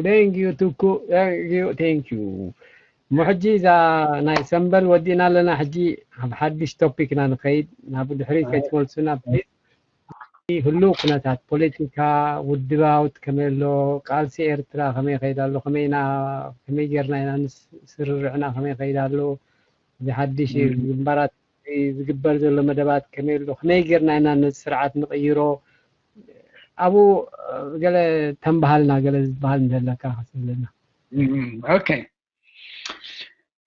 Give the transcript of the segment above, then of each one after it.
Thank you, Tuku. Thank you, thank you. እሞ ሕጂ እዛ ናይ ሰምበል ወዲእና ኣለና። ሕጂ ኣብ ሓድሽ ቶፒክ ኢና ንኸይድ። ናብ ድሕሪት ከይትመልሱና ፕሊዝ። ህሉው ኩነታት ፖለቲካ፣ ውድባውት ከመይ ኣሎ፣ ቃልሲ ኤርትራ ከመይ ይኸይድ ኣሎ፣ ከመይ ኢና፣ ከመይ ጌርና ኢና ንስ-፣ ስርርዕና ከመይ ይኸይድ ኣሎ፣ እዚ ሓድሽ ግንባራት ዝግበር ዘሎ መደባት ከመይ ኣሎ፣ ከመይ ጌርና ኢና ነዚ ስርዓት ንቕይሮ፣ ኣብኡ ገለ ተንበሃልና፣ ገለ ዝበሃል እንተለካ ክትብለና። ኦኬ፣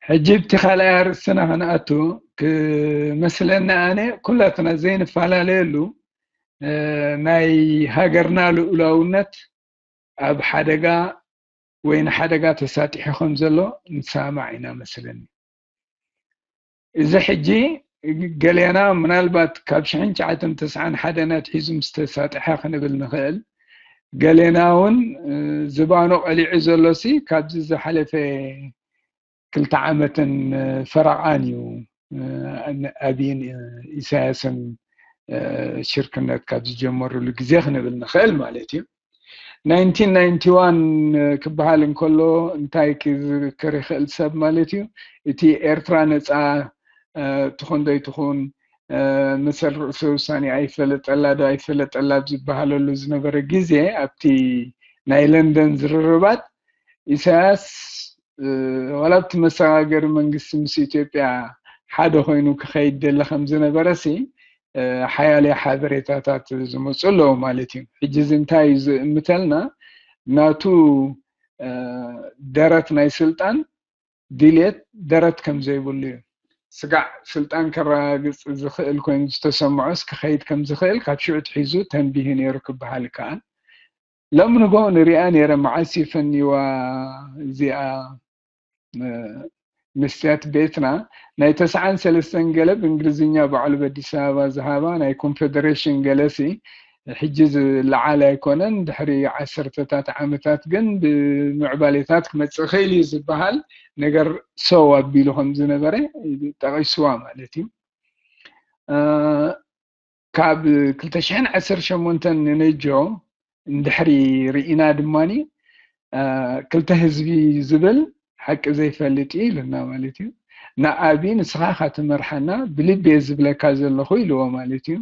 ሕጂ ኣብቲ ካልኣይ ኣርእስትና ክንኣቱ ክመስለኒ ኣነ ኩላትና ዘይንፈላለየሉ ናይ ሃገርና ልኡላውነት ኣብ ሓደጋ ወይ ንሓደጋ ተሳጢሑ ከም ዘሎ ንሰማማዕ ኢና መስለኒ። እዚ ሕጂ ገሌና ምናልባት ካብ ሽሕን ትሽዓተን ተስዓን ሓደን ኣትሒዙ ምስ ተሳጥሐ ክንብል ንኽእል፣ ገሌና እውን ዝባኑ ቀሊዑ ዘሎሲ ካብዚ ዝሓለፈ ክልተ ዓመትን ፈረቓን እዩ። ኣብይን ኢሳያስን ሽርክነት ካብ ዝጀመሩሉ ግዜ ክንብል ንኽእል ማለት እዩ። ናይንቲን ናይንቲ ዋን ክበሃል እንከሎ እንታይ ክዝክር ይኽእል ሰብ ማለት እዩ? እቲ ኤርትራ ነፃ ትኹን ዘይትኹን መሰል ርእሰ ውሳኔ ኣይፈለጠላ ዶ ኣይፈለጠላ ኣብ ዝበሃለሉ ዝነበረ ግዜ ኣብቲ ናይ ለንደን ዝርርባት ኢሳያስ ዋላ ኣብቲ መሰጋገሪ መንግስቲ ምስ ኢትዮጵያ ሓደ ኮይኑ ክኸይድ ደሊ ከም ዝነበረ ሲ ሓያለ ሓበሬታታት ዝመፁ ኣለዉ ማለት እዩ። ሕጂ እዚ እንታይ እዩ ዝእምተልና? ናቱ ደረት ናይ ስልጣን ድሌት ደረት ከም ዘይብሉ እዩ። ስጋዕ ስልጣን ከረጋግፅ ዝኽእል ኮይኑ ዝተሰምዖስ ክኸይድ ከም ዝኽእል ካብ ሽዑ ትሒዙ ተንቢሁ ነይሩ ክበሃል ይከኣል። ሎም ንጎ ንሪኣ ነይረ መዓስ ይፈንይዋ እዚኣ ምስትያት ቤትና ናይ ተስዓን ሰለስተን ገለ ብእንግሊዝኛ ባዕሉ በዲስ ኣበባ ዝሃባ ናይ ኮንፌደሬሽን ገለሲ ሕጂ ዝለዓል ኣይኮነን። ድሕሪ ዓሰርተታት ዓመታት ግን ብምዕባሌታት ክመፅእ ክእል እዩ ዝበሃል ነገር ሰው ኣቢሉ ከም ዝነበረ ጠቂስዋ ማለት እዩ። ካብ ክልተ ሽሕን ዓሰርተ ሸሞንተን ንነጆ እንድሕሪ ርኢና ድማኒ ክልተ ህዝቢ ዝብል ሓቂ ዘይፈልጥ እዩ ኢሉና ማለት እዩ። ንኣብይ ንስኻ ኢኻ ትመርሓና ብልቢ እየ ዝብለካ ዘለኹ ኢልዎ ማለት እዩ።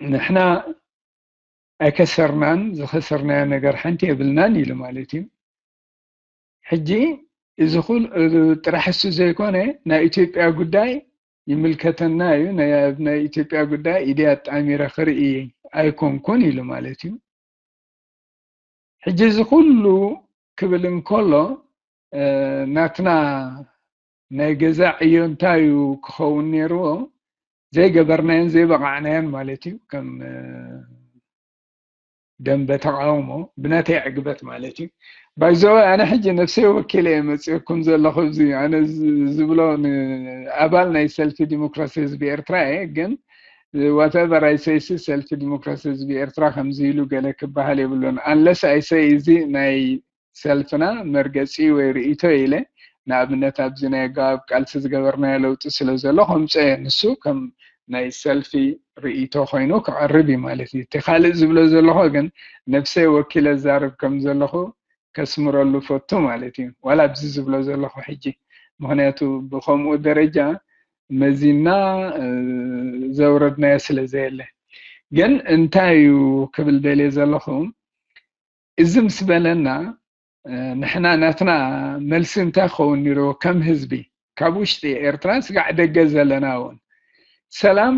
ንሕና ኣይከሰርናን ዝኸሰርናዮ ነገር ሓንቲ የብልናን ኢሉ ማለት እዩ። ሕጂ እዚ ኩል ጥራሕ እሱ ዘይኮነ ናይ ኢትዮጵያ ጉዳይ ይምልከተና እዩ፣ ናይ ኢትዮጵያ ጉዳይ ኢደይ ኣጣሚረ ክርኢ ኣይኮንኩን ኢሉ ማለት እዩ። ሕጂ እዚ ኩሉ ክብል እንከሎ ናትና ናይ ገዛ ዕዮ እንታይ እዩ ክኸውን ነይርዎ? ዘይገበርናዮን ዘይበቓዕናዮን ማለት እዩ። ከም ደንበ ተቃውሞ ብናተይ ዕግበት ማለት እዩ። ባይዘወ ኣነ ሕጂ ነብሰይ ወኪለ እየ መፅእኩም ዘለኹ። እዚ ኣነ ዝብሎ ኣባል ናይ ሰልፊ ዲሞክራሲ ህዝቢ ኤርትራ እየ፣ ግን ዋተቨር ኣይሰይሲ ሰልፊ ዲሞክራሲ ህዝቢ ኤርትራ ከምዚ ኢሉ ገለ ክበሃል የብሉን። ኣንለስ ኣይሰይ እዚ ናይ ሰልፍና መርገፂ ወይ ርእይቶ ኢለ ንኣብነት ኣብዚ ናይ ኣገባብ ቃልሲ ዝገበርናዮ ለውጢ ስለ ዘሎ ከምፀ እየ። ንሱ ከም ናይ ሰልፊ ርእይቶ ኮይኑ ክቐርብ እዩ ማለት እዩ። እቲ ካልእ ዝብሎ ዘለኹ ግን ነብሰይ ወኪለ ዛርብ ከም ዘለኹ ከስምረሉ ፈቱ ማለት እዩ። ዋላ ኣብዚ ዝብሎ ዘለኹ ሕጂ ምክንያቱ ብከምኡ ደረጃ መዚና ዘውረድናዮ ስለ ዘየለ ግን እንታይ እዩ ክብል ደልየ ዘለኹ እዚ ምስ በለና ንሕና ናትና መልሲ እንታይ ክኸውን ነይርዎ? ከም ህዝቢ ካብ ውሽጢ ኤርትራ ስጋዕ ደገ ዘለና እውን ሰላም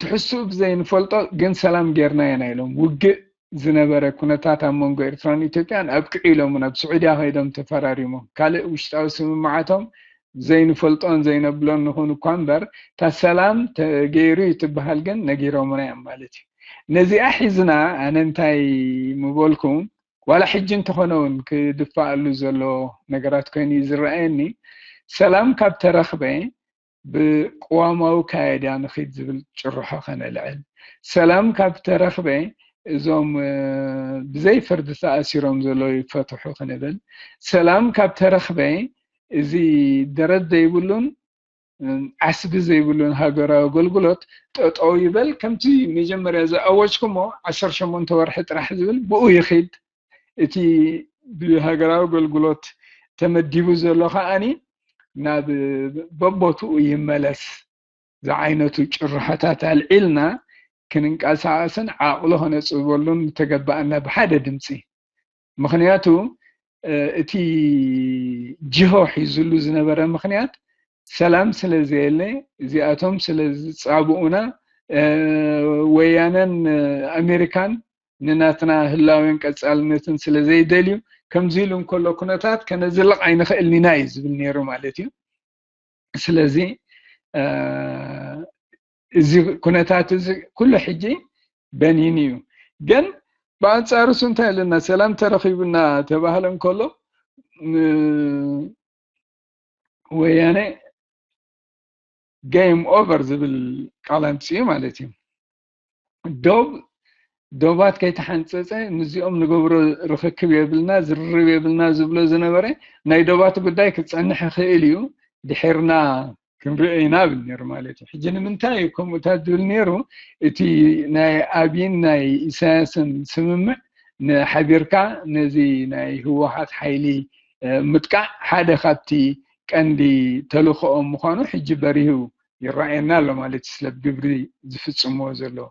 ትሕስኡ ብዘይንፈልጦ ግን ሰላም ጌርና ኢና ኢሎም። ውግእ ዝነበረ ኩነታት ኣብ መንጎ ኤርትራን ኢትዮጵያን ኣብቅዑ ኢሎም ናብ ስዑድያ ከይዶም ተፈራሪሞም። ካልእ ውሽጣዊ ስምምዓቶም ዘይንፈልጦን ዘይነብሎን ንኹን እኳ እምበር እታ ሰላም ተገይሩ እዩ ትበሃል ግን ነጊሮምና እዮም ማለት እዩ። ነዚኣ ሒዝና ኣነ እንታይ ምበልኩ ዋላ ሕጂ እንተኾነ እውን ክድፋኣሉ ዘሎ ነገራት ኮይኑ እዩ ዝረኣየኒ። ሰላም ካብ ተረኽበ ብቅዋማዊ ካየዳ ንኺድ ዝብል ጭርሖ ከነልዕል፣ ሰላም ካብ ተረኽበ እዞም ብዘይ ፍርዲ ተኣሲሮም ዘለዉ ይፈትሑ ክንብል፣ ሰላም ካብ ተረኽበ እዚ ደረት ዘይብሉን ዓስቢ ዘይብሉን ሃገራዊ ኣገልግሎት ጠጠው ይበል፣ ከምቲ መጀመርያ ዝኣወጅኩሞ ዓሰርተ ሸሞንተ ወርሒ ጥራሕ ዝብል ብኡ ይኺድ። እቲ ብሃገራዊ ኣገልግሎት ተመዲቡ ዘሎ ከዓኒ ናብ በቦትኡ ይመለስ ዝዓይነቱ ጭርሖታት ኣልዒልና ክንንቀሳቐስን ዓቕሎ ከነፅበሉን ምተገባኣና ብሓደ ድምፂ። ምኽንያቱ እቲ ጅሆ ሒዙሉ ዝነበረ ምኽንያት ሰላም ስለ ዘየለ፣ እዚኣቶም ስለ ዝፃብኡና፣ ወያነን ኣሜሪካን ንናትና ህላዌን ቀፃልነትን ስለ ዘይደልዩ፣ ከምዚ ኢሉ እንከሎ ኩነታት ከነዝልቕ ኣይንኽእልን ኢና እዩ ዝብል ነይሩ ማለት እዩ። ስለዚ እዚ ኩነታት እዚ ኩሉ ሕጂ በኒን እዩ። ግን ብኣንፃሩ ሱ እንታይ ኣለና፣ ሰላም ተረኺቡና ተባህለ እንከሎ ወያነ game over ዝብል ቃል ኣምፅኡ ማለት እዩ። ዶብ ዶባት ከይተሓንፀፀ ምስዚኦም ንገብሮ ርኽክብ የብልና፣ ዝርርብ የብልና ዝብሎ ዝነበረ ናይ ዶባት ጉዳይ ክፀንሕ ይኽእል እዩ፣ ድሕርና ክንሪኦ ኢና ብል ነይሩ ማለት እዩ። ሕጂ ንምንታይ እዩ ከምኡታት ዝብል ነይሩ? እቲ ናይ ኣብይን ናይ ኢሳያስን ስምምዕ ንሓቢርካ ነዚ ናይ ህወሓት ሓይሊ ምጥቃዕ ሓደ ካብቲ ቀንዲ ተልእኮኦም ምዃኑ ሕጂ በሪሁ ይረኣየና ኣሎ ማለት እዩ። ስለ ግብሪ ዝፍፅምዎ ዘለዉ።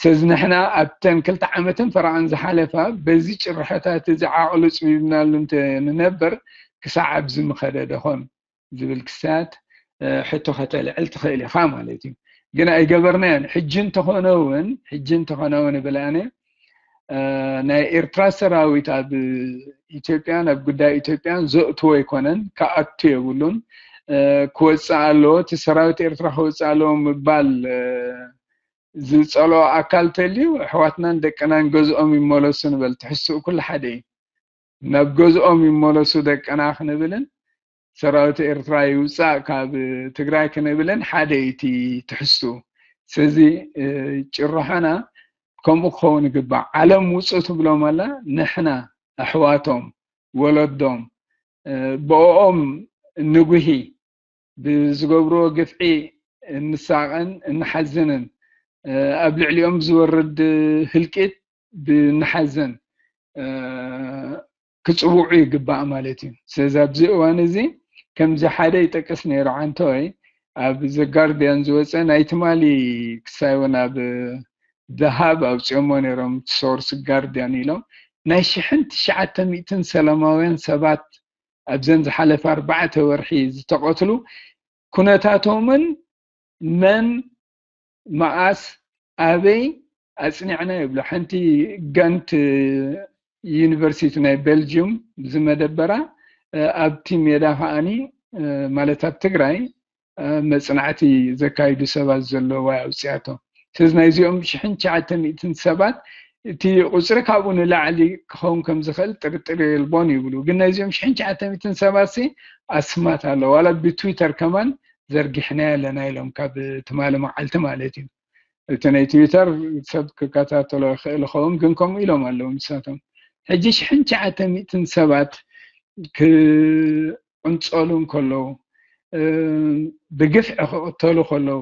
ስለዚ ንሕና ኣብተን ክልተ ዓመትን ፈረቓን ዝሓለፋ በዚ ጭርሖታት እዚ ዓቕሉ ፅቢብናሉ እንተንነብር ክሳዕ ኣብዚ ምኸደ ደኾን ዝብል ክስታት ሕቶ ከተልዕል ትኽእል ኢኻ ማለት እዩ። ግን ኣይገበርናዮን። ሕጂ እንተኾነ እውን ሕጂ እንተኾነ እውን እብል ኣነ ናይ ኤርትራ ሰራዊት ኣብ ኢትዮጵያን ኣብ ጉዳይ ኢትዮጵያን ዘእትዎ ኣይኮነን፣ ክኣቱ የብሉን። ክወፅእ ኣለዎ፣ እቲ ሰራዊት ኤርትራ ክወፅእ ኣለዎ ምባል ዝፀልኦ ኣካል ተልዩ ኣሕዋትናን ደቅናን ገዝኦም ይመለሱ ንበል። ትሕዝትኡ ኩሉ ሓደ እዩ። ናብ ገዝኦም ይመለሱ ደቅና ክንብልን ሰራዊት ኤርትራ ይውፃእ ካብ ትግራይ ክንብልን ሓደ እዩ እቲ ትሕዝትኡ። ስለዚ ጭርሖና ከምኡ ክኸውን ይግባእ። ዓለም ውፁ ትብሎም ኣላ፣ ንሕና ኣሕዋቶም ወለዶም ብኦም ንጉሂ ብዝገብርዎ ግፍዒ እንሳቐን እንሓዝንን ኣብ ልዕሊኦም ዝወርድ ህልቂት ብንሓዘን ክፅውዑ ይግባእ ማለት እዩ። ስለዚ ኣብዚ እዋን እዚ ከምዚ ሓደ ይጠቅስ ነይሩ ዓንተወይ ኣብ ዘጋርድያን ዝወፀ ናይ ትማሊ ክሳይ እውን ኣብ ደሃብ ኣውፅኦሞ ነይሮም ሶርስ ጋርድያን ኢሎም ናይ ሽሕን ትሽዓተ ሚእትን ሰላማውያን ሰባት ኣብዘን ዝሓለፈ ኣርባዕተ ወርሒ ዝተቐትሉ ኩነታቶምን መን መኣስ ኣበይ ኣፅኒዕና ይብሉ። ሓንቲ ጋንት ዩኒቨርሲቲ ናይ ቤልጅዩም ዝመደበራ ኣብቲ ሜዳ ከዓኒ ማለት ኣብ ትግራይ መፅናዕቲ ዘካይዱ ሰባት ዘለዋ ኣውፅያቶ። ስለዚ ናይዚኦም ሽሕን ትሽዓተ ሚእትን ሰባት እቲ ቁፅሪ ካብኡ ንላዕሊ ክኸውን ከም ዝኽእል ጥርጥር የልቦን ይብሉ። ግን ናይዚኦም ሽሕን ትሽዓተ ሚእትን ሰባት ሲ ኣስማት ኣሎ። ዋላ ብትዊተር ከማን ዘርጊሕና ኣለና ኢሎም ካብ ትማሊ መዓልቲ ማለት እዩ። እቲ ናይ ትዊተር ሰብ ክከታተሎ ይኽእል ይኸውን፣ ግን ከምኡ ኢሎም ኣለዉ ንሳቶም። ሕጂ ሽሕን ትሽዓተ ሚእትን ሰባት ክቕንጸሉ እንከለዉ፣ ብግፍዒ ክቕተሉ ከለዉ፣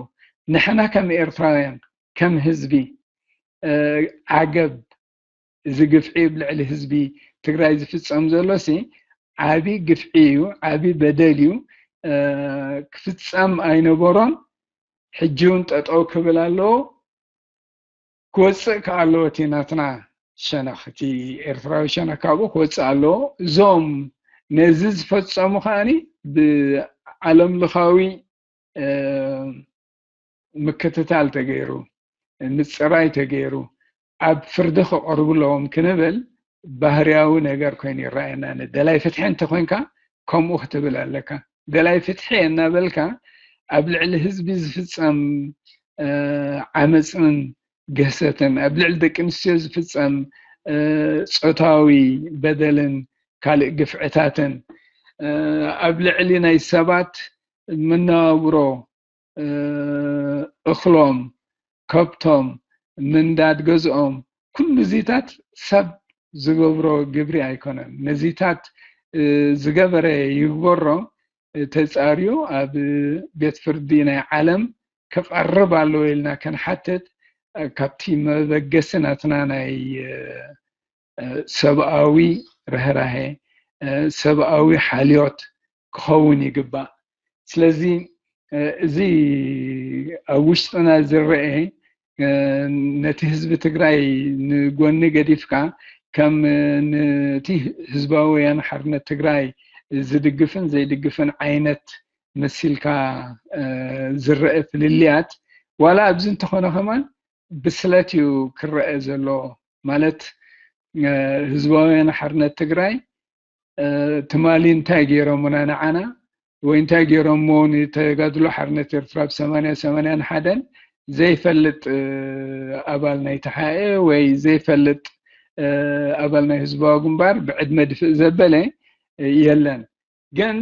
ንሕና ከም ኤርትራውያን ከም ህዝቢ ዓገብ እዚ ግፍዒ ኣብ ልዕሊ ህዝቢ ትግራይ ዝፍጸም ዘሎ ሲ ዓቢ ግፍዒ እዩ፣ ዓቢ በደል እዩ። ክፍጸም ኣይነበሮን። ሕጂ እውን ጠጠው ክብል ኣለዎ። ክወፅእ ከዓ ኣለዎ እቲ ናትና ሸነኽ፣ እቲ ኤርትራዊ ሸነኽ ካብኡ ክወፅእ ኣለዎ። እዞም ነዚ ዝፈጸሙ ከዓኒ ብዓለም ለኻዊ ምክትታል ተገይሩ፣ ምፅራይ ተገይሩ ኣብ ፍርዲ ክቐርቡ ኣለዎም ክንብል ባህርያዊ ነገር ኮይኑ ይረኣየና። ደላይ ፍትሒ እንተኮይንካ ከምኡ ክትብል ኣለካ። ደላይ ፍትሒ እናበልካ ኣብ ልዕሊ ህዝቢ ዝፍፀም ዓመፅን ግህሰትን፣ ኣብ ልዕሊ ደቂ ኣንስትዮ ዝፍፀም ፆታዊ በደልን ካልእ ግፍዕታትን፣ ኣብ ልዕሊ ናይ ሰባት መነባብሮ እኽሎም፣ ከብቶም፣ ምንዳድ ገዝኦም፣ ኩሉ እዚታት ሰብ ዝገብሮ ግብሪ ኣይኮነን። ነዚታት ዝገበረ ይግበሮ፣ ተፃርዩ ኣብ ቤት ፍርዲ ናይ ዓለም ክቐርብ ኣለዎ ኢልና ክንሓትት፣ ካብቲ መበገሲ ናትና ናይ ሰብኣዊ ርህራሄ፣ ሰብኣዊ ሓልዮት ክኸውን ይግባእ። ስለዚ እዚ ኣብ ውሽጥና ዝረአ ነቲ ህዝቢ ትግራይ ንጎኒ ገዲፍካ፣ ከም ነቲ ህዝባዊ ወያነ ሓርነት ትግራይ ዝድግፍን ዘይድግፍን ዓይነት መሲልካ ዝረአ ፍልልያት፣ ዋላ ኣብዚ እንተኾነ ከማን ብስለት እዩ ክረአ ዘሎ። ማለት ህዝባዊ ወያነ ሓርነት ትግራይ ትማሊ እንታይ ገይሮምና ንዓና፣ ወይ እንታይ ገይሮሞ ንተጋድሎ ሓርነት ኤርትራ ብ ሰማንያ ሰማንያን ሓደን ዘይፈልጥ ኣባል ናይ ተሓኤ ወይ ዘይፈልጥ ኣባል ናይ ህዝባዊ ግንባር ብዕድመ ድፍእ ዘበለ የለን። ግን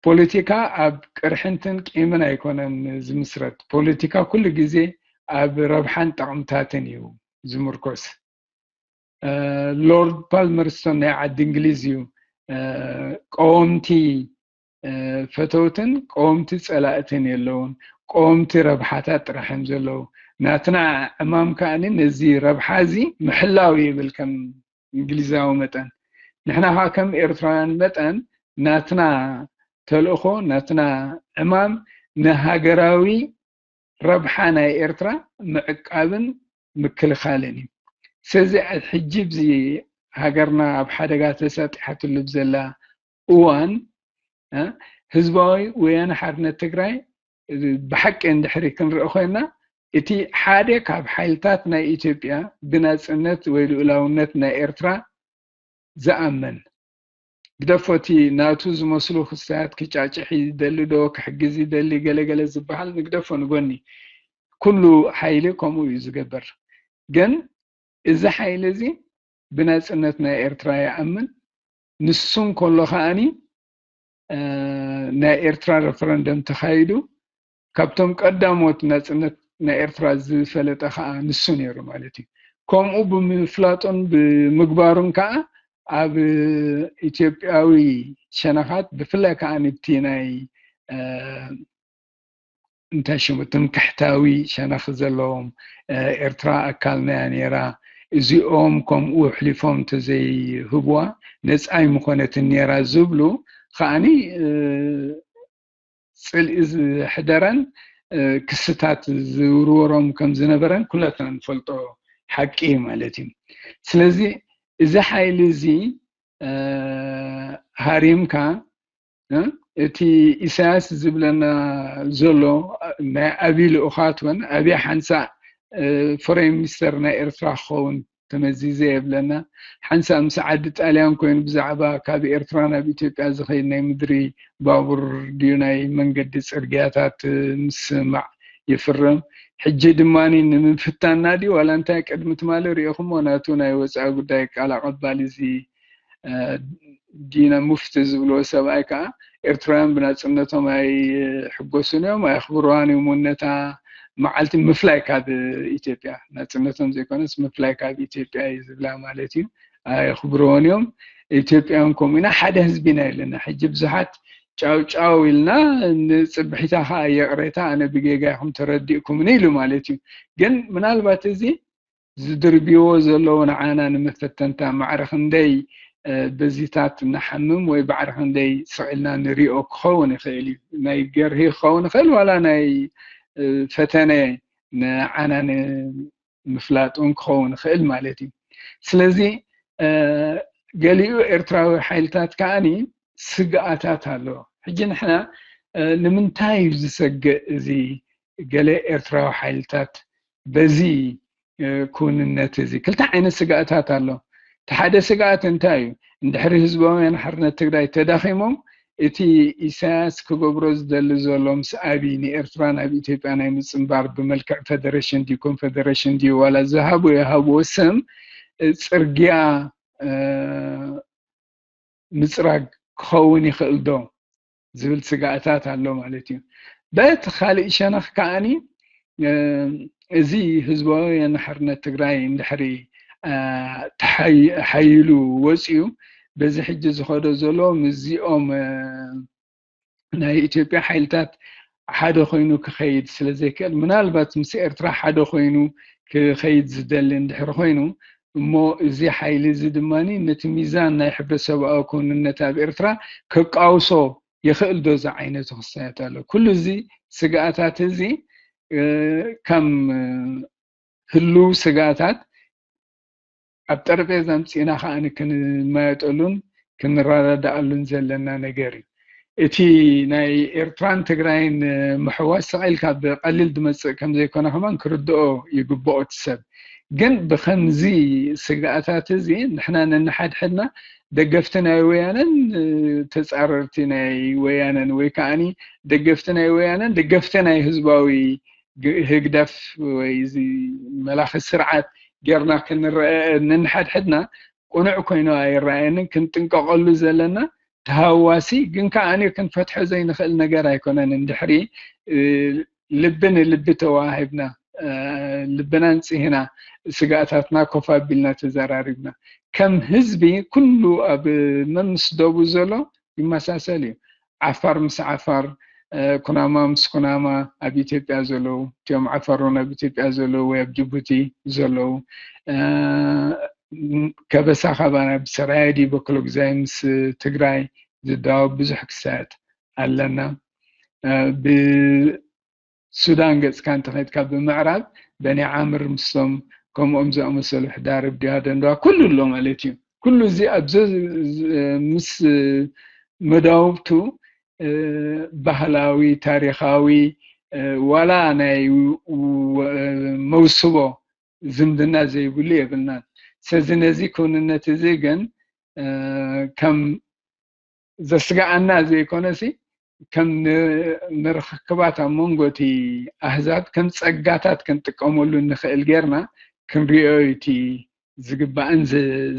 ፖለቲካ ኣብ ቅርሕንትን ቂምን ኣይኮነን ዝምስረት። ፖለቲካ ኩሉ ግዜ ኣብ ረብሓን ጠቕምታትን እዩ ዝምርኮስ። ሎርድ ፓልመርስቶን ናይ ዓዲ እንግሊዝ እዩ፣ ቀወምቲ ፈተውትን ቀወምቲ ጸላእትን የለውን፣ ቀወምቲ ረብሓታት ጥራሕ እዮም ዘለዉ። ናትና ዕማም ከኣ ነዚ ረብሓ እዚ ምሕላው ይብል ከም እንግሊዛዊ መጠን። ንሕና ከዓ ከም ኤርትራውያን መጠን ናትና ተልእኾ፣ ናትና ዕማም ንሃገራዊ ረብሓ ናይ ኤርትራ ምዕቃብን ምክልኻልን እዩ። ስለዚ ሕጂ ኣብዚ ሃገርና ኣብ ሓደጋ ተሳጢሓትሉ ብዘላ እዋን ህዝባዊ ወያነ ሓርነት ትግራይ ብሓቂ እንድሕሪ ክንርኢ ኮይና፣ እቲ ሓደ ካብ ሓይልታት ናይ ኢትዮጵያ ብናጽነት ወይ ልኡላውነት ናይ ኤርትራ ዝኣምን፣ ግደፎ እቲ ናቱ ዝመስሉ ክስታት ክጫጭሕ ይደሊ ዶ ክሕግዝ ይደሊ ገለገለ ዝበሃል ንግደፎ ንጎኒ። ኩሉ ሓይሊ ከምኡ እዩ ዝገብር። ግን እዚ ሓይሊ እዚ ብናጽነት ናይ ኤርትራ ይኣምን። ንሱ እንከሎ ከኣኒ ናይ ኤርትራ ሬፈረንደም ተኻይዱ ካብቶም ቀዳሞት ናጽነት ናይ ኤርትራ ዝፈለጠ ከዓ ንሱ ነይሩ ማለት እዩ። ከምኡ ብምፍላጡን ብምግባሩን ከዓ ኣብ ኢትዮጵያዊ ሸነኻት ብፍላይ ከዓ ንብቲ ናይ እንታይ ሽሙ ትምክሕታዊ ሸነኽ ዘለዎም ኤርትራ ኣካልና እያ ነይራ፣ እዚኦም ከምኡ ኣሕሊፎም እንተዘይህብዋ ነፃ ኣይምኾነትን ነይራ ዝብሉ ከዓኒ ፅልኢ ዝሕደረን ክስታት ዝውርወሮም ከም ዝነበረን ኩላትና ንፈልጦ ሓቂ እዩ ማለት እዩ። ስለዚ እዚ ሓይሊ እዚ ሃሪምካ እቲ ኢሳያስ ዝብለና ዘሎ ናይ ኣብይ ልኡኻት ወን ኣብይ ሓንሳእ ፎሬን ሚኒስተር ናይ ኤርትራ ክኸውን ተመዚዘ የብለና። ሓንሳእ ምስ ዓዲ ጣልያን ኮይኑ ብዛዕባ ካብ ኤርትራ ናብ ኢትዮጵያ ዝኸይድ ናይ ምድሪ ባቡር ድዩ ናይ መንገዲ ጽርግያታት ምስማዕ ይፍርም። ሕጂ ድማ ንምፍታና ድዩ ዋላ እንታይ ቅድሚ ትማሊ ሪኢኹሞ ናቱ ናይ ወፃኢ ጉዳይ ቃል ኣቐባሊ እዚ ዲና ሙፍቲ ዝብልዎ ሰብኣይ ከዓ ኤርትራውያን ብናፅነቶም ኣይሕጎሱን እዮም፣ ኣየኽብርዋን እዮም። እውን ነታ መዓልቲ ምፍላይ ካብ ኢትዮጵያ ናፅነቶም ዘይኮነስ ምፍላይ ካብ ኢትዮጵያ እዩ ዝብላ ማለት እዩ። ኣየኽብርዎን እዮም። ኢትዮጵያውያን ከምኡ ኢና፣ ሓደ ህዝቢ ኢና ኢለና። ሕጂ ብዙሓት ጫው ጫው ኢልና ንፅብሒታ ከዓ ይቕሬታ ኣነ ብጌጋ ኢኹም ተረዲእኩምኒ ኢሉ ማለት እዩ። ግን ምናልባት እዚ ዝድርብዎ ዘለዉ ንዓና ንመፈተንታ ማዕረ ክንደይ በዚታት ንሓምም ወይ ባዕሪ ክንደይ ስቕ ኢልና ንሪኦ ክኸውን ይኽእል እዩ። ናይ ገርሂ ክኸውን ይኽእል ዋላ ናይ ፈተነ ንዓና ንምፍላጥ እውን ክኸውን ይኽእል ማለት እዩ። ስለዚ ገሊኡ ኤርትራዊ ሓይልታት ከዓኒ ስግኣታት ኣለዎ። ሕጂ ንሕና ንምንታይ እዩ ዝሰግእ እዚ ገለ ኤርትራዊ ሓይልታት በዚ ክውንነት እዚ ክልተ ዓይነት ስግኣታት ኣሎ። እቲ ሓደ ስግኣት እንታይ እዩ? እንድሕሪ ህዝባውያን ሓርነት ትግራይ ተዳኺሞም እቲ ኢሳያስ ክገብሮ ዝደሊ ዘሎ ምስ ኣብይ ንኤርትራ ናብ ኢትዮጵያ ናይ ምፅንባር ብመልክዕ ፌደሬሽን ድዩ ኮንፌደሬሽን ድዩ ዋላ ዝሃቡ የሃብዎ ስም ፅርግያ ምፅራግ ክኸውን ይኽእል ዶ ዝብል ስጋእታት ኣሎ ማለት እዩ። በቲ ካልእ ሸነኽ ከዓኒ እዚ ህዝባዊ ሓርነት ትግራይ እንድሕሪ ሓይሉ ወፂኡ በዚ ሕጂ ዝኸዶ ዘሎ ምስዚኦም ናይ ኢትዮጵያ ሓይልታት ሓደ ኮይኑ ክኸይድ ስለ ዘይክእል፣ ምናልባት ምስ ኤርትራ ሓደ ኮይኑ ክኸይድ ዝደሊ እንድሕር ኮይኑ እሞ፣ እዚ ሓይሊ እዚ ድማ ነቲ ሚዛን ናይ ሕብረተሰብኣዊ ክውንነት ኣብ ኤርትራ ከቃውሶ ይኽእል ዶ ዝዓይነቱ ክሳየት ኣሎ። ኩሉ እዚ ስግኣታት እዚ ከም ህሉው ስግኣታት ኣብ ጠረጴዛ ኣምጺእና ከኣ ክንመያየጠሉን ክንረዳዳኣሉን ዘለና ነገር እዩ። እቲ ናይ ኤርትራን ትግራይን ምሕዋስ ስቕ ኢልካ ብቐሊል ዝመጽእ ከም ዘይኮነ ከማን ክርድኦ ይግብኦ እቲ ሰብ። ግን ብኸምዚ ስግኣታት እዚ ንሕና ነንሓድሕድና ደገፍቲ ናይ ወያነን ተጻረርቲ ናይ ወያነን ወይ ከኣኒ ደገፍቲ ናይ ወያነን ደገፍቲ ናይ ህዝባዊ ህግደፍ ወይ እዚ መላኺ ስርዓት ጌርና ክንረአ ነንሓድሕድና ቅኑዕ ኮይኑ ኣይረኣየንን። ክንጥንቀቐሉ ዘለና ተሃዋሲ ግን ከኣ ክንፈትሖ ዘይንኽእል ነገር ኣይኮነን። እንድሕሪ ልቢ ንልቢ ተዋሂብና ልብና ንጽህና ስጋእታትና ኮፍ ኣቢልና ተዘራሪብና ከም ህዝቢ ኩሉ ኣብ መምስ ደቡ ዘሎ ይመሳሰል እዩ። ዓፋር ምስ ዓፋር፣ ኩናማ ምስ ኩናማ ኣብ ኢትዮጵያ ዘለዉ፣ እቲኦም ዓፋር እውን ኣብ ኢትዮጵያ ዘለዉ ወይ ኣብ ጅቡቲ ዘለዉ፣ ከበሳ ካባና ብሰራየ ድዩ በክሎ ግዛይ ምስ ትግራይ ዝዳወብ ብዙሕ ክሳየት ኣለና። ብሱዳን ገጽካ እንተኸድካ ብምዕራብ በኒ ዓምር ምስቶም ከምኦም ዝኣመሰሉ ሕዳርብ ድሃ ደንደዋ ኩሉ ኣሎ ማለት እዩ። ኩሉ እዚ ኣብዚ ምስ መዳውብቱ ባህላዊ፣ ታሪኻዊ ዋላ ናይ መውስቦ ዝምድና ዘይብሉ የብልናን። ስለዚ ነዚ ክውንነት እዚ ግን ከም ዘስግኣና ዘይኮነሲ ከም ንርክክባት ኣብ መንጎ እቲ ኣህዛብ ከም ጸጋታት ክንጥቀመሉ እንኽእል ጌርና ክንሪኦ እዩ እቲ ዝግባእን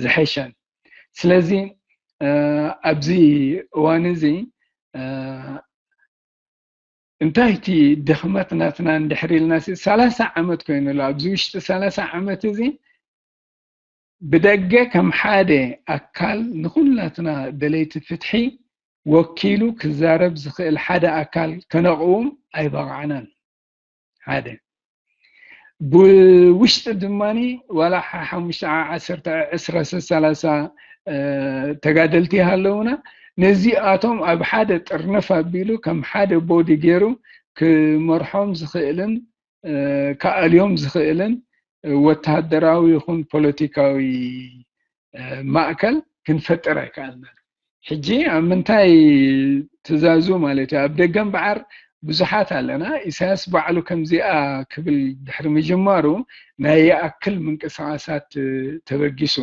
ዝሐሸን። ስለዚ ኣብዚ እዋን እዚ እንታይ እቲ ድኽመት ናትና እንድሕር ኢልና፣ ሰላሳ ዓመት ኮይኑ ኣሎ። ኣብዚ ውሽጢ ሰላሳ ዓመት እዚ ብደገ ከም ሓደ ኣካል ንኹላትና ደለይቲ ፍትሒ ወኪሉ ክዛረብ ዝኽእል ሓደ ኣካል ከነቕውም ኣይበቕዓናን። ሓደ ብውሽጢ ድማ ዋላ ሓሙሽተ ዓሰርተ ዕስራ ሰላሳ ተጋደልቲ ይሃለውና፣ ነዚኣቶም ኣብ ሓደ ጥርንፍ ኣቢሉ ከም ሓደ ቦዲ ገይሩ ክመርሖም ዝኽእልን ክኣልዮም ዝኽእልን ወተሃደራዊ ይኹን ፖለቲካዊ ማእከል ክንፈጥር ኣይከኣልናን። ሕጂ ኣብ ምንታይ ትዛዙ ማለት እዩ? ኣብ ደገ እምበኣር ብዙሓት ኣለና። ኢሳያስ ባዕሉ ከምዚኣ ክብል ድሕሪ ምጅማሩ ናይ ይኣክል ምንቅስቓሳት ተበጊሱ።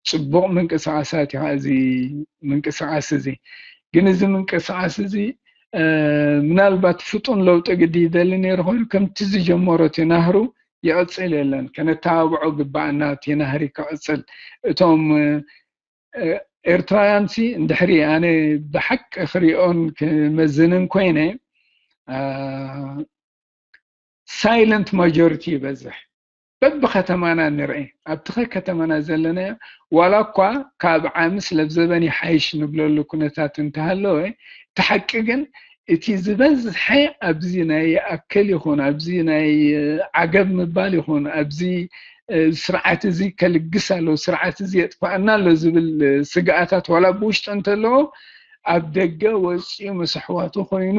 ጽቡቕ ምንቅስቓሳት እዩ እዚ ምንቅስቓስ እዚ። ግን እዚ ምንቅስቓስ እዚ ምናልባት ፍጡን ለውጢ ግዲ ይደሊ ነይሩ ኮይኑ ከምቲ ዝጀመሮ እቲ ናህሩ ይቕጽል የለን። ከነተባብዖ ግባኣና እቲ ናህሪ ክቕጽል። እቶም ኤርትራውያን ሲ እንድሕሪ ኣነ ብሓቂ ክሪኦን ክመዝንን ኮይነ ሳይለንት ማጆሪቲ ይበዝሕ። በብከተማና ንርኢ ኣብቲ ከተማና ዘለናዮ ዋላ እኳ ካብ ዓምስ ለብዘበን ይሓይሽ ንብለሉ ኩነታት እንተሃለወ እቲ ሓቂ ግን እቲ ዝበዝሐ ኣብዚ ናይ ኣክል ይኹን ኣብዚ ናይ ዓገብ ምባል ይኹን ኣብዚ ስርዓት እዚ ከልግስ ኣሎ ስርዓት እዚ የጥፋኣና ኣሎ ዝብል ስግኣታት ዋላ ብውሽጢ እንተለዎ ኣብ ደገ ወፂኡ ምስ ኣሕዋቱ ኮይኑ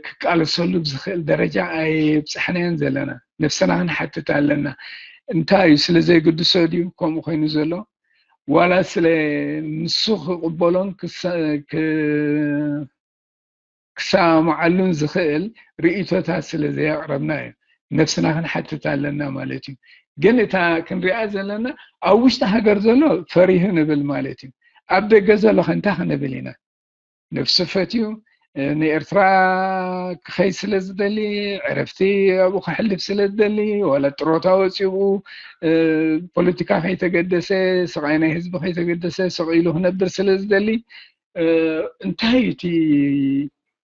ክቃለሰሉ ብዝኽእል ደረጃ ኣይብፃሕናዮን ዘለና። ነብስና ክንሓትት ኣለና። እንታይ እዩ ስለ ዘይግድሶ ድዩ ከምኡ ኮይኑ ዘሎ? ዋላ ስለ ንሱ ክቕበሎን ክሰማማዓሉን ዝኽእል ርእይቶታት ስለ ዘየቕረብና እዩ። ነብስና ክንሓትት ኣለና ማለት እዩ። ግን እታ ክንሪኣ ዘለና ኣብ ውሽጢ ሃገር ዘሎ ፈሪሁ ንብል ማለት እዩ። ኣብ ደገ ዘሎ ከ እንታይ ክንብል ኢና? ነብሱ ፈትዩ ንኤርትራ ክኸይድ ስለ ዝደሊ፣ ዕረፍቲ ኣብኡ ከሕልፍ ስለ ዝደሊ፣ ዋላ ጥሮታ ወፂኡ ፖለቲካ ከይተገደሰ፣ ስቓይ ናይ ህዝቢ ከይተገደሰ ስቕ ኢሉ ክነብር ስለ ዝደሊ እንታይ እቲ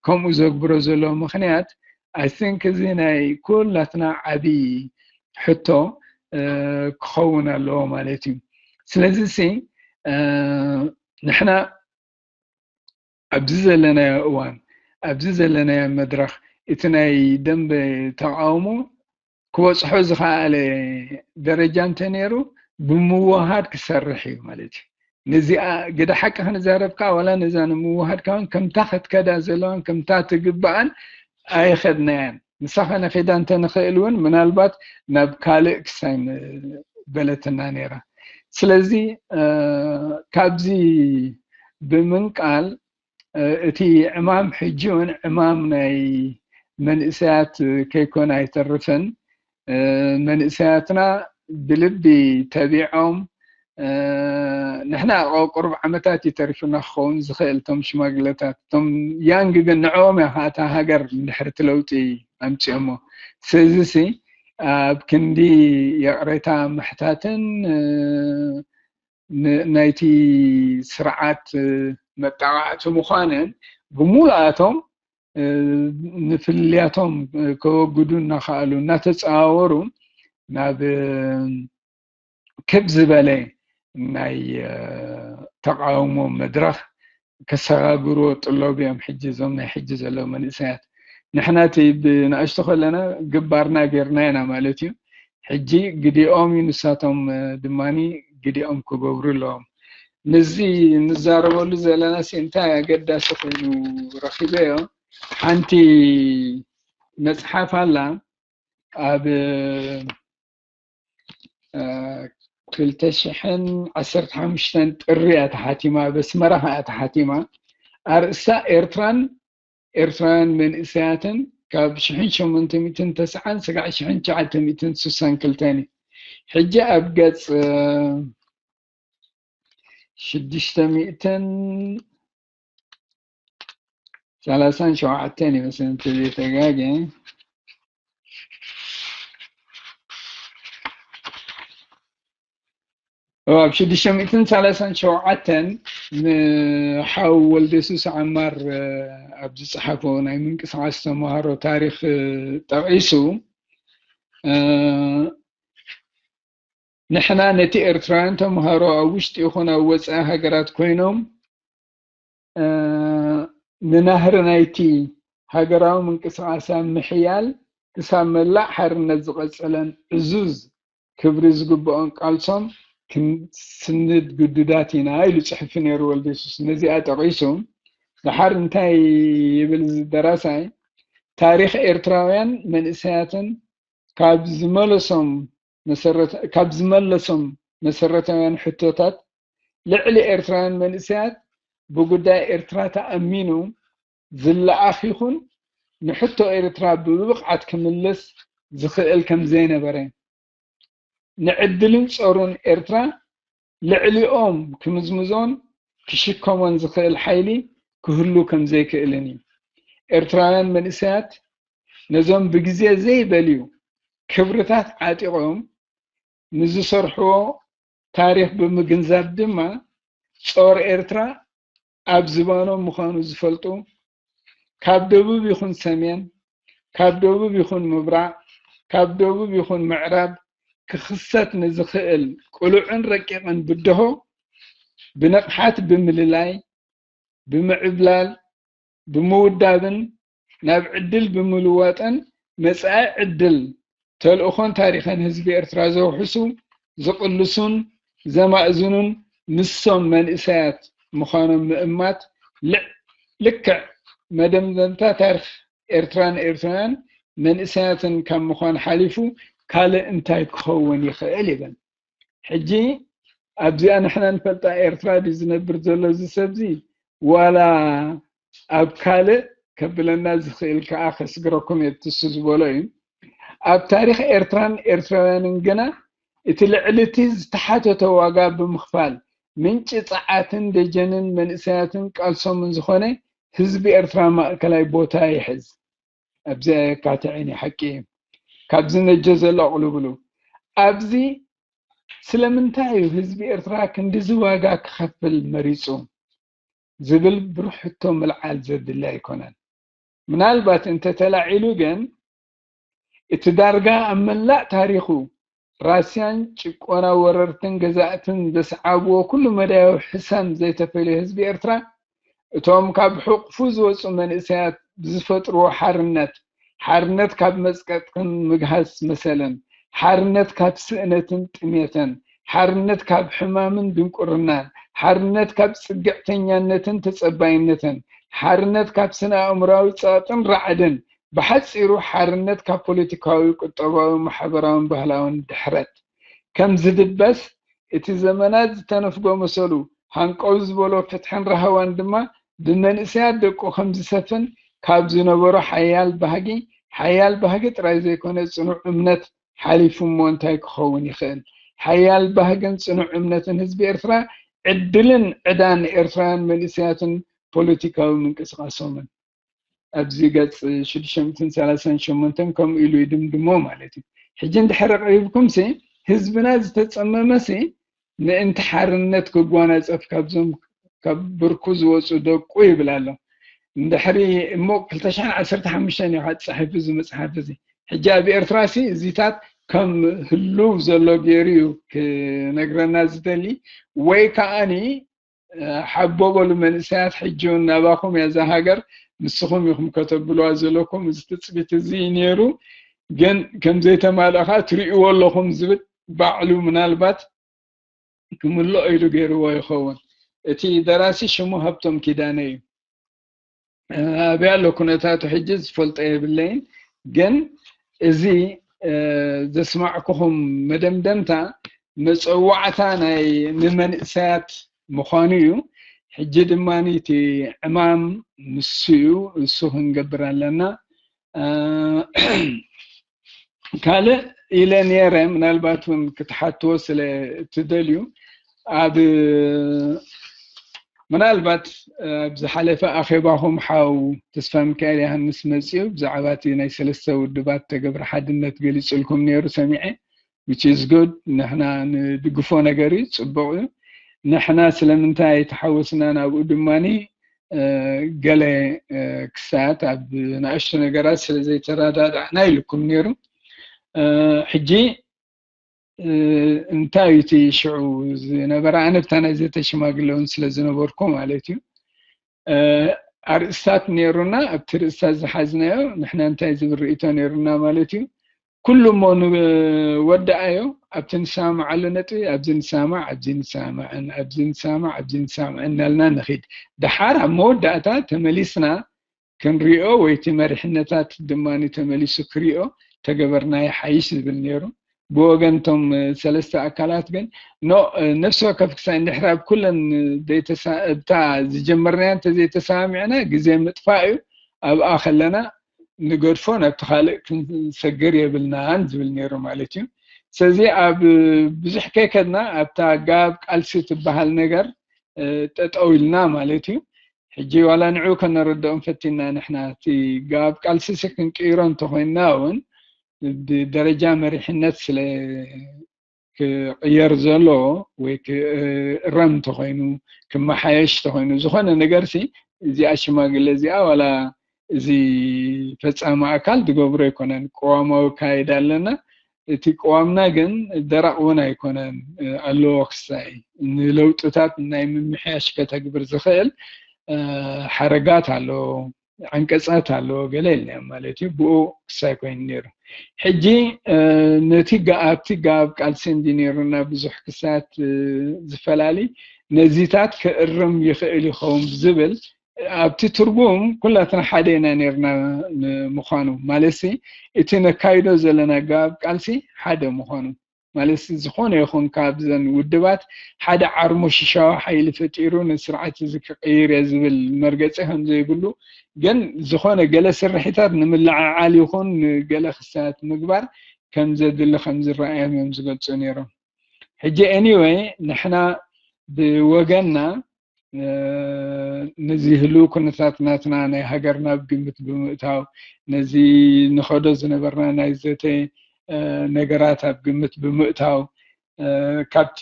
ከምኡ ዘግብሮ ዘሎ ምኽንያት? I think እዚ ናይ ኩላትና ዓብዪ ሕቶ ክኸውን ኣለዎ ማለት እዩ። ስለዚ ሲ ንሕና ኣብዚ ዘለናዮ እዋን፣ ኣብዚ ዘለናዮ መድረኽ፣ እቲ ናይ ደንበ ተቓውሞ ክበጽሖ ዝኸኣለ ደረጃ እንተነይሩ፣ ብምውሃድ ክሰርሕ እዩ ማለት እዩ። ነዚኣ ግደ ሓቂ ክንዛረብ ከኣ፣ ዋላ ነዛ ንምውሃድ ከኣ ከምታ ክትከዳ ዘለዋን ከምታ ትግብኣን ኣይኸድናያን። ንሳ ከነኺዳ እንተንኽእል እውን፣ ምናልባት ናብ ካልእ ክሳይ ምበለትና ነይራ። ስለዚ፣ እ፣ ካብዚ ብምንቃል፣ እ፣ እቲ ዕማም ሕጂ እውን ዕማም ናይ መንእሰያት ከይኮነ ኣይተርፍን። እ፣ መንእሰያትና ብልቢ ተቢዖም፣ እ፣ ንሕና ቁሩብ ዓመታት እዩ ተሪፉና ክኸውን ዝኽእል፣ እቶም ሽማግለታት፣ እቶም ያንግ ግን ንዕኦም እያ ከኣ እታ ሃገር ንድሕሪ እቲ ለውጢ ኣምጺኦሞ። ስለዚሲ ኣብ ክንዲ ይቕሬታ ምሕታትን፣ እ፣ ን-፣ ናይቲ ስርዓት መጣቓዕቲ ምዃንን፣ ብምሉኣቶም፣ እ፣ ንፍልልያቶም ከወግዱ እናኸኣሉ፣ እናተጸዋወሩ ናብ፣ እ፣ ክብ ዝበለ ናይ፣ እ፣ ተቓውሞ መድረኽ ከሰጋግርዎ ጥሎብ እዮም ሕጂ እዞም ናይ ሕጂ ዘለዉ መንእሰያት። ንሕና እቲ ብንኣሽቱ ከለና ግባርና ጌርና ኢና ማለት እዩ። ሕጂ ግዲኦም እዩ፣ ንሳቶም፣ እ፣ ድማኒ ግዲኦም ክገብሩ ኣለዎም። ነዚ ንዛረበሉ ዘለናሲ እንታይ ኣገዳሲ ኮይኑ ረኺበዮ? ሓንቲ መጽሓፍ ኣላ፣ ኣብ፣ እ፣ ክልተ ሽሕን ዓሰርተ ሓሙሽተን ጥሪ እያ ተሓቲማ፣ ኣብ ኣስመራ ከኣ ተሓቲማ። ኣርእስታ ኤርትራን ኤርትራውያን መንእሰያትን ካብ ሽሕን ሸሞንተ ሚእትን ተስዓን ስጋዕ ሽሕን ትሽዓተ ሚእትን ስሳን ክልተን እዩ። ሕጂ ኣብ ገጽ፣ እ፣ ሽዱሽተ ሚእትን ሰላሳን ሸውዓተን ይመስለኒ እንተዘይተጋግየ። ኣብ ሽዱሽተ ሚእትን ሰላሳን ሸውዓተን ንሓው ወልደ የሱስ ዓማር፣ እ፣ ኣብ ዝጸሓፎ ናይ ምንቅስቓስ ተምሃሮ ታሪኽ፣ እ፣ ጠቒሱ፣ እ፣ ንሕና ነቲ ኤርትራውያን ተምሃሮ ኣብ ውሽጢ ይኹን ኣብ ወጻኢ ሃገራት ኮይኖም፣ እ፣ ንናህሪ ናይቲ ሃገራዊ ምንቅስቓስ ኣብ ምሕያል ክሳብ መላእ ሓርነት ዝቐጸለን ዕዙዝ ክብሪ ዝግብኦን ቃልሶም ክንስንድ ግዱዳት ኢና ኢሉ ጽሑፉ ነይሩ ወልደ የሱስ። ነዚኣ ጠቒሱ፣ ደሓር እንታይ ይብል እዚ ደራሳይ? ታሪኽ ኤርትራውያን መንእሰያትን ካብ ዝመለሶም መሰረት-፣ ካብ ዝመለሶም መሰረታውያን ሕቶታት፣ ልዕሊ ኤርትራውያን መንእሰያት ብጉዳይ ኤርትራ ተኣሚኑ ዝለኣኽ ይኹን ንሕቶ ኤርትራ ብብቕዓት ክምልስ ዝኽእል ከም ዘይነበረ፣ ንዕድልን ጾሩን ኤርትራ ልዕሊኦም ክምዝምዞን ክሽከሞን ዝኽእል ሓይሊ ክህሉ ከም ዘይክእልን እዩ። ኤርትራውያን መንእሰያት ነዞም ብግዜ ዘይበልዩ ክብርታት ዓጢቖም ንዝሰርሕዎ ታሪኽ ብምግንዛብ ድማ፣ ጾር ኤርትራ ኣብ ዝባኖም ምዃኑ ዝፈልጡ፣ ካብ ደቡብ ይኹን ሰሜን፣ ካብ ደቡብ ይኹን ምብራቕ፣ ካብ ደቡብ ይኹን ምዕራብ ክኽሰት ንዝኽእል ቅሉዕን ረቂቕን ብድሆ ብንቕሓት ብምልላይ፣ ብምዕብላል፣ ብምውዳብን ናብ ዕድል ብምልዋጥን፣ መጻኢ ዕድል፣ ተልእኾን ታሪኽን ህዝቢ ኤርትራ ዘውሕሱ፣ ዝቕልሱን ዘማእዝኑን ንሶም መንእሰያት ምዃኖም ምእማት፣ ልዕ-፣ ልክዕ መደምደምታ ታሪኽ ኤርትራን ኤርትራውያን መንእሰያትን ካብ ምዃን ሓሊፉ ካልእ እንታይ ክኸውን ይኽእል? ይብል። ሕጂ ኣብዚኣ ንሕና ንፈልጣ ኤርትራ ድዩ ዝነብር ዘሎ እዚ ሰብዚ? ዋላ ኣብ ካልእ ከብለና ዝኽእል ከኣ ከስግረኩም እየ፣ ትሱ ዝበሎ እዩ። ኣብ ታሪኽ ኤርትራን ኤርትራውያንን ግና እቲ ልዕሊ እቲ ዝተሓተተ ዋጋ ብምኽፋል ምንጪ ጸዓትን ደጀንን መንእሰያትን ቃልሶምን ዝኾነ ህዝቢ ኤርትራ ማእከላይ ቦታ ይሕዝ። ኣብዚኣ የካትዕን እዩ፣ ሓቂ እዩ። ካብዚ ነጀ ዘሎ ኣቕልብሉ። ኣብዚ ስለምንታይ እዩ ህዝቢ ኤርትራ ክንድዚ ዋጋ ክኸፍል መሪጹ ዝብል ብሩህ ሕቶ ምልዓል ዘድሊ ኣይኮነን። ምናልባት እንተተላዒሉ ግን፣ እቲ ዳርጋ ኣብ መላእ ታሪኹ ራስያን ጭቆና ወረርትን ገዛእትን ዘስዓብዎ ኩሉ መዳያዊ ሕሰም ዘይተፈልዮ ህዝቢ ኤርትራ፣ እቶም ካብ ሕቑፉ ዝወጹ መንእሰያት ብዝፈጥርዎ ሓርነት፣ ሓርነት ካብ መጽቀጥን ምግሃስ መሰልን፣ ሓርነት ካብ ስእነትን ጥሜትን፣ ሓርነት ካብ ሕማምን ድንቁርናን፣ ሓርነት ካብ ጽግዕተኛነትን ተጸባይነትን፣ ሓርነት ካብ ስነ ኣእምሮኣዊ ጸቕጥን ራዕድን፣ ብሓጺሩ ሓርነት ካብ ፖለቲካዊ፣ ቁጠባዊ፣ ማሕበራውን ባህላውን ድሕረት ከም ዝድበስ፣ እቲ ዘመናት ዝተነፍጎ መሰሉ ሃንቀው ዝበሎ ፍትሕን ራህዋን ድማ ብመንእሰያት ደቁ ከም ዝሰፍን፣ ካብ ዝነበሮ ሓያል ባህጊ፣ ሓያል ባህጊ ጥራይ ዘይኮነ ጽኑዕ እምነት ሓሊፉ እሞ እንታይ ክኸውን ይኽእል? ሓያል ባህግን ጽኑዕ እምነትን ህዝቢ ኤርትራ ዕድልን ዕዳን ኤርትራውያን መንእሰያትን ፖለቲካዊ ምንቅስቃሶምን። ኣብዚ ገጽ ሽዱሽተ ሚእትን ሰላሳን ሸሞንተን ከምኡ ኢሉ ይድምድሞ ማለት እዩ። ሕጂ እንድሕር ኣቕሪብኩም ሲ ህዝብና ዝተጸመመ ሲ ምእንቲ ሓርነት ክጓናጸፍ ካብዞም ካብ ብርኩ ዝወጹ ደቁ ይብል ኣሎ። እንድሕሪ እሞ ክልተ ሽሕን ዓሰርተ ሓሙሽተን እዩ ተጻሒፉ እዚ መጽሓፍ እዚ። ሕጂ ኣብ ኤርትራ ሲ እዚታት ከም ህሉው ዘሎ ገይሩ እዩ ክነግረና ዝደሊ ወይ ከኣኒ ሓቦ በሉ መንእሰያት፣ ሕጂ እውን ናባኹም እያ እዛ ሃገር፣ ንስኹም ኢኹም ከተብልዋ ዘለኩም። እዚ ትጽቢት እዚ እዩ ነይሩ፣ ግን ከም ዘይተማልአ ኸኣ ትርእይዎ ኣለኹም ዝብል ባዕሉ ምናልባት ክምልኦ ኢሉ ገይርዎ ይኸውን። እቲ ደራሲ ሽሙ ሃብቶም ኪዳነ እዩ። ኣበይ ኣሎ ኩነታቱ ሕጂ ዝፈልጦ የብለይን፣ ግን እዚ ዘስማዕኩኹም መደምደምታ መጸዋዕታ ናይ ንመንእሰያት ምዃኑ እዩ። ሕጂ ድማ እቲ ዕማም ንሱ እዩ፣ ንሱ ክንገብር ኣለና። ካልእ ኢለ ነይረ፣ ምናልባት እውን ክትሓትዎ ስለ እትደልዩ፣ ኣብ ምናልባት ኣብ ዝሓለፈ ኣኼባኹም ሓው ተስፋ ሚካኤል ዮሃንስ መጺኡ ብዛዕባ እቲ ናይ ሰለስተ ውድባት ተገብረ ሓድነት ገሊጹልኩም ነይሩ ሰሚዐ። Which is good፣ ንሕና ንድግፎ ነገር እዩ፣ ጽቡቕ እዩ። ንሕና ስለምንታይ ተሓወስና ናብኡ ድማኒ ገለ ክሳት ኣብ ንኣሽቱ ነገራት ስለ ዘይተረዳዳእና ኢልኩም ነይሩ። ሕጂ እንታይ እዩ እቲ ሽዑ ዝነበረ? ኣነ ብታ ናይ ዘተ ሽማግለ እውን ስለ ዝነበርኩ ማለት እዩ። ኣርእስታት ነይሩና፣ ኣብቲ ርእስታት ዝሓዝናዮ ንሕና እንታይ ዝብል ርእይቶ ነይሩና ማለት እዩ። ኩሉ እሞ ንወድኣዮ፣ ኣብቲ ንሰማማዓሉ ነጥቢ ኣብዚ ንሰማማዕ፣ ኣብዚ ንሰማማዕን፣ ኣብዚ ንሰማማዕ፣ ኣብዚ ንሰማማዕን እናልና ንኺድ። ደሓር ኣብ መወዳእታ ተመሊስና ክንሪኦ ወይ እቲ መሪሕነታት ድማ ተመሊሱ ክሪኦ ተገበርና ይሓይሽ ዝብል ነይሩ። ብወገን እቶም ሰለስተ ኣካላት ግን ኖ፣ ነፍሲ ወከፍ ክሳይ እንድሕር ኣብ ኩለን ዘይተሳ-፣ እታ ዝጀመርናያ እንተዘይተሰማሚዕና ግዜ ምጥፋእ እዩ፣ ኣብኣ ከለና ንገድፎ፣ ናብቲ ካልእ ክንሰግር የብልናን ዝብል ነይሩ ማለት እዩ። ስለዚ ኣብ ብዙሕ ከይከድና ኣብታ ጋብ ቃልሲ ትበሃል ነገር ጠጠው ኢልና ማለት እዩ። ሕጂ ዋላ ንዑ ከነረድኦም ፈቲና ንሕና እቲ ጋብ ቃልሲ ሲ ክንቅይሮ እንተኮይንና እውን ብደረጃ መሪሕነት ስለ ክቕየር ዘሎ ወይ ክእረም እንተኮይኑ፣ ክመሓየሽ እንተኮይኑ፣ ዝኾነ ነገር ሲ እዚኣ ሽማግለ እዚኣ ዋላ እዚ ፈጻሚ ኣካል ዝገብሮ ኣይኮነን። ቅዋማዊ ኣካይዳ ኣለና። እቲ ቅዋምና ግን ደረቕ እውን ኣይኮነን፣ ኣለዎ ክሳይ ንለውጥታት ናይ ምምሕያሽ ከተግብር ዝኽእል ሓረጋት ኣለዎ፣ ዓንቀጻት ኣለዎ፣ ገለ የልናዮም ማለት እዩ። ብኡ ክሳይ ኮይኑ ነይሩ። ሕጂ ነቲ ጋ-፣ ኣብቲ ጋብ ቃልሲ እንዲ ነይሩና ብዙሕ ክሳት ዝፈላሊ ነዚታት ክእርም ይኽእል ይኸውን ብዝብል ኣብቲ ትርጉም ኩላትና ሓደ ኢና ነይርና ምዃኑ፣ ማለትሲ እቲ ነካይዶ ዘለና ጋብ ቃልሲ ሓደ ምዃኑ፣ ማለትሲ ዝኾነ ይኹን ካብዘን ውድባት ሓደ ዓርሞሽሻዊ ሓይሊ ፈጢሩ ንስርዓት እዚ ክቕይር እየ ዝብል መርገፂ ከም ዘይብሉ፣ ግን ዝኾነ ገለ ስርሒታት ንምልዕዓል ይኹን ንገለ ክስታት ምግባር ከም ዘድሊ ከም ዝረኣዮም እዮም ዝገልፁ ነይሮም። ሕጂ anyway ንሕና ብወገንና ነዚ ህልው ኩነታት ናትና ናይ ሃገርና ኣብ ግምት ብምእታው፣ ነዚ ንኸዶ ዝነበርና ናይ ዘተ ነገራት ኣብ ግምት ብምእታው፣ ካብቲ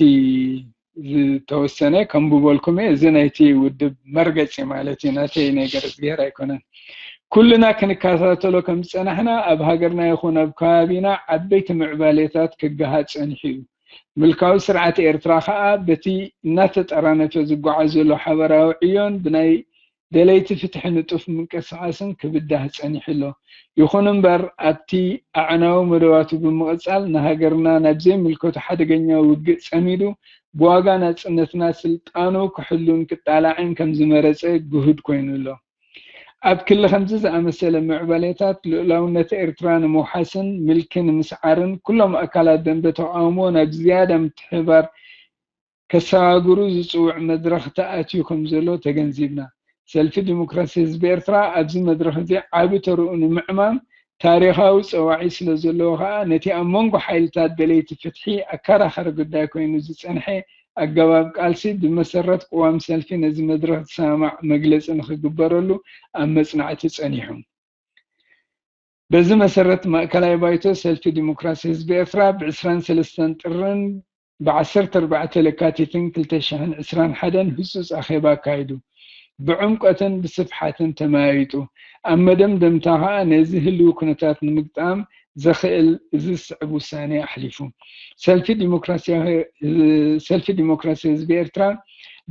ዝተወሰነ ከም ብበልኩም እየ፣ እዚ ናይቲ ውድብ መርገፂ ማለት እዩ፣ ናተይ ናይ ገረዝግሄር ኣይኮነን። ኩልና ክንከታተሎ ከም ዝጸናሕና፣ ኣብ ሃገርና ይኹን ኣብ ከባቢና ዓበይቲ ምዕባሌታት ክገሃድ ጸኒሑ እዩ። ምልካዊ ስርዓት ኤርትራ ከኣ በቲ እናተጠራነፈ ዝጓዓዝ ዘሎ ሓበራዊ ዕዮን ብናይ ደለይቲ ፍትሒ ንጡፍ ምንቅስቓስን ክብዳህ ጸኒሑ ኣሎ። ይኹን እምበር፣ ኣብቲ ኣዕናዊ መደባቱ ብምቕጻል፣ ንሃገርና ናብ ዘይምልከቶ ሓደገኛ ውግእ ጸሚዱ፣ ብዋጋ ናጽነትና ስልጣኑ ክሕሉን ክጣላዕን ከም ዝመረጸ ግሁድ ኮይኑ ኣሎ። ኣብ ክሊ ከምዚ ዝኣመሰለ ምዕባሌታት፣ ልኡላውነት ኤርትራ ንምውሓስን ምልኪ ንምስዓርን፣ ኩሎም ኣካላት ደንበ ተቓውሞ ናብ ዝያዳ ምትሕብባር ከሰጋግሩ ዝጽውዕ መድረኽ ተኣትዩ ከም ዘሎ ተገንዚብና። ሰልፊ ዲሞክራሲ ህዝቢ ኤርትራ ኣብዚ መድረኽ እዚ ዓቢ ተርኡ ንምዕማም ታሪኻዊ ጸዋዒ ስለ ዘለዎ ከኣ፣ ነቲ ኣብ መንጎ ሓይልታት ደለይቲ ፍትሒ ኣከራኻሪ ጉዳይ ኮይኑ ዝጸንሐ ኣገባብ ቃልሲ፣ ብመሰረት ቅዋም ሰልፊ ነዚ መድረኽ ዝሰማማዕ መግለጺ ንኽግበረሉ ኣብ መጽናዕቲ ጸኒሑ። በዚ መሰረት፣ ማእከላይ ባይቶ ሰልፊ ዲሞክራሲ ህዝቢ ኤርትራ ብ ዕስራን ሰለስተን ጥርን ብ ዓሰርተ ኣርባዕተ ለካቲትን ክልተ ሽሕን ዕስራን ሓደን ህጹጽ ኣኼባ ኣካይዱ። ብዕምቆትን ብስፍሓትን ተመያይጡ። ኣብ መደምደምታ ከኣ ነዚ ህልዊ ኩነታት ንምግጣም ዘኽእል እዚ ዝስዕብ ውሳኔ ኣሕሊፉ። ሰልፊ ዲሞክራሲያዊ፣ ሰልፊ ዲሞክራሲ ህዝቢ ኤርትራ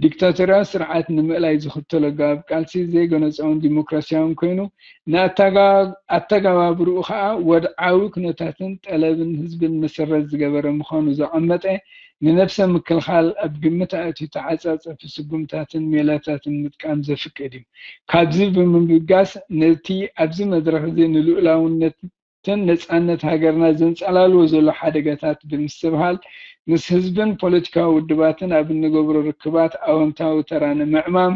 ዲክታቶርያዊ ስርዓት ንምእላይ ዝኽተሎ ኣገባብ ቃልሲ ዘይገነጻውን ዲሞክራሲያውን ኮይኑ፣ ንኣተጋ-፣ ኣተገባብርኡ ከኣ ወድዓዊ ኩነታትን ጠለብን ህዝብን መሰረት ዝገበረ ምዃኑ ዘቐመጠ፣ ንነብሰ ምክልኻል ኣብ ግምት ኣእትዩ ተዓጻጸፊ ስጉምታትን ሜላታትን ምጥቃም ዘፍቅድ እዩ። ካብዚ ብምብጋስ፣ ነቲ ኣብዚ መድረኽ እዚ ንልኡላውነትን ነጻነት ሃገርና ዘንጸላልዎ ዘሎ ሓደጋታት ብምስትብሃል፣ ምስ ህዝብን ፖለቲካዊ ውድባትን ኣብ እንገብሮ ርክባት ኣወንታዊ ተራ ንምዕማም፣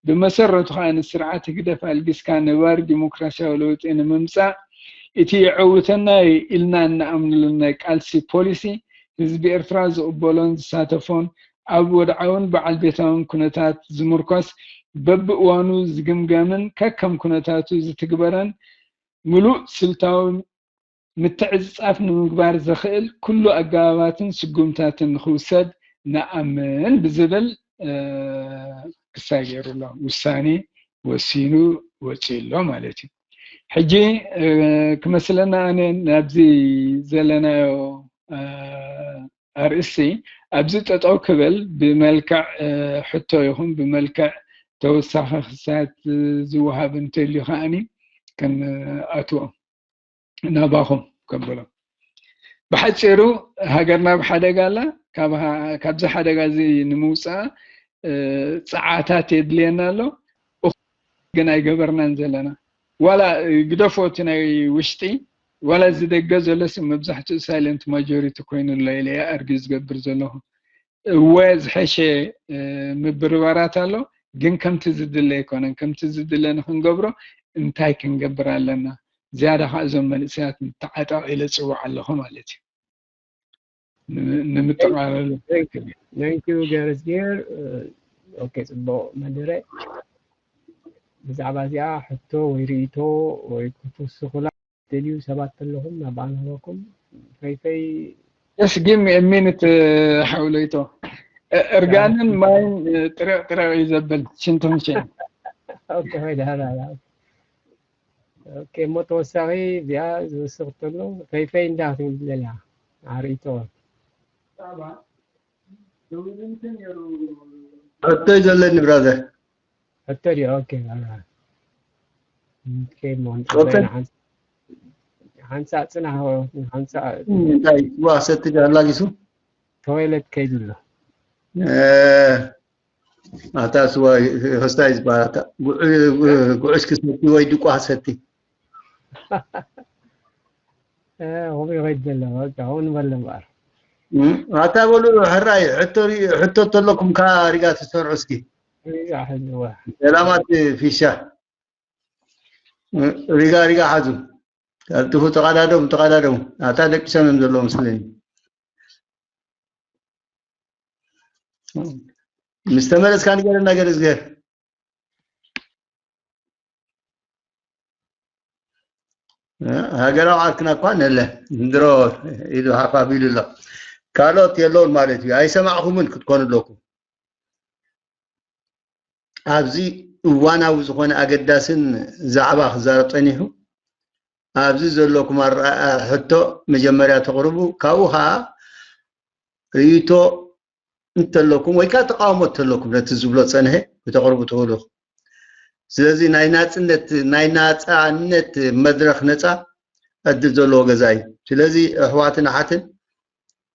ብመሰረቱ ከኣ ንስርዓት ህግደፍ ኣልጊስካ ነባሪ ዲሞክራሲያዊ ለውጢ ንምምጻእ፣ እቲ የዕውተና እዩ ኢልና እንኣምነሉ ናይ ቃልሲ ፖሊሲ፣ ህዝቢ ኤርትራ ዝቕበሎን ዝሳተፎን፣ ኣብ ወድዓውን በዓል ቤታውን ኩነታት ዝምርኮስ፣ በብእዋኑ ዝግምገምን ከከም ኩነታቱ ዝትግበረን፣ ምሉእ ስልታዊ ምትዕጽጻፍ ንምግባር ዘኽእል ኩሉ ኣገባባትን ስጉምታትን ንኽውሰድ ንኣምን ብዝብል፣ እ፣ ክሳይ ገይሩ ኣሎ። ውሳኔ ወሲኑ ወጺኡ ኣሎ ማለት እዩ። ሕጂ፣ እ፣ ክመስለና ኣነ ናብዚ ዘለናዮ፣ እ፣ ኣርእስቲ ኣብዚ ጠጠው ክብል ብመልክዕ፣ እ፣ ሕቶ ይኹን ብመልክዕ ተወሳኺ ክሳት ዝወሃብ እንተልዩ ከኣኒ ክንኣትዎ ናባኹም ከብሎ። ብሓጺሩ ሃገርና ኣብ ሓደጋ ኣላ። ካብ ሃ-፣ ካብዚ ሓደጋ እዚ ንምውጻእ፣ እ፣ ጸዓታት የድልየና ኣሎ። እኹ ግን ኣይገበርናን ዘለና። ዋላ፣ እ፣ ግደፎ እቲ ናይ ውሽጢ፣ ዋላ እዚ ደገ ዘሎስ መብዛሕትኡ ሳይለንት ማጆሪቲ ኮይኑ ኣሎ ኢለ እየ ኣርጊ ዝገብር ዘለኹ። እወ ዝሐሸ፣ እ፣ ምብርባራት ኣሎ፣ ግን ከምቲ ዝድለ ኣይኮነን። ከምቲ ዝድለ ንክንገብሮ እንታይ ክንገብር ኣለና? ዝያዳ ከዓ እዞም መንእሰያት ንተዓጠቕ ኢለ ጽውዕ ኣለኹ ማለት እዩ። ን-፣ ንምጥቓለሉ። Thank you ገረዝጌር። ኦኬ፣ ጽቡቕ መደረ። ብዛዕባ እዚኣ ሕቶ ወይ ርእይቶ ወይ ክትውስኹላ ትደልዩ ሰባት ኣለኹም፣ ናብ ኣንህበኩም። ፈይፈይ። Just give me a minute, እ፣ ሓውለይቶ። እ፣ እርጋንን ማይን፣ እ፣ ጥሪቕ ጥሪቕ እዩ ዘብል፣ ሽንቶም ሸን። ኦኬ፣ ወይ ደህና፣ ደህና። ኦኬ፣ እሞ ተወሳኺ እዚኣ ዝውስኽ ተሎ፣ ፈይፈይ እንዳ ክትብል ትደልያ? ኣርእይቶ። ሕቶ እዩ ዘለኒ፣ ብራዘር። ሕቶ ድዩ? ኦኬ፣ ኣላ። ኦኬ፣ እሞ ኦኬ። ንጽበ ንሓንሳ-፣ ሓንሳእ ጽናሕ፣ ሓንሳእ እንታይ፣ ስዋ ሰቲ ኣላጊሱ? ቶይለት ከይዱ ኣሎ። እ፣ ኣታ ስዋ ይኸስታ እዩ ዝበሃል። ኣታ ጉዕ-፣ ጉዕሽ ክሰቲ ወይ ድቋ ክሰቲ። እ፣ ከምኡ ይኸይድ ዘሎ። በቃ፣ ከምኡ ንበል እምበኣር። እ፣ ኣታ በሉ፣ ሕራይ፣ ሕቶ ሪ-፣ ሕቶ ተለኩም፣ ከኣ ሪጋ ትሰርዑ እስኪ። ሪጋ ሕልዋ። ሰላማት ፊሻ። እ፣ ሪጋ፣ ሪጋ ሓዙ። ኣብትኹ ተቐዳደሙ፣ ተቐዳደሙ። ኣታ ደቂሶም እዮም ዘለዉ መስለኒ። ምስ ተመለስካ ንገረና፣ ገለ ዝገር። እ፣ ሃገራዊ ዓርክና እኳ ነለ፣ እንድሮ ኢሉ ሃፍ ኣቢሉ ኣሎ። ካልኦት የለውን ማለት እዩ። ኣይሰማዕኹምን ክትኮኑ ኣለኩም። ኣብዚ እዋናዊ ዝኾነ ኣገዳስን ዛዕባ ክዛረብ ጸኒሑ፣ ኣብዚ ዘለኩም ኣረኣ-፣ ሕቶ መጀመርያ ተቕርቡ፣ ካብኡ ኸዓ ርእይቶ እንተለኩም ወይ ከዓ ተቃውሞ እንተለኩም ነቲ ዝብሎ ጸንሐ ክተቕርቡ ትኽእሉ ኢኹም። ስለዚ ናይ ናጽነት፣ ናይ ናጻነት መድረኽ ነጻ ዕድል ዘለዎ ገዛ እዩ። ስለዚ ኣሕዋትን ኣሓትን፣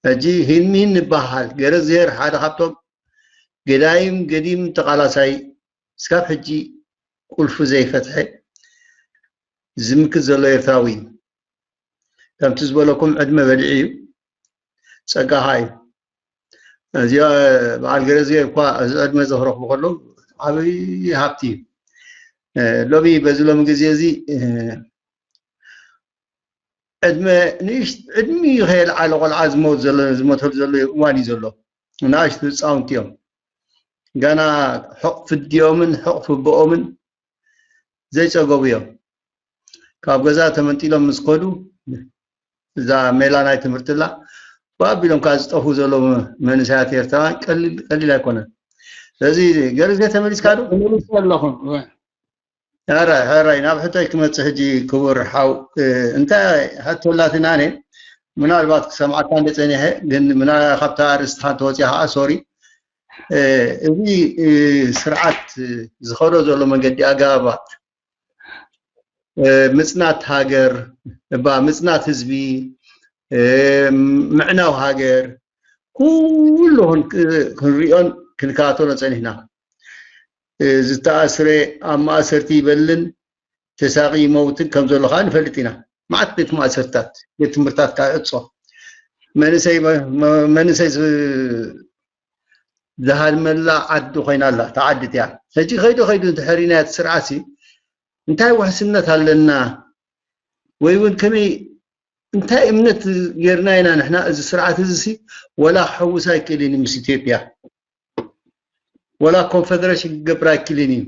ሕጂ ሂልሚ ንበሃል ገረዝሄር ሓደ ካብቶም ገዳይም ገዲም ተቓላሳይ ስካብ ሕጂ ቁልፉ ዘይፈትሐ ዝምክት ዘሎ ኤርትራዊ እዩ። ከምቲ ዝበለኩም ዕድመ በሊዑ እዩ፣ ጸጋኻ እዩ። እዚኦ በዓል ገረዝሄር እኳ እዚ ዕድመ እዚ ክረኽቡ ከለዉ ዓብዪ ሃብቲ እዩ። እ፣ ሎሚ በዚ ሎሚ ግዜ እዚ፣ እ፣ ዕድመ ንእሽ-፣ ዕድሚኡ ከየልዓለ ቆልዓ ዝመውት ዘሎ፣ ዝሞተሉ ዘሎ እዋን እዩ ዘሎ። ንኣሽቱ ህፃውንቲ እዮም። ገና ሕቕ ፍዲኦምን ሕቕ ፍብኦምን ዘይፀገቡ እዮም። ካብ ገዛ ተመንጢሎም ምስ ከዱ እዛ ሜላ ናይ ትምህርትላ ብኣቢሎም ካብ ዝጠፉ ዘለዉ መንእሰያት ኤርትራውያን ቀሊል፣ ቀሊል ኣይኮነን። ስለዚ ገርዜ ተመሊስካ ዶ? ተመሊሰ ኣለኹ። ሕራይ፣ ሕራይ፣ ናብ ሕቶይ ክመጽእ ሕጂ ክቡር ሓው፣ እ፣ እንታይ ሕቶ ኣላትና ኣነ ምናልባት ክሰምዓካ እንደ ጸኒሐ፣ ግን ምና-፣ ካብታ ኣርእስቲ ሓንቲ ወጺኣ ኸዓ፣ ሶሪ። እ፣ እዚ፣ እ፣ ስርዓት፣ እ፣ ዝኸዶ ዘሎ መንገዲ ኣገባባት፣ እ፣ ምጽናት ሃገር፣ እባ ምጽናት ህዝቢ፣ እ፣ ምዕናው ሃገር፣ ኩሉ ክን-፣ ክንሪኦን ክንከታተሎ ጸኒሕና። እ፣ ዝተኣስረ ኣብ ማእሰርቲ ይበልን ተሳቒ ይመውትን ከም ዘሎ ኸዓ ንፈልጥ ኢና። መዓት ቤት ማእሰርታት፣ ቤት ትምህርትታት ከዓ ዕጾ። መንእሰይ መ-፣ መ-፣ መንእሰይ ዝ-፣ ዝሃድመላ ዓዲ ኮይና ኣላ፣ እታ ዓዲ እቲኣ። ሕጂ ከይዱ ከይዱ እንድሕር ርኢናዮ እቲ ስርዓትሲ፣ እንታይ ውሕስነት ኣለና? ወይ እውን ከመይ፣ እንታይ እምነት ጌርና ኢና ንሕና እዚ ስርዓት እዚ ሲ ወላ ክሕውስ ኣይክእልን እዩ ምስ ኢትዮጵያ? ወላ ኮንፈደሬሽን ክገብር ኣይክእልን እዩ፣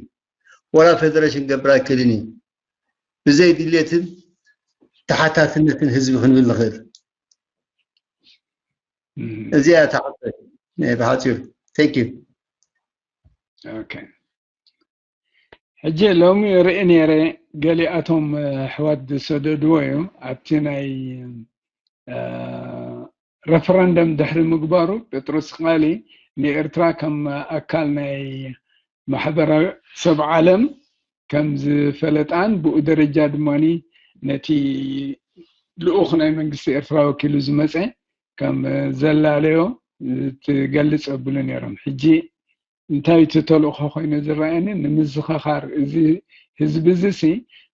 ወላ ፌደሬሽን ክገብር ኣይክእልን እዩ፣ ብዘይ ድሌትን ተሓታትነትን ህዝቢ ክንብል ንኽእል። እም። እዚኣ እታ ሕቶይ፣ ናይ ብሓጺሩ። Thank you። ኦኬ። ሕጂ ሎሚ ርኢ ነይረ፣ ገሊኣቶም፣ እ፣ ኣሕዋት ዝሰደድዎ እዩ። ኣብቲ ናይ፣ እ፣ ረፈረንደም ድሕሪ ምግባሩ፣ ጴጥሮስ ቃሊ ንኤርትራ ከም ኣካል ናይ ማሕበረሰብ ዓለም ከም ዝፈለጣን፣ ብኡ ደረጃ ድማ ነቲ ልኡኽ ናይ መንግስቲ ኤርትራ ወኪሉ ዝመጸ ከም ዘላለዮ ትገልጽ ኣብሉ ነይሮም። ሕጂ እንታይ እቲ ተልእኾ ኮይኑ ዝረኣየኒ፣ ንምዝኽኻር እዚ ህዝቢ እዚ ሲ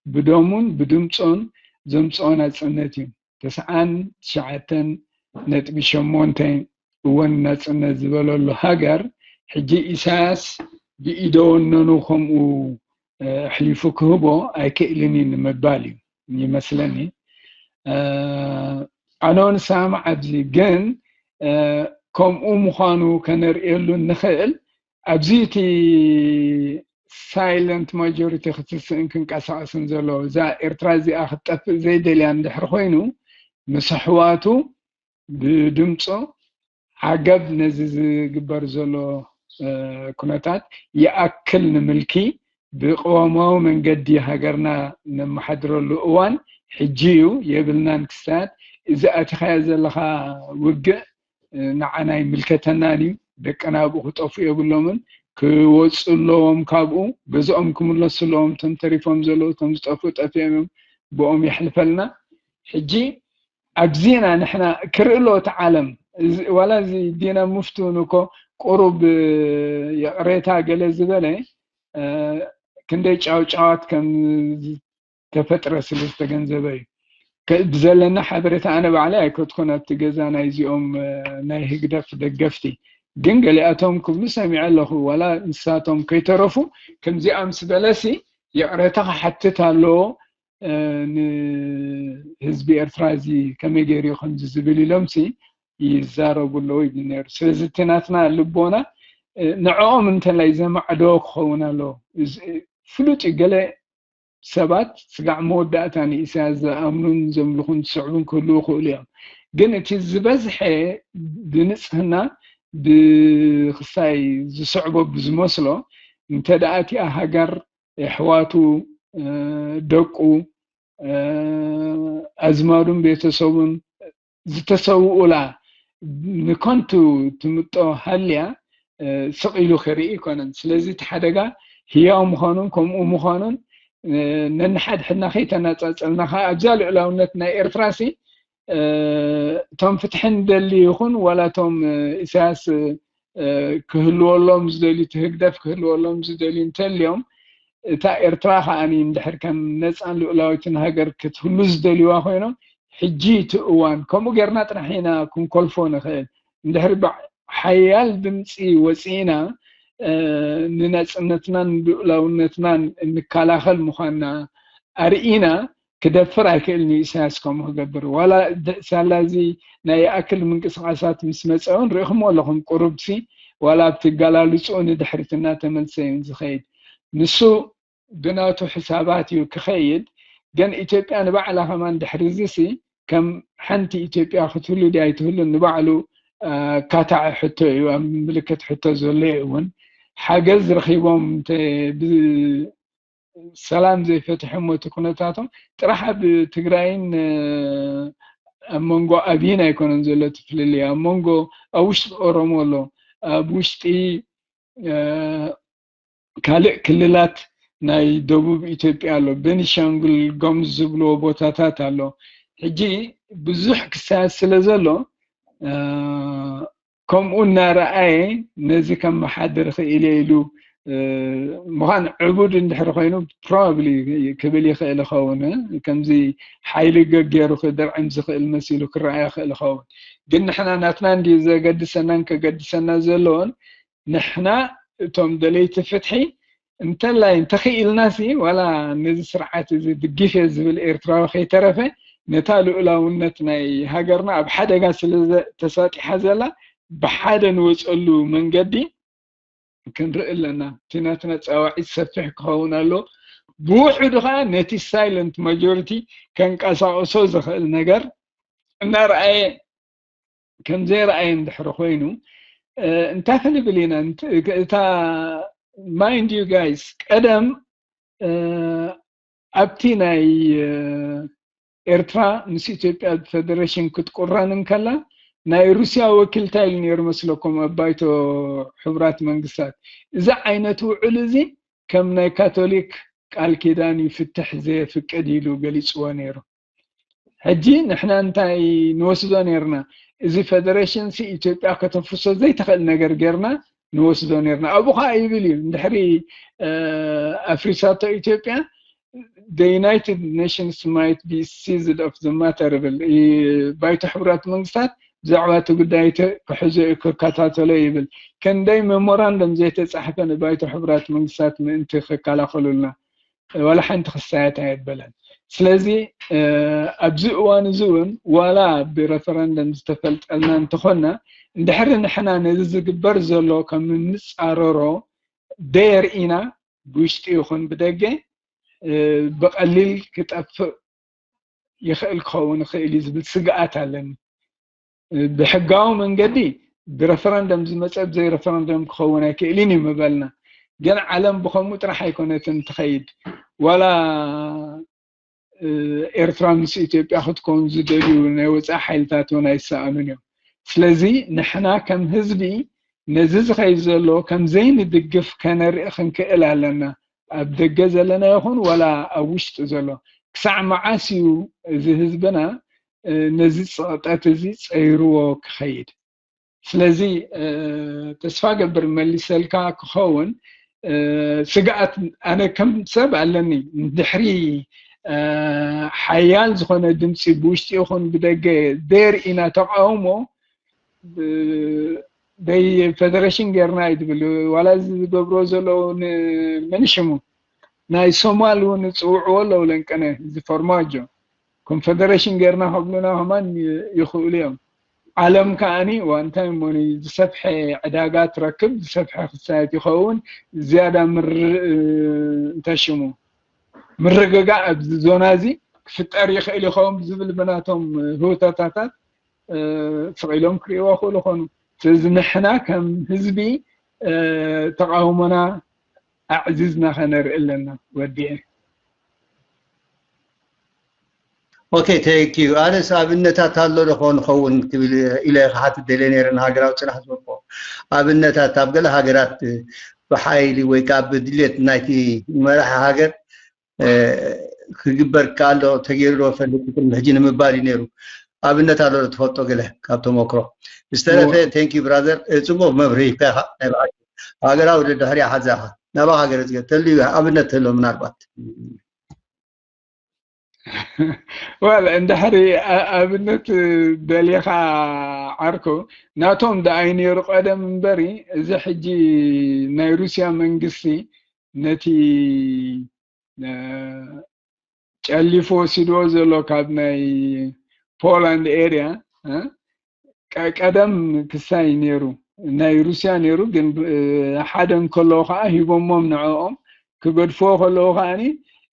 ብደሙን ብድምፆን ዘምፅኦ ናፅነት እዩ። ተስዓን ትሽዓተን ነጥቢ ሸሞንተ እወን ናፅነት ዝበለሉ ሃገር፣ ሕጂ ኢሳያስ ብኢደ ወነኑ ከምኡ፣ እ፣ ኣሕሊፉ ክህቦ ኣይክእልን እዩ ንምባል እዩ ይመስለኒ። እ፣ ኣነ እውን እሰማማዕ ኣብዚ፣ ግን፣ እ፣ ከምኡ ምዃኑ ከነርእየሉ እንኽእል ኣብዚ እቲ ሳይለንት ማጆሪቲ ክትስእን ክንቀሳቐስን ዘሎ፣ እዛ ኤርትራ እዚኣ ክትጠፍእ ዘይደልያ እንድሕር ኮይኑ፣ ምስ ኣሕዋቱ ብድምፆ ዓገብ ነዚ ዝግበር ዘሎ፣ እ፣ ኩነታት ይኣክል ንምልኪ ብቅዋማዊ መንገዲ ሃገርና ነመሓድረሉ እዋን ሕጂ እዩ የብልናን ክስታያት። እዚ ኣቲኻዮ ዘለኻ ውግእ፣ እ፣ ንዓና ኣይምልከተናን እዩ። ደቅና ኣብኡ ክጠፍኡ የብሎምን። ክወፁ ኣለዎም ካብኡ። ገዝኦም ክምለሱ ኣለዎም። እቶም ተሪፎም ዘለዉ፣ እቶም ዝጠፍኡ ጠፊኦም እዮም። ብኦም የሕልፈልና። ሕጂ ኣብዚ ኢና ንሕና ክርኢ ኣሎ እቲ ዓለም። እዚ፣ ዋላ እዚ ዲና ሙፍቲ እውን እኮ ቁሩብ፣ እ፣ ይቕሬታ ገለ ዝበለ፣ እ፣ ክንደይ ጫውጫዋት ከም ዝተፈጥረ ስለ ዝተገንዘበ እዩ። ከ-፣ ብዘለና ሓበሬታ ኣነ ባዕለይ ኣይከድኩን ኣብቲ ገዛ ናይዚኦም፣ እ፣ ናይ ህግደፍ ደገፍቲ። ግን ገሊኣቶም ክብሉ ሰሚዐ ኣለኹ። ዋላ ንሳቶም ከይተረፉ ከምዚኣ ምስ በለሲ ይቕሬታ ክሓትት ኣለዎ፣ እ፣ ንህዝቢ ኤርትራ እዚ ከመይ ገይሩ እዩ ከምዚ ዝብል ኢሎምሲ ይዛረቡ ኣለዉ ይብል ነይሩ። ስለዚ እቲ ናትና ልቦና፣ እ፣ ንዕኦም እንተላይ ዘማዕደዎ ክኸውን ኣለዎ። እዚ፣ እ፣ ፍሉጥ እዩ። ገለ ሰባት ስጋዕ መወዳእታ ንኢሳያስ ዝኣምኑን ዘምልኹን ዝስዕቡን ክህልዉ ይኽእሉ እዮም። ግን እቲ ዝበዝሐ ብንጽህና ብክሳይ ዝስዕቦ ብዝመስሎ እንተ ደኣ እቲኣ ሃገር የሕዋቱ፣ ደቁ፣ ኣዝማዱን ቤተሰቡን ዝተሰውኡላ ንከንቱ ትምጦ ሃልያ ስቕ ኢሉ ክርኢ ኣይኮነን። ስለዚ እቲ ሓደጋ ህያው ምዃኑን ከምኡ ምዃኑን ነንሓድሕድና ከይተነጻጸልና ከኣ ኣብዛ ልዑላውነት ናይ ኤርትራሲ እቶም ፍትሒ ንደሊ ይኹን ዋላ እቶም ኢሳያስ ክህልወሎም ዝደልዩ፣ እቲ ህግደፍ ክህልወሎም ዝደልዩ እንተልዮም፣ እታ ኤርትራ ከኣ እንድሕር ከም ነጻን ልኡላዊትን ሃገር ክትህሉ ዝደልይዋ ኮይኖም፣ ሕጂ እቲ እዋን ከምኡ ጌርና ጥራሕ ኢና ክንኮልፎ ንኽእል። እንድሕር ሓያል ድምፂ ወፂእና ንናፅነትናን ልኡላውነትናን እንከላኸል ምዃንና ኣርኢና፣ ክደፍር ኣይክእልን እዩ ኢሳያስ ከምኡ ክገብር። ዋላ ሳላ እዚ ናይ ይኣክል ምንቅስቃሳት ምስ መፀ እውን ርኢኹምዎ ኣለኹም። ቁሩብሲ ዋላ ኣብቲ ኣገላልፅኡ ንድሕሪት እናተመልሰ እዩ ዝኸይድ። ንሱ ብናቱ ሕሳባት እዩ ክኸይድ። ግን ኢትዮጵያ ንባዕላ ከማን ድሕሪ እዚሲ ከም ሓንቲ ኢትዮጵያ ክትህሉ ድያ ኣይትህሉን ንባዕሉ ኣካታዒ ሕቶ እዩ፣ ኣብ ምልክት ሕቶ ዘሎ እዩ። እውን ሓገዝ ረኺቦም ሰላም ዘይፈትሐሞ እቲ ኩነታቶም ጥራሕ ኣብ ትግራይን ኣብ መንጎ ኣብይን ኣይኮነን ዘሎ እቲ ፍልልይ። ኣብ መንጎ ኣብ ውሽጢ ኦሮሞ ኣሎ፣ ኣብ ውሽጢ ካልእ ክልላት ናይ ደቡብ ኢትዮጵያ ኣሎ፣ ቤኒሻንጉል ጎምዝ ዝብልዎ ቦታታት ኣሎ። ሕጂ ብዙሕ ክሳየስ ስለ ዘሎ ከምኡ እናረኣየ ነዚ ከመሓድር ክእል ኢሉ ምዃን ዕቡድ እንድሕር ኮይኑ ፕሮባብሊ ክብል ይኽእል ይኸውን። ከምዚ ሓይሊ ገገሩ ክድርዕም ዝኽእል መሲሉ ክረኣይ ይኽእል ይኸውን። ግን ንሕና ናትና እንድዩ ዘገድሰናን ከገድሰና ዘለዎን። ንሕና እቶም ደለይቲ ፍትሒ እንተላይ እንተኽኢልናሲ ዋላ ነዚ ስርዓት እዚ ድጊፍ እየ ዝብል ኤርትራዊ ከይተረፈ ነታ ልኡላውነት ናይ ሃገርና ኣብ ሓደጋ ስለ ተሳጢሓ ዘላ ብሓደ ንወፀሉ መንገዲ ክንርኢ ኣለና። እቲ ናትና ፃዋዒት ሰፊሕ ክኸውን ኣሎ። ብውሕዱ ከዓ ነቲ ሳይለንት ማጆሪቲ ከንቀሳቕሶ ዝኽእል ነገር እናረኣየ ከም ዘይረኣየ እንድሕር ኮይኑ እንታይ ክንብል ኢና? እታ ማይንድ ዩ ጋይስ፣ ቀደም ኣብቲ ናይ ኤርትራ ምስ ኢትዮጵያ ፈደሬሽን ክትቁረን እንከላ ናይ ሩስያ ወኪልታ ኢሉ ነይሩ መስለኩም ኣብ ባይቶ ሕቡራት መንግስታት። እዚ ዓይነት ውዕል እዚ ከም ናይ ካቶሊክ ቃል ኪዳን እዩ ፍትሕ ዘየፍቅድ ኢሉ ገሊፅዎ ነይሩ። ሕጂ ንሕና እንታይ ንወስዶ ነርና? እዚ ፈደሬሽን ሲ ኢትዮጵያ ከተፍርሶ ዘይትኽእል ነገር ገርና ንወስዶ ነርና። ኣብኡ ከዓ ይብል እዩ እንድሕሪ ኣፍሪሳቶ ኢትዮጵያ the United Nations might be seized of the matter ይብል። ባይቶ ሕቡራት መንግስታት ብዛዕባ እቲ ጉዳይ ክሕዞ ክከታተሎ ይብል። ክንደይ ሜሞራንደም ዘይተፃሕፈ ንባይቶ ሕቡራት መንግስታት ምእንቲ ክከላኸሉልና ዋላ ሓንቲ ክሳየት ኣየበለን። ስለዚ ኣብዚ እዋን እዚ እውን ዋላ ብረፈረንደም ዝተፈልጠልና እንተኾንና እንድሕሪ ንሕና ነዚ ዝግበር ዘሎ ከም እንፃረሮ ደየር ኢና ብውሽጢ ይኹን ብደገ ብቐሊል ክጠፍእ ይኽእል ክኸውን ይኽእል እዩ ዝብል ስግኣት ኣለኒ። ብሕጋዊ መንገዲ ብረፈረንደም ዝመፀ ብዘይ ረፈረንደም ክኸውን ኣይክእልን እዩ ምበልና። ግን ዓለም ብኸምኡ ጥራሕ ኣይኮነትን ትኸይድ። ዋላ ኤርትራ ምስ ኢትዮጵያ ክትከውን ዝደልዩ ናይ ወፃኢ ሓይልታት እውን ኣይሰኣኑን እዮም። ስለዚ ንሕና ከም ህዝቢ ነዚ ዝኸይድ ዘሎ ከም ዘይንድግፍ ከነርኢ ክንክእል ኣለና። ኣብ ደገ ዘለና ይኹን ዋላ ኣብ ውሽጢ ዘሎ ክሳዕ መዓስ እዩ እዚ ህዝብና ነዚ ፅቕጠት እዚ ፀይርዎ ክኸይድ? ስለዚ ተስፋ ገብር መሊሰልካ ክኸውን ስግኣት ኣነ ከም ሰብ ኣለኒ። ድሕሪ ሓያል ዝኾነ ድምፂ ብውሽጢ ይኹን ብደገ ደር ኢና ተቃውሞ ደይ ፌደሬሽን ጌርና እዩ ትብል። ዋላ እዚ ዝገብሮ ዘለዉ ንመን ሽሙ ናይ ሶማል እውን ይፅውዕዎ ኣለዉ ለንቀነ እዚ ፎርማጆ ኮንፌደሬሽን ጌርና ከብሉና ከማን ይኽእሉ እዮም። ዓለም ከዓኒ ዋ እንታይ እሞ ዝሰፍሐ ዕዳጋ ትረክብ ዝሰፍሐ ክሳየት ይኸውን ዝያዳ ምር እንታይ ሽሙ ምርግጋእ ኣብዚ ዞና እዚ ክፍጠር ይኽእል ይኸውን ዝብል ብናቶም ህውተታታት ስቕ ኢሎም ክርእይዎ ክእሉ ኾኑ። ስለዚ ንሕና ከም ህዝቢ ተቃውሞና ኣዕዚዝና ከነርኢ ኣለና። ወዲኤ። Okay, thank you። ኣነስ ኣብነታት ኣሎ ዶ ኾን ኸውን ክብል ኢለ ክሓትት ደልየ ነይረ። ንሃገራዊ ጽናሕ ዝበቆ ኣብነታት ኣብ ገለ ሃገራት ብሓይሊ ወይ ከዓ ብድሌት ናይቲ መራሒ ሃገር ክግበር ከኣሎ ተገይሩ ዶ ፈልጥ ቅድሚ ሕጂ ንምባል እዩ ነይሩ። ኣብነት ኣሎ ዶ ትፈልጦ ገለ ካብ ተመክሮ? ዝተረፈ thank you brother። ጽቡቕ መብርሂ ኢኻ። ናይ ብሓቂ ሃገራዊ ደድሕሪኣ ሓዛኻ ናባኻ ገለ ዝገ ተልዩ ኣብነት ተሎ ምናልባት well እንድሕሪ ኣብነት ደሊኻ ዓርኩ ናቶም ደኣይ ነይሩ ቀደም እምበሪ እዚ ሕጂ ናይ ሩስያ መንግስቲ ነቲ ጨሊፉ ወሲድዎ ዘሎ ካብ ናይ ፖላንድ ኤርያ ቀደም ክሳይ ነይሩ ናይ ሩስያ ነይሩ ግን ሓደ እንከለዉ ከዓ ሂቦሞም ንዕኦም ክገድፍዎ ከለዉ ከዓኒ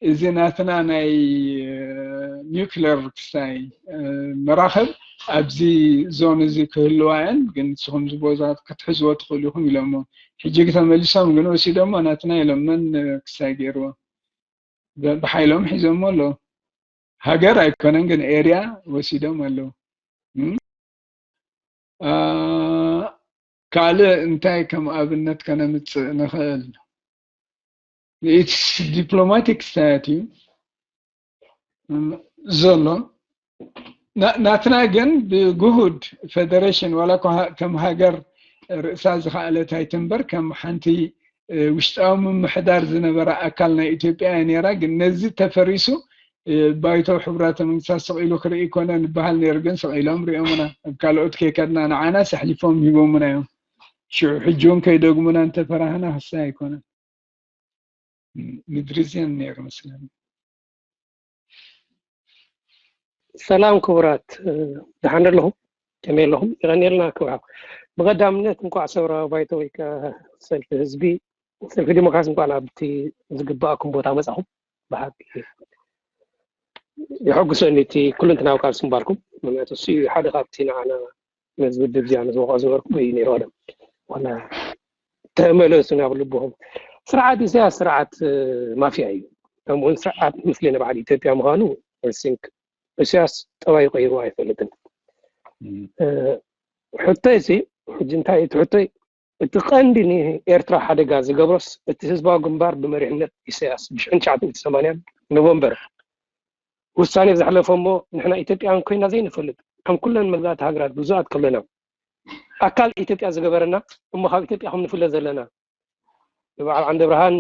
እዚ ናትና ናይ ኒክለር ክሳይ መራኽብ ኣብዚ ዞን እዚ ክህልዋ እየን ግን ንስኹም ዝቦዛ ክትሕዝዎ ትኽእሉ ኢኹም ኢሎሞ ሕጂ ተመሊሶም ግን ወሲዶሞ ናትና ኢሎም መን ክሳይ ገይርዎ ብሓይሎም ሒዞሞ ኣለዉ ሃገር ኣይኮነን ግን ኤርያ ወሲዶም ኣለዉ ካልእ እንታይ ከም ኣብነት ከነምፅእ ንኽእል ኢትስ ዲፕሎማቲክ ስታያት እዩ ዘሎ ናትና ግን ብጉሁድ ፌደሬሽን ዋላ ከም ሃገር ርእሳ ዝኸኣለት ኣይትንበር ከም ሓንቲ ውሽጣዊ ምምሕዳር ዝነበረ ኣካል ናይ ኢትዮጵያ እያ ነይራ ግን ነዚ ተፈሪሱ ባይቶ ሕቡራተ መንግስታት ስቕ ኢሉ ክርኢ ኮነ ንበሃል ነይሩ ግን ስቕ ኢሎም ሪኦምና ኣብ ካልኦት ከይከድና ንዓናስ ኣሕሊፎም ሂቦምና እዮም ሽዑ ሕጂ እውን ከይደግሙና እንተፈራህና ክሳይ ኣይኮነን ምድሪ እዚአን ነይሩ መስለኒ ሰላም ክቡራት ደሓን ኣለኹም ከመይ ኣለኹም ይቐኒልና ክብራ ብቐዳምነት እንኳዕ ሰውራ ባይቶ ወይ ሰልፊ ህዝቢ ሰልፊ ዲሞክራሲ እንኳዕ ናብቲ ዝግባኣኩም ቦታ መፃኹም ብሓቂ የሐጉሰኒ እቲ ኩልንትናዊ ቃልሲ ምባልኩም ምክንያቱ እሱ ሓደ ካብቲ ንዓና ነዚ ውድብ እዚኣ ንዝወቕዖ ዝነበርኩ እዩ ነይሩ ቀደም ዋላ ተመለሱ ናብ ልብኹም ስርዓት ኢሳያስ ስርዓት ማፍያ እዩ ከምኡውን ስርዓት ምስለነ በዓል ኢትዮጵያ ምዃኑ ኢሳያስ ጠባዩ ቀይሩ ኣይፈልጥን ሕቶይ ሲ ሕጂ እንታይ እቲ ሕቶይ እቲ ቀንዲ ንኤርትራ ሓደጋ ዝገብሮስ እቲ ህዝባዊ ግንባር ብመሪሕነት ኢሳያስ ብሽሕን ትሽዓተ ሚእቲ ሰማንያን ኖቨምበር ውሳኔ ዘሕለፈ እሞ ንሕና ኢትዮጵያውያን ኮይና ዘይንፈልጥ ከም ኩለን መግዛእቲ ሃገራት ብዙኣት ከለና ኣካል ኢትዮጵያ ዝገበረና እሞ ካብ ኢትዮጵያ ከም ንፍለ ዘለና ንበዓል ዓንደ ብርሃን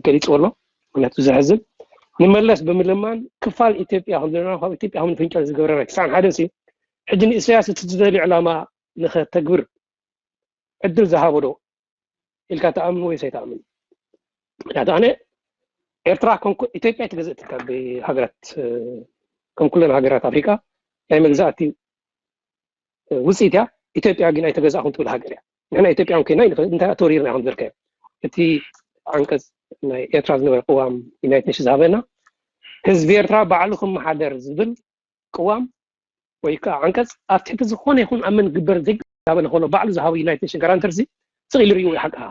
ገሊፅዎ ኣሎ ምክንያቱ ዘሕዝን ንመለስ ብምልማን ክፋል ኢትዮጵያ ከም ዘለና ካብ ኢትዮጵያ ከም ንፍንጨል ዝገበረና ክሳን ሓደ ሲ ሕጂ ንኢሳያስ እቲ ዝደልዩ ዕላማ ንኸተግብር ዕድል ዝሃቦ ዶ ኢልካ ትኣምን ወይስ ኣይትኣምን? ምክንያቱ ኣነ ኤርትራ ኢትዮጵያ ትገዝእ ትርከብ ሃገራት ከም ኩለን ሃገራት ኣፍሪቃ ናይ መግዛእቲ ውፅኢት እያ። ኢትዮጵያ ግን ኣይተገዛእኹም ትብል ሃገር እያ። ንሕና ኢትዮጵያውን ኮይና እንታይ ተወሪርና ኢኹም ዝርከብ እቲ ዓንቀፅ ናይ ኤርትራ ዝነበረ ቅዋም ዩናይት ኔሽን ዝሃበና ህዝቢ ኤርትራ ባዕሉ ክመሓደር ዝብል ቅዋም ወይ ከዓ ዓንቀፅ ኣብ ትሕቲ ዝኾነ ይኹን ኣብ መን ግበር ዘይዛበለ ከሎ ባዕሉ ዝሃበ ዩናይት ኔሽን ጋራንተር ዚ ስቕ ኢሉ ርእይዎ ይሓቅሃ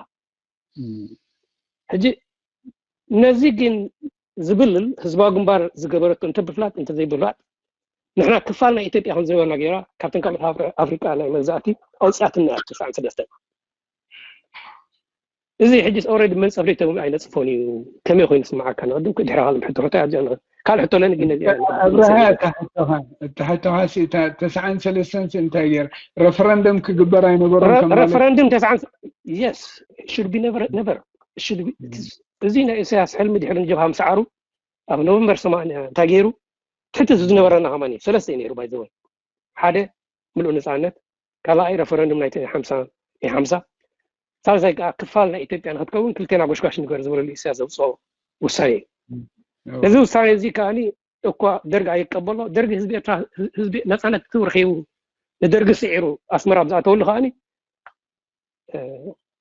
ሕጂ ነዚ ግን ዝብልል ህዝባዊ ግንባር ዝገበረቶ እንተ ብፍላጥ እንተ ዘይብፍላጥ ንሕና ክፋል ናይ ኢትዮጵያ ከም ዝነበርና ገይራ ካብተን ካልኦት ኣፍሪቃ ናይ መግዛእቲ ኣውፅኣትና እያ ትስዓን ሰለስተን እዚ ሕጂ ኦረዲ መንፀፍ ደይ ተብሎ ኣይነፅፎን እዩ ከመይ ኮይኑ ስማዓካ ንቅድም ድሕሪ ካልም ሕቶ ሕቶ ኣዚኣ ካልእ ሕቶ ለኒ ግን ነዚኣ ኣብርሃ እታ ሕቶኻ እታ ሕቶኻ ሲ እታ ተስዓን ሰለስተን ሲ እንታይ ገይር ረፈረንደም ክግበር ኣይነበሮም ከም ማለት referendum ተስዓን yes should be never never should be እዚ ናይ ኢሳያስ ሕልሚ ድሕሪ ንጀብሃ ምስዓሩ ኣብ ኖቨምበር ሰማንያ እንታይ ገይሩ ትሕቲ ዝነበረና ከማን እዩ ሰለስተ እዩ ነይሩ ባይዘወይ ሓደ ምሉእ ነፃነት ካልኣይ referendum ናይ ሓምሳ ናይ ሓምሳ ሳልሳይ ከዓ ክፋል ናይ ኢትዮጵያ ንክትከውን ክልቴና ጎሽጓሽ ንግበር ዝበለሉ ኢሳያስ ዘውፅኦ ውሳኔ እዩ እዚ ውሳኔ እዚ ከዓ እኳ ደርግ ኣይቀበሎ ደርግ ህዝቢ ኤርትራ ህዝቢ ነፃነት ክብሪ ሂቡ ንደርግ ስዒሩ ኣስመራ ብዝኣተወሉ ከዓ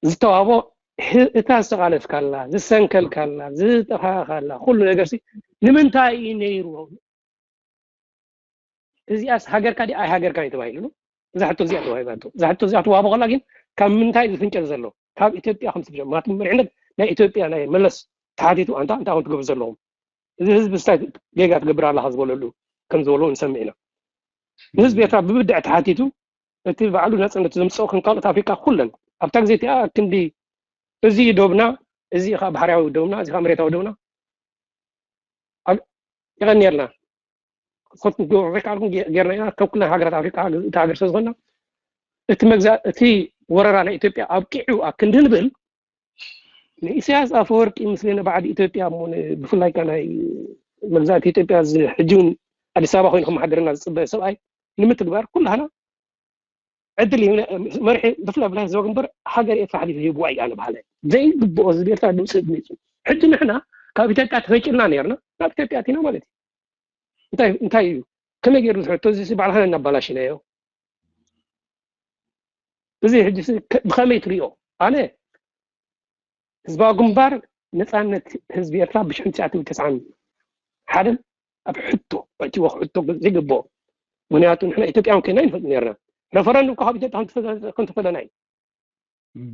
ዝተዋህቦ እታ ዝተቃለስካላ ዝሰንከልካላ ዝጠፋእካላ ኩሉ ነገር ሲ ንምንታይ እዩ ነይሩ እዚኣስ ሃገርካ ዲ ኣይ ሃገርካ እዩ ተባሂሉ እዛ ሕቶ እዚኣ ተዋሂባቶ እዛ ሕቶ እዚኣ ተዋህቦ ከላ ግን ካብ ምንታይ ዝፍንጨል ዘሎ ካብ ኢትዮጵያ ከም ስብጀ ማለት መሪሕነት ናይ ኢትዮጵያ ናይ መለስ ተሓቲቱ ኣንታ እንታይ ትገብሩ ዘለኹም? እዚ ህዝቢ ስታይ ጌጋ ትገብር ኣለኻ ዝበለሉ ከም ዝበለዎ ንሰምዕ ኢና። ንህዝቢ ኤርትራ ብብድዕ ተሓቲቱ እቲ ባዕሉ ናጽነት ዘምጽኦ ከም ካልኦት ኣፍሪቃ ኩለን ኣብታ ግዜ እቲኣ ክንዲ እዚ ዶብና፣ እዚ ከዓ ባሕርያዊ ዶብና፣ እዚ ከዓ መሬታዊ ዶብና የቐንየልና። ጌርና ኢና ከም ኩለን ሃገራት ኣፍሪቃ እታ ሃገር ስለዝኮና እቲ መግዛእ እቲ ወረራ ናይ ኢትዮጵያ ኣብቂዑ ኣብ ክንዲ ንብል ንኢሳያስ ኣፈወርቂ ምስለና ባዕዲ ኢትዮጵያ እሞ ብፍላይ ከ ናይ መግዛእቲ ኢትዮጵያ ሕጂ እውን ኣዲስ ኣበባ ኮይኑ ከመሓድረና ዝፅበ ሰብኣይ ንምትግባር ኩላህና ዕድል ይህብና። መርሒ ብፍላይ ብፍላይ ህዝባዊ ግንባር ሃገር ኤርትራ ሓሊፉ ይህብዋ እዩ ኣነ በሃላይ ዘይግብኦ ህዝቢ ኤርትራ ድምፂ ድሚፁ። ሕጂ ንሕና ካብ ኢትዮጵያ ተፈቂልና ነርና ናብ ኢትዮጵያ ኣቲና ማለት እዩ። እንታይ እንታይ እዩ ከመይ ገይሩ ዝሕቶ እዚ ባዕልካ እናባላሽናዮ። እዚ ሕጂ ብኸመይ ትሪኦ? ኣነ ህዝባዊ ግንባር ነፃነት ህዝቢ ኤርትራ ብሽሕን ትሽዓተ ሚእቲ ተስዓን ሓደን ኣብ ሕቶ ኣእትዎ ክሕቶ ዘይግብኦ። ምክንያቱ ንሕና ኢትዮጵያውያን ኮይና ይንፈልጥ ነርና። ረፈረንዱም ካብ ኢትዮጵያ ከምተፈለና እዩ።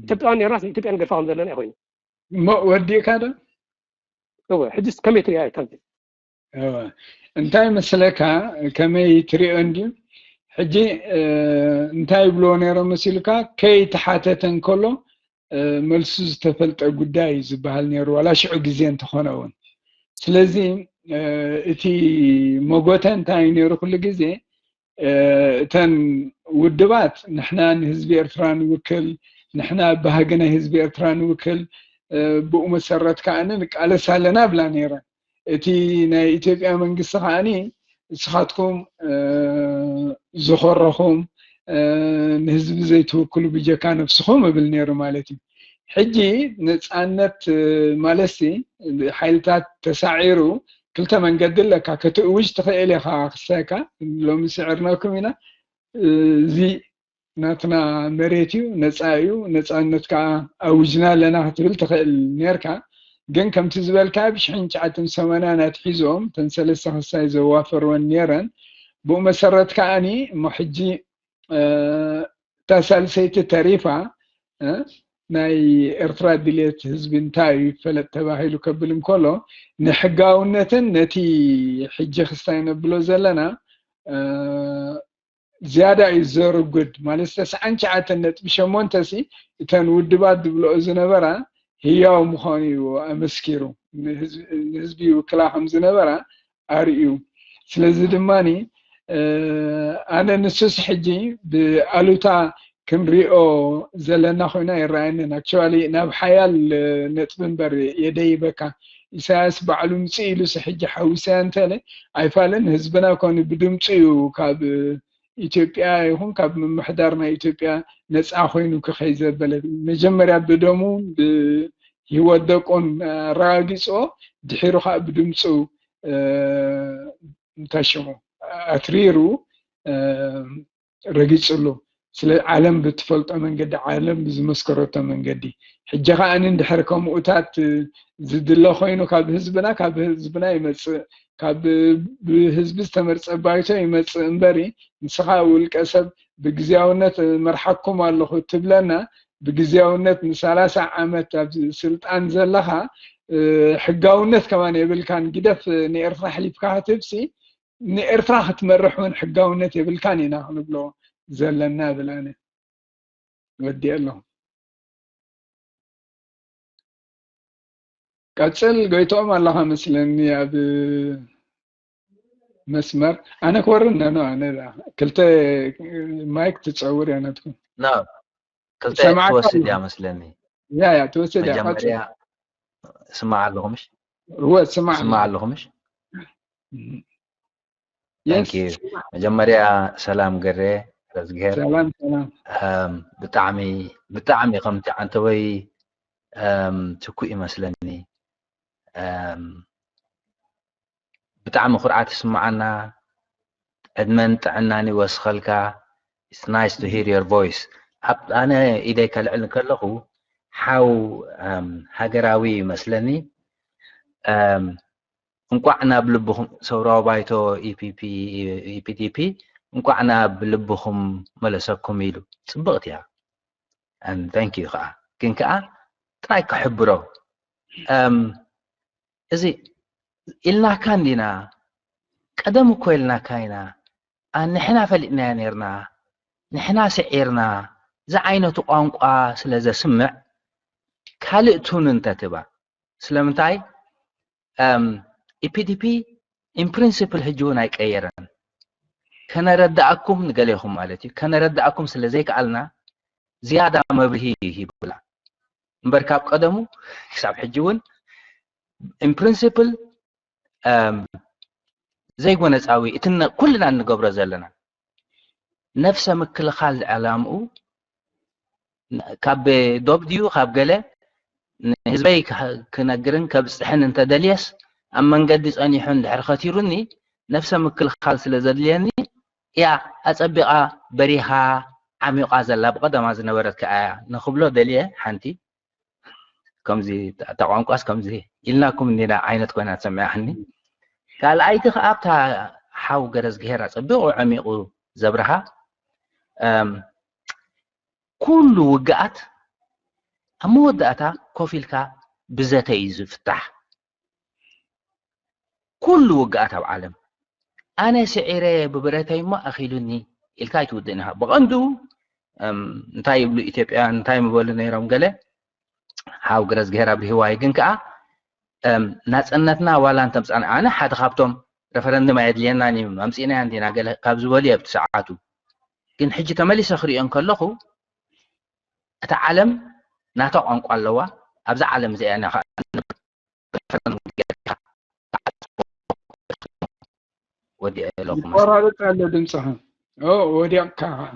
ኢትዮጵያውያን ነርና ኢትዮጵያ ንገድፋ ከም ዘለና ኮይኑ እሞ ወዲእካ ዶ? እወ ሕጅስ ከመይ ትሪያ ይታንት እወ እንታይ መስለካ? ከመይ ትሪኦ እንድዩ? ሕጂ እንታይ ይብልዎ ነይሮም መሲልካ? ከይተሓተተ እንከሎ መልሱ ዝተፈልጠ ጉዳይ እዩ ዝበሃል ነይሩ፣ ዋላ ሽዑ ግዜ እንተኾነ እውን። ስለዚ እቲ መጎተ እንታይ እዩ ነይሩ? ኩሉ ግዜ እተን ውድባት ንሕና ንህዝቢ ኤርትራ ንውክል፣ ንሕና ባህጊ ናይ ህዝቢ ኤርትራ ንውክል፣ ብኡ መሰረት ከኣ ንቃለስ ኣለና ብላ ነይረን። እቲ ናይ ኢትዮጵያ መንግስቲ ከኣኒ ንስኻትኩም ዝኾረኹም ንህዝቢ ዘይትውክሉ ብጀካ ነብስኹም እብል ነይሩ ማለት እዩ። ሕጂ ነፃነት ማለትሲ ሓይልታት ተሳዒሩ ክልተ መንገዲ ኣለካ። ክትእውጅ ትኽእል ኢኻ ክሳይካ ሎሚ ስዕርናኩም ኢና እዚ ናትና መሬት እዩ፣ ነፃ እዩ፣ ነፃነት ከዓ ኣውጅና ኣለና ክትብል ትኽእል ነርካ። ግን ከምቲ ዝበልካ ብሽሕን ትሽዓትን ሰማንያን ኣትሒዞም ተን ሰለስተ ክሳይ ዘዋፈርወን ነረን። ብኡ መሰረት ከዓኒ እሞ ሕጂ እታ ሳልሰይቲ ተሪፋ ናይ ኤርትራ ድልየት ህዝቢ እንታይ እዩ ይፈለጥ ተባሂሉ ከብል እንከሎ ንሕጋውነትን ነቲ ሕጂ ክስታይ ነብሎ ዘለና ዝያዳ እዩ ዘርጉድ ማለት ተስዓን ትሽዓተን ነጥቢ ሸሞንተ ሲ እተን ውድባት ዝብልኦ ዝነበራ ህያው ምዃኑ እዩ ኣመስኪሩ ንህዝቢ ይውክላ ከም ዝነበራ ኣርእዩ ስለዚ ድማ ኣነ ንሱስ ሕጂ ብኣሉታ ክንሪኦ ዘለና ኮይና ይረኣየንን actually ናብ ሓያል ነጥቢ እምበር የደይበካ ኢሳያስ ባዕሉ ምፅእ ኢሉስ ሕጂ ሓዊሰያ እንተለ ኣይፋልን ህዝብና ኮነ ብድምፁ እዩ ካብ ኢትዮጵያ ይኹን ካብ ምምሕዳር ናይ ኢትዮጵያ ነፃ ኮይኑ ክኸይ ዘበለ መጀመርያ ብደሙ ብህይወት ደቁን ኣረጋጊፅኦ ድሒሩ ከዓ ብድምፁ እንታይ ሽሙ ኣትሪሩ ረጊፅሉ ስለ ዓለም ብትፈልጦ መንገዲ ዓለም ብዝመስከረቶ መንገዲ ሕጂ ከዓ እንድሕር ከምኡታት ዝድለ ኮይኑ ካብ ህዝብና ካብ ህዝብና ይመፅእ ካብ ብህዝቢ ዝተመርፀ ባይቶ ይመፅእ እምበሪ ንስኻ ውልቀ ሰብ ብግዝያውነት መርሓኩም ኣለኹ ትብለና ብግዝያውነት ንሰላሳ ዓመት ኣብ ስልጣን ዘለኻ ሕጋውነት ከማን የብልካን ግደፍ ንኤርትራ ኣሕሊፍካ ክትህብሲ ንኤርትራ ክትመርሕ እውን ሕጋውነት የብልካን ኢና ክንብሎ ዘለና እብል ኣነ ወዲኤ ኣለኹ ቀፅል ጎይትኦም ኣለኻ መስለኒ ኣብ መስመር ኣነ ክወርድ ነኖ ኣነ ክልተ ማይክ ትፀውር እያ ናትኩም ክልተ ትወስድ እያ መስለኒ ያ ያ ትወስድ እያ መጀመርያ ስማዕ ኣለኹ ምሽ እወ ስማዕ ስማዕ ኣለኹ ምሽ Yes. መጀመርያ ሰላም ገሬ ረዝግሄር ሰላም ሰላም ብጣዕሚ ብጣዕሚ ከምቲ ዓንተወይ ትኩእ ይመስለኒ ብጣዕሚ ኩርዓት ይስምዓና ዕድመን ጥዕናን ይወስኸልካ it's nice to hear your voice ኣብ ኣነ ኢደይ ከልዕል ከለኹ ሓው ሃገራዊ ይመስለኒ እንቋዕ ናብ ልብኹም ሰውራዊ ባይቶ ኢፒዲፒ እንቋዕ ናብ ልብኹም መለሰኩም ኢሉ ፅብቕቲ እያ thank you ከዓ ግን ከዓ ጥራይ ክሕብሮ እም፣ እዚ ኢልናካ እንዲና፣ ቀደም እኮ ኢልናካ ኢና፣ ኣ፣ ንሕና ፈሊጥናዮ ነርና፣ ንሕና ስዒርና ዝዓይነቱ ቋንቋ ስለ ዘስምዕ ካልእ ቱን እንተትባ። ስለምንታይ? እም፣ ኢፒዲፒ in principle ሕጂ እውን ኣይቀየረን። ከነረዳእኩም ንገሌኹም ማለት እዩ፣ ከነረዳእኩም ስለ ዘይከኣልና ዝያዳ መብርሂ ይህብላ እምበር ካብ ቀደሙ ክሳብ ሕጂ እውን in principle እም፣ ዘይጎነፃዊ እቲ ነ- ኩልና እንገብሮ ዘለና ነፍሰ ምክልኻል ዕላምኡ ካብ ዶብ ድዩ ካብ ገለ ንህዝበይ ክህ- ክነግርን ከብፅሕን እንተደልየስ ኣብ መንገዲ ፀኒሑ እንድሕር ከቲሩኒ ነፍሰ ምክልኻል ስለ ዘድልየኒ እያ ኣፀቢቓ በሪኻ ዓሚቓ ዘላ ብቐደማ ዝነበረት ከኣ እያ ንክብሎ ደልየ ሓንቲ ከምዚ እታ ቋንቋስ ከምዚ ኢልናኩም እንዲና ዓይነት ኮይና ትሰምዐኒ። ካልኣይቲ ከዓ ኣብታ ሓው ገረዝግሄር ኣፀቢቑ ዓሚቑ ዘብርሃ እም፣ ኩሉ ውግኣት ኣብ መወዳእታ ኮፍ ኢልካ ብዘተ እዩ ዝፍታሕ። ኩሉ ውግኣት ኣብ ዓለም ኣነ ስዒረ ብብረተይ እሞ ኣኺሉኒ ኢልካ ኣይትውድእን ኢኻ። ብቐንዱ እም፣ እንታይ ይብሉ ኢትዮጵያውያን እንታይ ምበሉ ነይሮም ገለ ሓው ገረዝግሄር ኣብርሂዋ እዩ። ግን ከዓ እም፣ ናፅነትና ዋላ እንተምፃና ኣነ ሓደ ካብቶም ረፈረንድም ኣየድልየናን እዩ ኣምፂእናዮ እንዲና ገለ ካብ ዝበሉ እየ ኣብቲ ሰዓቱ። ግን ሕጂ ተመሊሰ ክሪኦ እንከለኹ እታ ዓለም ናታ ቋንቋ ኣለዋ። ኣብዛ ዓለም እዚኣ ኢና ከዓ ወዲኤ ኣለኹ። ይቆራረፅ ኣሎ ድምፅኻ። ኦ፣ ወዲቕካ ኸዓ።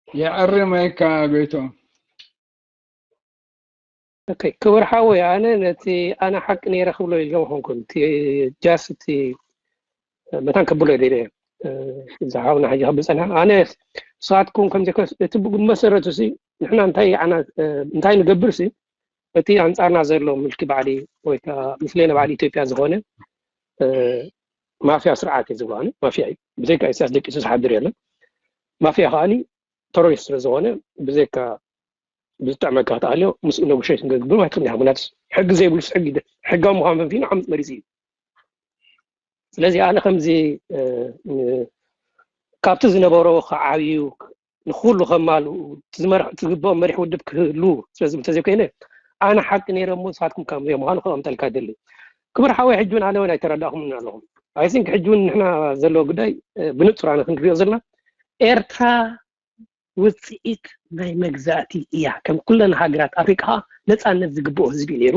የዐሪ ማይካ ጎይቶም። ኦኬ፣ ክቡር ሓወይ፣ ኣነ ነቲ ኣነ ሓቂ ነይረ ክብሎ ኢለ ኣይኮንኩን። እቲ ጃስት እቲ መታን ከብሎ ኢለ እየ። እዚ ሓውና ሕጂ ከብል ጸኒሐ። ኣነ ንስኻትኩም ከም ዘይኮነስ እቲ ብመሰረቱ ሲ ንሕና እንታይ ዓና እንታይ ንገብር ሲ እቲ ኣንጻርና ዘሎ ምልኪ ባዕሊ ወይ ከዓ ምስሌነ ባዕሊ ኢትዮጵያ ዝኾነ ማፍያ ስርዓት እዩ ዝብሎ። ኣነ ማፍያ እዩ። ብዘይካ ኢሳያስ ደቂሱ ዝሓድር የለን። ማፍያ ከዓኒ ተሮሪስት ስለ ዝኾነ ብዘይካ ብዝጥዕመካ ክትኣልዮ ምስኡ ነጎሽት ንገግብር ኣይትኽእልን ኢኻ። ምክንያቱ ሕጊ ዘይብሉስ ሕጊ ሕጋዊ ምዃኑ ፈንፊኑ ዓመፅ መሪፁ እዩ። ስለዚ ኣነ ከምዚ ካብቲ ዝነበሮ ክዓብዩ ንኩሉ ከማልኡ ዝግብኦም መሪሕ ውድብ ክህሉ ስለዚ እንተዘይኮይነ ኣነ ሓቂ ነይረ እሞ ንስኻትኩም ከም ዘይምዃኑ ከቐምጠልካ ይደሊ። ክብር ሓወይ ሕጂ እውን ኣነ እውን ኣይተረዳእኹምን ኣለኹም። ኣይ ቲንክ ሕጂ እውን ንሕና ዘለዎ ጉዳይ ብንጹር ኣነ ክንሪኦ ዘለና ኤርትራ ውፅኢት ናይ መግዛእቲ እያ። ከም ኩለን ሃገራት ኣፍሪቃ ነፃነት ዝግብኦ ህዝቢ ነይሩ።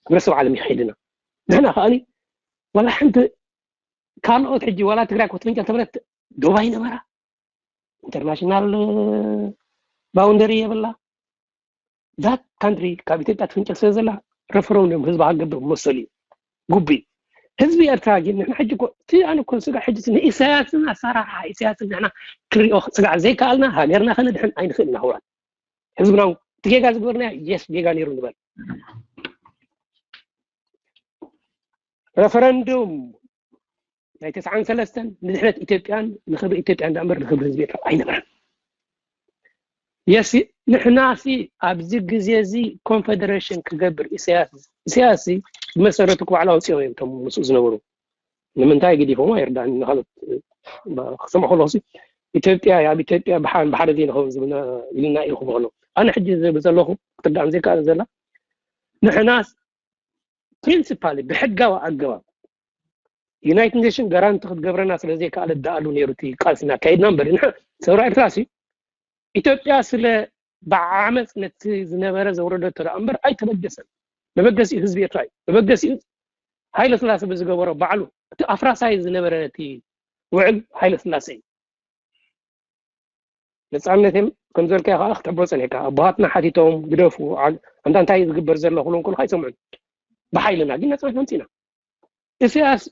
ህብረተሰብ ዓለም ይኸይድና ንሕና ከኣኒ ዋላ ሓንቲ ካልኦት ሕጂ ዋላ ትግራይ ክትፍንጨል ተብለት ዶባይ ነበራ ኢንተርናሽናል ባውንደሪ የብላ። ዳት ካንትሪ ካብ ኢትዮጵያ ትፍንጨል ስለ ዘላ ረፈረንደም ህዝቢ ሃገር ዶ መሰሉ እዩ ጉቢ ህዝቢ ኤርትራ ግን ንሕና ሕጂ እኮ እቲ ኣነ እኮ ስጋ ሕጂ ንኢሳያስን ኣሰራርሓ ኢሳያስን ንሕና ክንሪኦ ስጋ ዘይከኣልና ሃገርና ከነድሕን ኣይንኽእል ኢና። ህውራት ህዝብና እውን እቲ ጌጋ ዝገበርና የስ ጌጋ ነይሩ ንበል። ረፈረንዱም ናይ ተስዓን ሰለስተን ንድሕነት ኢትዮጵያን ንክብሪ ኢትዮጵያ እንዳእምበር ንክብሪ ህዝቢ ኤርትራ ኣይነበረን። የሲ ንሕና ሲ ኣብዚ ግዜ እዚ ኮንፈደሬሽን ክገብር ኢሳያስ ኢሳያስ ሲ ብመሰረቱ ክባዕሉ ኣውፅኦም እዮም እቶም ምስኡ ዝነበሩ። ንምንታይ ግዲፎም ኣይርዳእን። ንካልኦት ክሰምዑ ከለኹ ሲ ኢትዮጵያ ኣብ ኢትዮጵያ ብሓን ብሓደ ዘይንኸውን ዝብልና ኢልና እዩ ክብሉ። ኣነ ሕጂ ዝብል ዘለኹ ክትርዳእን ዘይከኣል ዘላ ንሕና ፕሪንሲፓሊ ብሕጋዊ ኣገባብ ዩናይትድ ኔሽን ጋራንቲ ክትገብረና ስለ ዘይከኣለ ደኣሉ ነይሩ እቲ ቃልሲ እናካየድና እምበር ንሕና ሰውራ ኤርትራ ሲ ኢትዮጵያ ስለ ብዓመፅ ነቲ ዝነበረ ዘውረደቶ ደኣ እምበር ኣይተበገሰን። መበገሲኡ ህዝቢ ኤርትራ እዩ። መበገሲኡ ሃይለ ስላሴ ብዝገበሮ ባዕሉ እቲ ኣፍራሳይ ዝነበረ እቲ ውዕል ሃይለ ስላሴ እዩ። ነፃነት እዮም ከም ዘልካዮ ከዓ ክትሕቦ ፀኒሕካ ኣቦሃትና ሓቲቶም ግደፉ ኣንታ እንታይ ዝግበር ዘሎ ክብሎም ከለካ ኣይሰምዑን። ብሓይልና ግን ነፃነት ኣምፂና። ኢሳያስ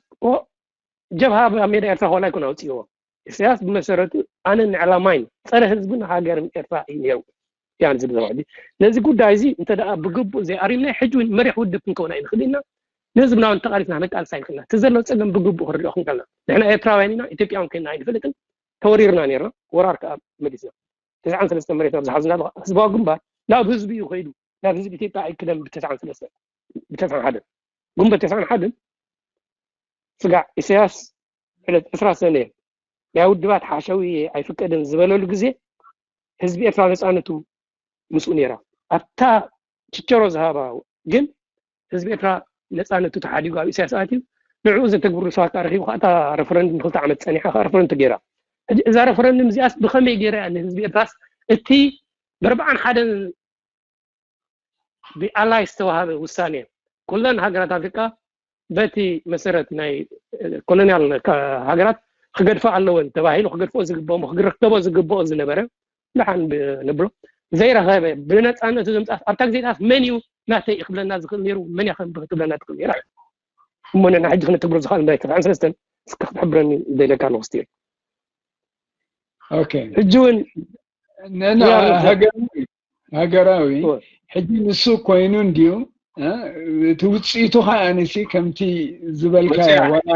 ጀብሃ ኣብ ሜዳ ኤርትራ ኮላ ኣይኮነ ኣውፅእዎ። ኢሳያስ ብመሰረቱ ኣነ ንዕላማይን ፀረ ህዝብን ሃገርን ኤርትራ እዩ ነይሩ። ያን ዝብል ዘባዕዲ ነዚ ጉዳይ እዚ እንተ ደኣ ብግቡእ ዘይኣሪምና ሕጂ እውን መሪሕ ውድብ ክንከውን ኣይንኽእል ኢና። ንህዝብና እውን ተቃሊስና ክንቃልስ ኣይንኽእልና። እቲ ዘሎ ፀገም ብግቡእ ክንሪኦ ክንከልና ንሕና ኤርትራውያን ኢና፣ ኢትዮጵያውን ኮይንና ኣይንፈልጥን። ተወሪርና ነርና፣ ወራር ከዓ መሊስና። ተስዓን ሰለስተ መሬት ናብ ዝሓዝና ህዝባዊ ግንባር ናብ ህዝቢ እዩ ከይዱ። ናብ ህዝቢ ኢትዮጵያ ኣይክደን ብተስዓን ሰለስተ ብተስዓን ሓደ ግንቦት ተስዓን ሓደን ስጋዕ ኢሳያስ ዕለት ዕስራ ሰነ ናይ ውድባት ሓሸዊ ኣይፍቀድን ዝበለሉ ግዜ ህዝቢ ኤርትራ ነፃነቱ ምስኡ ነይራ። ኣብታ ችቸሮ ዝሃባ ግን ህዝቢ ኤርትራ ነፃነቱ ተሓዲጉ ኣብ ኢሳያስ ኣትዩ ንዕኡ ዘተግብሩ ሰባት ከኣ ረኺቡ ከኣ እታ ረፈረንድም ንክልተ ዓመት ጸኒሓ ከኣ ረፈረንድም ተገይራ። ሕጂ እዛ ረፈረንድም እዚኣስ ብኸመይ ገይራ እያ ንህዝቢ ኤርትራስ እቲ ብኣርብዓን ሓደን ብኣላይ ዝተዋሃበ ውሳኔ ኩለን ሃገራት ኣፍሪቃ በቲ መሰረት ናይ ኮሎኒያል ሃገራት ክገድፋ ኣለወን ተባሂሉ ክገድፍኦ ዝግብኦ ክረከቦ ዝግብኦ ዝነበረ ደሓን ንብሎ ዘይረኸበ ብነፃነቱ ዘምፃስ ኣብታ ግዜታት መን እዩ ናተይ ክብለና ዝኽእል ነይሩ መን እያ ከም ክትብለና ትኽእል ነይራ እሞ ንሕና ሕጂ ክነተግብሮ ዝኽእል ናይ ተስዓን ሰለስተን እስከ ክትሕብረኒ ደለካ ኣለኹ ስቲል ኦኬ ሕጂ እውን ንና ያ፣ ያ። ሃገራዊ ሃገራዊ እወ። ሕጂ ንሱ ኮይኑ እንድዩ እ፣ እቲ ውፅኢቱ ከዓ ኣነሲ ከምቲ ዝበልካዮ ውፅኢት። ዋላ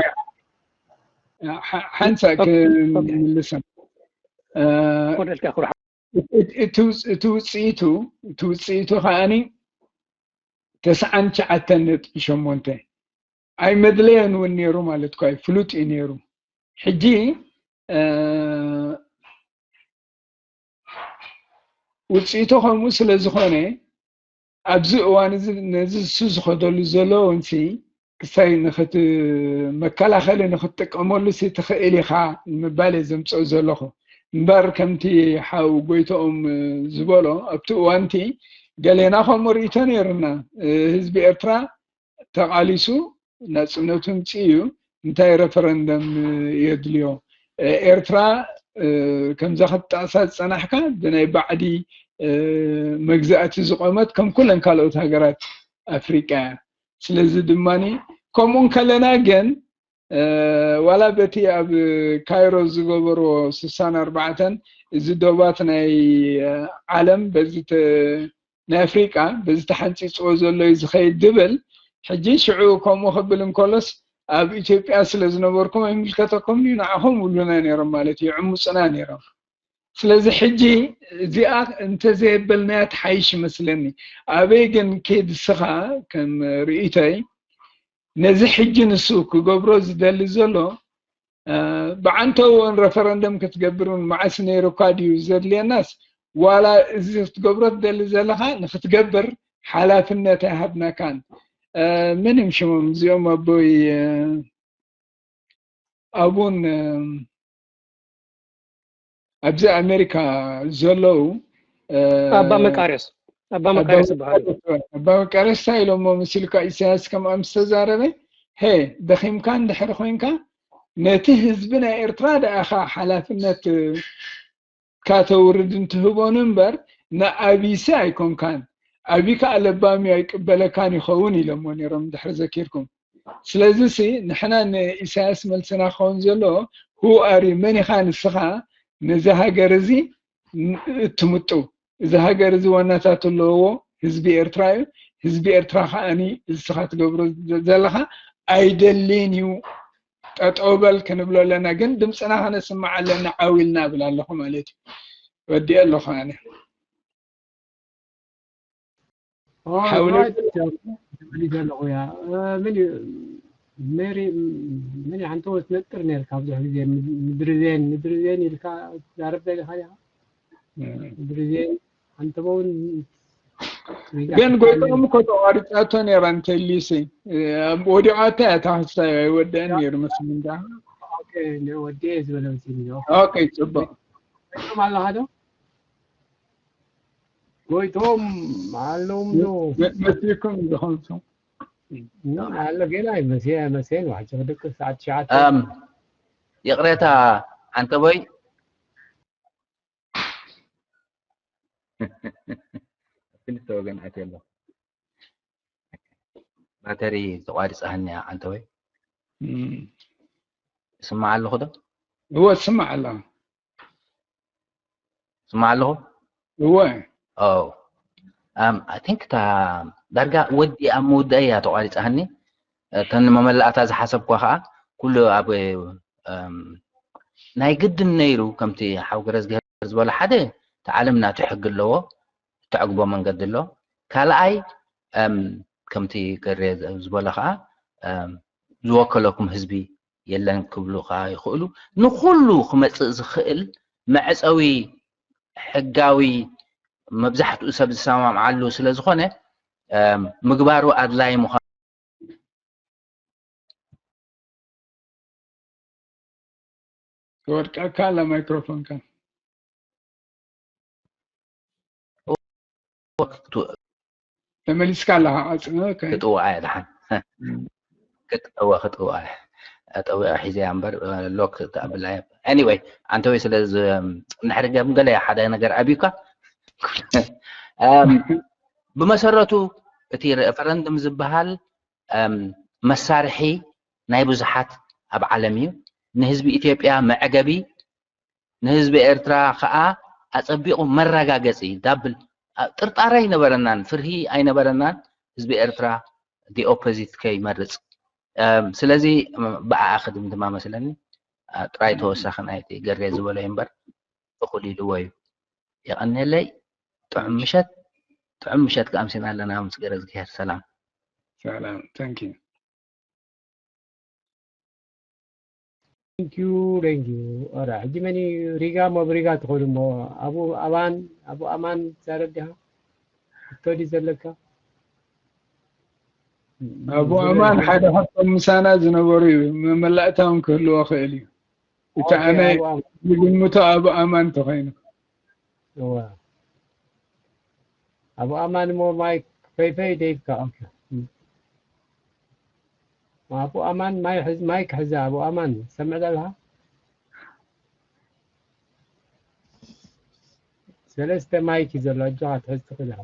ሓ- ሓንሳእ ኦኬ፣ ኦኬ። ክምልሰ እ፣ ኮደልካ ኩርሓ እቲ ውፅ- እቲ ውፅኢቱ እቲ ውፅኢቱ ከዓኒ ተስዓን ትሽዓተን ነጥቢ ሸሞንተ ኣይመድለየን እውን ነይሩ ማለት እኳ እዩ ፍሉጥ እዩ ነይሩ ሕጂ እ፣ ውፅኢቱ ከምኡ ስለ ዝኾነ ኣብዚ እዋን እዚ ነዚ እሱ ዝኸደሉ ዘሎ እውን ሲ ክሳይ ንክት መከላኸሊ ንክትጥቀመሉ ሲ ትኽእል ኢኻ ንምባል እየ ዘምፅኦ ዘለኹ እምበር ከምቲ ሓው ጎይቶኦም ዝበሎ ኣብቲ እዋንቲ ገሌና ከምኡ ርእይቶ ነይሩና ህዝቢ ኤርትራ ተቓሊሱ ናፅነቱ ምፅእ እዩ እንታይ ረፈረንደም የድልዮ ኤርትራ ከምዛ ክትጣቕሳ ዝፀናሕካ ብናይ ባዕዲ መግዛእቲ ዝቆመት ከም ኩለን ካልኦት ሃገራት ኣፍሪቃ እያ ስለዚ ድማ ከምኡ እንከለና ግን ዋላ በቲ ኣብ ካይሮ ዝገበርዎ ስሳን ኣርባዕተን እዚ ዶባት ናይ ዓለም በዚ ናይ ኣፍሪቃ በዚ ተሓንፂፅዎ ዘሎ እዩ ዝኸይድ ድብል ሕጂ ሽዑ ከምኡ ክብል እንከሎስ ኣብ ኢትዮጵያ ስለ ዝነበርኩም ኣይምልከተኩም እዩ ንዓኹም ውሉና ነይሮም ማለት እዩ ዕሙፅና ነይሮም ስለዚ ሕጂ እዚኣ እንተዘየበልናያ ትሓይሽ ይመስለኒ ኣበይ ግን ኬድ ስኻ ከም ርእይቶይ ነዚ ሕጂ ንሱ ክገብሮ ዝደሊ ዘሎ ብዓንተውን ረፈረንደም ክትገብር እውን መዓስ ነይሩ እኳ ድዩ ዘድልየናስ ዋላ እዚ ክትገብሮ ትደሊ ዘለኻ ንክትገብር ሓላፍነት ኣይሃብናካን መን እዮም ሽሞም እዚኦም ኣቦይ ኣቡን ኣብዚ ኣሜሪካ ዘለዉ ኣባ መቃርዮስ ኣባ መቃርዮስ ይበሃሉ ኣባ መቃርዮስ እንታይ ኢሎሞ መሲልካ ኢሳያስ ከምኣ ምስ ተዛረበ ሄ ደኺምካ እንድሕር ኮይንካ ነቲ ህዝቢ ናይ ኤርትራ ደኣኻ ሓላፍነት ካተውርድ እንትህቦን እምበር ንኣቢሲ ኣይኮንካን ኣቢ ከዓ ለባሚ ኣይቅበለካን ይኸውን ኢሎሞ ነይሮም ድሕሪ ዘኪርኩም ስለዚ ሲ ንሕና ንኢሳያስ መልስና ክኸውን ዘሎ who are you መን ኢኻ ንስኻ ነዚ ሃገር እዚ እትምጡ እዚ ሃገር እዚ ዋናታት ኣለዎ ህዝቢ ኤርትራ እዩ ህዝቢ ኤርትራ ከዓኒ እስኻ ትገብሮ ዘለኻ ኣይደልን እዩ ጠጠው በል ክንብሎ ኣለና ግን ድምፅና ከነስምዕ ኣለና ዓው ኢልና እብል ኣለኹ ማለት እዩ ወዲአ ኣለኹ ኣነ ተመሊሰ ኣለኹ ያ ምን እዩ ሜሪ ምን ሓንቲ ትነጥር ነርካ ብዙሕ ግዜ ምድሪ ዜን ምድሪ ዜን ኢልካ ትዛረብ ደሊኻ ዲኻ ምድሪ ዜን ሓንቲ እውን ግን ጎይቶም እኮ ተቋሪፃቶ ነይራ እንተልዩሲ ወዲቓቶ እያ ታክስታ ኣይወደአን ነይሩ መስምንዳ ወዲኤ ዝበለ መሲኒ ኦኬ ፅቡቅ ኣለኻ ዶ ጎይቶም ኣለዎም ዶ መሲኩም ዝኸንሱ ኣሎ ገና መሲያ መሲየን ዋሕጂ ክደቅስ ሰዓት ትሽዓተ ይቕሬታ ዓንተቦይ ክልተ ወገን ኣትየ ኣለኹ ባተሪ ተቋሪፃ ሃኒያ ዓንተቦይ ስማዕ ኣለኹ ዶ እወ ስማዕ ኣለኹ ስማዕ ኣለኹ እወ ኦ um, I think እታ ዳርጋ ወዲ ኣብ ምውዳእ እያ ተቋሪፃ ሃኒ እተን መመላእታ ዝሓሰብኳ ከዓ ኩሉ ኣብ ናይ ግድን ነይሩ ከምቲ ሓው ገረዝግሄር ዝበሎ ሓደ እቲ ዓለም ናቱ ሕጊ ኣለዎ እተዕግቦ መንገዲ ኣሎ ካልኣይ ከምቲ ገሬ ዝበሎ ከዓ ዝወከለኩም ህዝቢ የለን ክብሉ ከዓ ይኽእሉ። ንኩሉ ክመፅእ ዝኽእል መዕፀዊ ሕጋዊ መብዛሕትኡ ሰብ ዝሰማምዓሉ ስለ ዝኾነ ምግባሩ ኣድላይ ምዃኑ ትወድቀካ ኣላ ማይክሮፎንካ። ተመሊስካ ኣለኻ። ኣጽንኦ። ክጥውዓ እየ ደሓን። ክጥወ ክጥውዓ እየ። ጠዊቐ ሒዘያ እምበር ሎክ ተኣብላ እየ። Anyway ኣንተወይ ስለ እንድሕር ገም ገለ ሓደ ነገር ኣብዩካ ብመሰረቱ እቲ ሬፈረንድም ዝበሃል መሳርሒ ናይ ብዙሓት ኣብ ዓለም እዩ። ንህዝቢ ኢትዮጵያ መዕገቢ፣ ንህዝቢ ኤርትራ ከዓ ኣጸቢቑ መረጋገጺ ዳብል ጥርጣረ ኣይነበረናን፣ ፍርሂ ኣይነበረናን። ህዝቢ ኤርትራ the opposite ከይመርጽ ስለዚ ብኣኣ ክድምድማ መስለኒ ጥራይ ተወሳኺ ናይቲ ገሬ ዝበሎ እምበር እኹል ኢልዎ እዩ። የቐንየለይ። ጥዑም ምሸት። ጥዑም ምሸት ከኣምሲና ኣለና ምስ ገረ እግዚኣብሔር ሰላም። ሰላም። Thank you። Thank you, thank you. ኧረ ሕጂ መን እዩ ሪጋ ሞብ ሪጋ ትኸዱ እሞ ኣቡ ኣማን ኣቡ ኣማን ትዛረብ ዲኻ? ሕቶ ድዩ ዘለካ? ኣቡ ኣማን ሓደ ካብቶም ምሳና ዝነበሩ እዩ። መመላእታ እውን ክህልዎ ክእል እዩ። እቲ ኣነ ዝግምቶ ኣቡ ኣማን ተኾይኑ። እዋ ኣቡ ኣማን እሞ ማይክ ፈይፈይ ደይብካ። ኦኬ ኣቡ ኣማን ማይ ሕዝ ማይክ ሕዛ ኣቡ ኣማን ሰምዕ ዘለኻ? ሰለስተ ማይክ እዩ ዘሎ። እጆኻ ትሕዝ ትኽእል ኢኻ።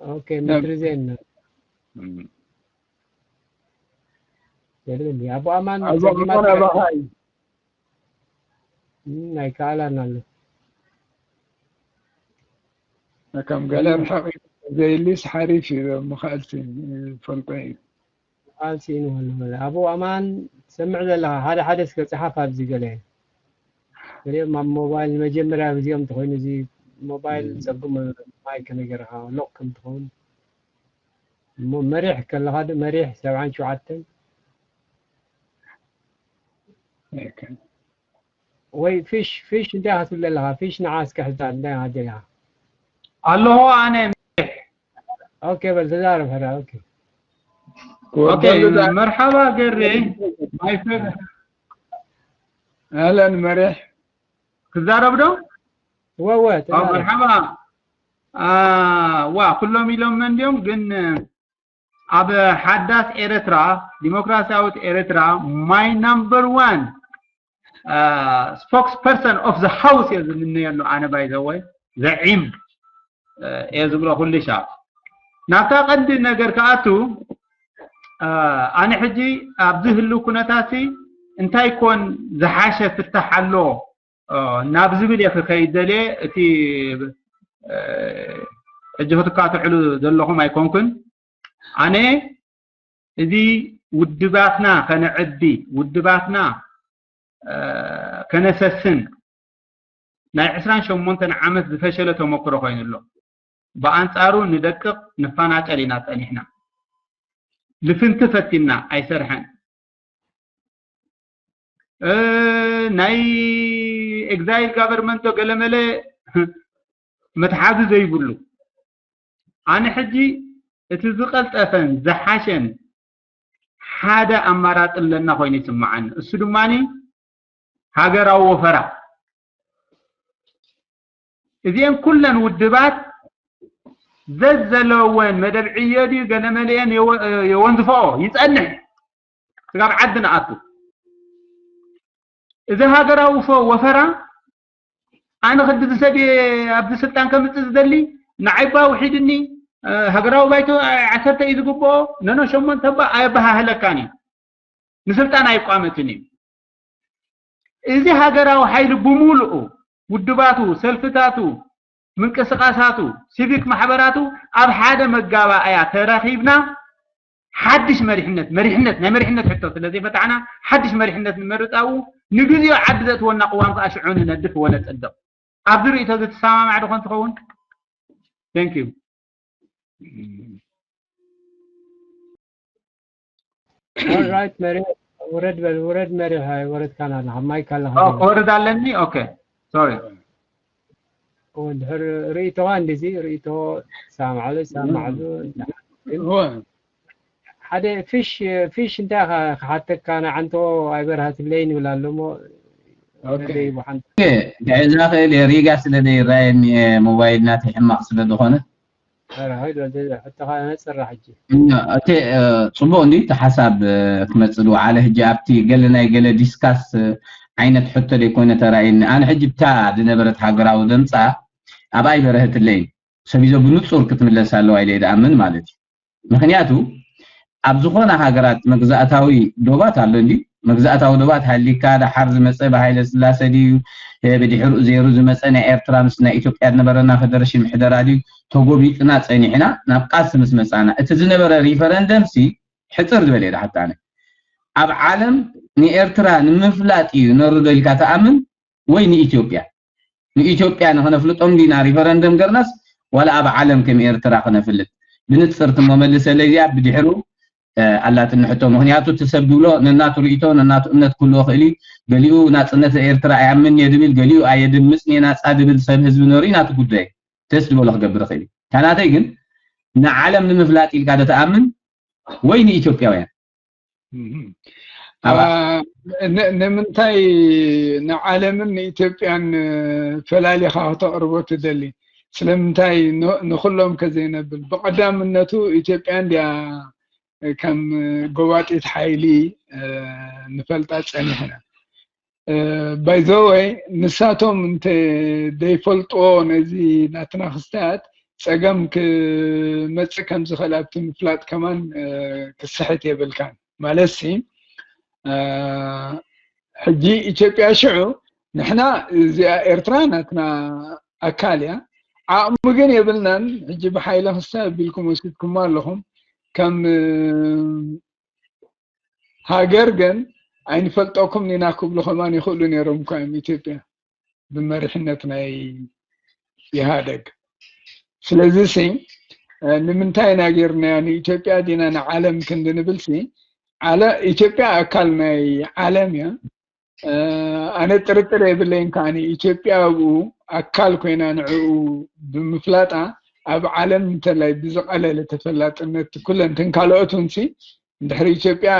ኦኬ ምድሪ ዜና የለን። ኣቡ ኣማን ኣቡ ኣማን ኣባኻ እዩ። ናይ ከኣላን ኣሎ። ከም ገለ ርሕቕ ዘይልስ ሓሪፍ እዩ። መኻእልቲ ፈልጦ እዩ። መኻእልቲ እዩ ንበሎ። ኣቡ ኣማን ትሰምዕ ዘለኻ ሓደ ሓደ እስከ ጸሓፍ ኣብዚ ገለ ገሊኦም ኣብ ሞባይል ንመጀመርያ ግዜኦም እንተኾይኑ እዚ ሞባይል ጸጉም ማይክ ነገርካ ሎክ ከም ትኸውን እሞ መሪሕ ከለኻ ዶ መሪሕ ሰብዓን ሸውዓተን ወይ ፊሽ ፊሽ እንታይ ክትብል ኣለኻ? ፊሽ ንዓ እስከ ሕዛ እንታይ ክትብል ኣለኻ? ኣለኹ ኣነ። ኦኬ በል ተዛረብ ሕራ። ኦኬ ኦኬ መርሓባ ገሬ ማይ ፍሬንድ ኣህለን መሪሕ ክዛረብ ዶ? ወወ መርሓባ ዋ ኩሎም ኢሎም እንዲዮም ግን ኣብ ሓዳስ ኤረትራ ዲሞክራሲያዊት ኤረትራ my number one spokesperson of the house እየ ዝምነየሉ ኣነ by the way ዘዒም እየ ዝብሎ ኩሉ ሻብ ናብታ ቀንዲ ነገር ክኣቱ ኣነ ሕጂ ኣብዚ ህልው ኩነታሲ እንታይ ኮን ዝሓሸ ፍታሕ ኣሎ ናብ ዝብል እየ ክኸይድ ደልየ እቲ ሕጂ ክትካትዕሉ ዘለኹም ኣይኮንኩን ኣነ እዚ ውድባትና ከነዕቢ ውድባትና ከነሰስን ናይ ዕስራን ሸሞንተን ዓመት ዝፈሸለ ተመክሮ ኮይኑ ኣሎ። ብኣንጻሩ ንደቅቕ ንፈናጨል ኢና ጸኒሕና። ልፍንቲ ፈቲና ኣይሰርሐን። ናይ exile government ዶ ገለመለ መትሓዚ ዘይብሉ ኣነ ሕጂ እቲ ዝቐልጠፈን ዝሓሸን ሓደ ኣማራፂ ኣለና ኮይኑ ይስምዓኒ። እሱ ድማ ሃገራዊ ወፈራ። እዚአን ኩለን ውድባት ዘዘለወን መደብ ዕዮ ድዩ ገለመለአን የወንዝፈኦ ይፀንሕ ስጋብ ዓዲ ንኣቱ። እዚ ሃገራዊ ወፈራ ኣነ ክዲ ዝሰብ ኣብዚ ስልጣን ከምፅእ ዝደሊ ንዓይ ባ ውሒድኒ ሃገራዊ ባይቶ ዓሰርተ እዩ ዝግብኦ ነኖ ሸሞንተ ባ ኣየበሃህለካን እዩ። ንስልጣን ኣይቋመትን እዩ። እዚ ሃገራዊ ሓይሊ ብምሉኡ ውድባቱ፣ ሰልፍታቱ፣ ምንቅስቃሳቱ፣ ሲቪክ ማሕበራቱ ኣብ ሓደ መጋባእያ ተረኺብና ሓድሽ መሪሕነት መሪሕነት ናይ መሪሕነት ሕቶ ስለ ዘይፈታሕና ሓድሽ መሪሕነት ንመርፅ ኣብኡ ንግዜኡ ዓዲ ዘእትወና ቅዋም ከዓ ሽዑ ንነድፍ ወነፀድቕ። ኣብዚ ርእይቶ እዚ ትሰማማዕ ዶ ኮን ትኸውን? Thank you. All right መሪ፣ ውረድ በል፣ ውረድ መሪ፣ ሃይ ወረድካና ኣለኻ፣ ማይክ ኣለኻ። ክወርድ ኣለኒ። ኦኬ፣ ሶሪ። እንድሕር ርእይቶኻ እንደዚ ርእይቶ ሰማዕሉ ሰማዕሉ። ሓደ ፊሽ ፊሽ እንታይ ኢኻ ክሓተካ? ንዓንቶ ኣይበርሃትለይን ይብል ኣሎ እሞ። ክዕዛ ክእል እየ፣ ሪጋ ስለ ዘይረኣየኒ እየ፣ ሞባይል ናተይ ሕማቕ ስለ ዝኾነ። ሕቶኻ ነፅራ ሕጂ። እቲ ፅቡቅ እንዲ እቲ ሓሳብ ክመፅእ ዝወዓለ ሕጂ ኣብቲ ገለ ናይ ገለ ዲስካስ ዓይነት ሕቶ ዘይኮነ ተራእየኒ። ኣነ ሕጂ ብታ ዝነበረት ሃገራዊ ደምፃ ኣብኣ ይበረህትለይ ሰቢዞ ብንፁር ክትምለስ ኣለዋ ኢለ ዝኣምን ማለት እዩ። ምክንያቱ ኣብ ዝኾነ ሃገራት መግዛእታዊ ዶባት ኣሎ እንዲ መግዛእታዊ ዶባት ሃሊካ ደሓር ዝመፀ ብሃይለ ስላሰ ድዩ ብድሕርኡ ዘይሩ ዝመፀ ናይ ኤርትራ ምስ ናይ ኢትዮጵያ ዝነበረና ፈደረሽን ምሕደራ ድዩ ተጎቢጥና ፀኒሕና ናብ ቃልሲ ምስ መፃና እቲ ዝነበረ ሪፈረንደም ሲ ሕፅር ዝበለ ዳ ሓታነ ኣብ ዓለም ንኤርትራ ንምፍላጥ እዩ ነርዶ ኢልካ ተኣምን ወይ ንኢትዮጵያ ንኢትዮጵያ ንክነፍልጦም ዲና ሪፈረንደም ገርናስ ዋላ ኣብ ዓለም ከም ኤርትራ ክነፍልጥ ብንፅር ትሞ መልሰለይ እዚኣ ብድሕሩ ኣላትኒ ሕቶ ምክንያቱ እቲ ሰብ ድብሎ ነናቱ ርእቶ ነናቱ እምነት ክህልዎ ክእል እዩ ገሊኡ ናፅነት ኤርትራ ኣይኣምን እየ ድብል ገሊኡ ኣየድምፅን እየ ናፃ ድብል ሰብ ህዝቢ ነሩ ናቱ ጉዳይ ተስ ዝበሎ ክገብር ይኽእል እዩ ታናተይ ግን ንዓለም ንምፍላጥ ኢልካ ዶ ተኣምን ወይ ንኢትዮጵያውያን ንምንታይ ንዓለምን ንኢትዮጵያን ፈላሊኻ ከተቕርቦ ትደሊ ስለምንታይ ንኩሎም ከዘይነብል ብቐዳምነቱ ኢትዮጵያ እንድያ ከም ጎባጢት ሓይሊ ንፈልጣ ጸኒሕና ባይዘወይ ንሳቶም እንተ ዘይፈልጥዎ ነዚ ናትና ክስተያት ጸገም ክመጽእ ከም ዝኽእል ኣብቲ ምፍላጥ ከማን ክስሕት የብልካን ማለት ሲ ሕጂ ኢትዮጵያ ሽዑ ንሕና እዚኣ ኤርትራ ናትና ኣካል እያ ዓቕሚ ግን የብልናን ሕጂ ብሓይለ ክስተ ኣቢልኩም ወሲድኩሞ ኣለኹም ከም ሃገር ግን ኣይንፈልጠኩም ኢና ክብሉ ከማን ይኽእሉ ነይሮም እኳ እዮም ኢትዮጵያ ብመሪሕነት ናይ ኢህኣደግ ስለዚ ሲ ንምንታይ ኢና ጌርናያ ንኢትዮጵያ ዲና ንዓለም ክንዲ ንብል ሲ ኢትዮጵያ ኣካል ናይ ዓለም እያ ኣነ ጥርጥር የብለይን ከዓ ኢትዮጵያ ኣብኡ ኣካል ኮይና ንዕኡ ብምፍላጣ ኣብ ዓለም እንተላይ ብዝቐለለ ተፈላጥነት ኩለንትን ካልኦት እውን ሲ እንድሕሪ ኢትዮጵያ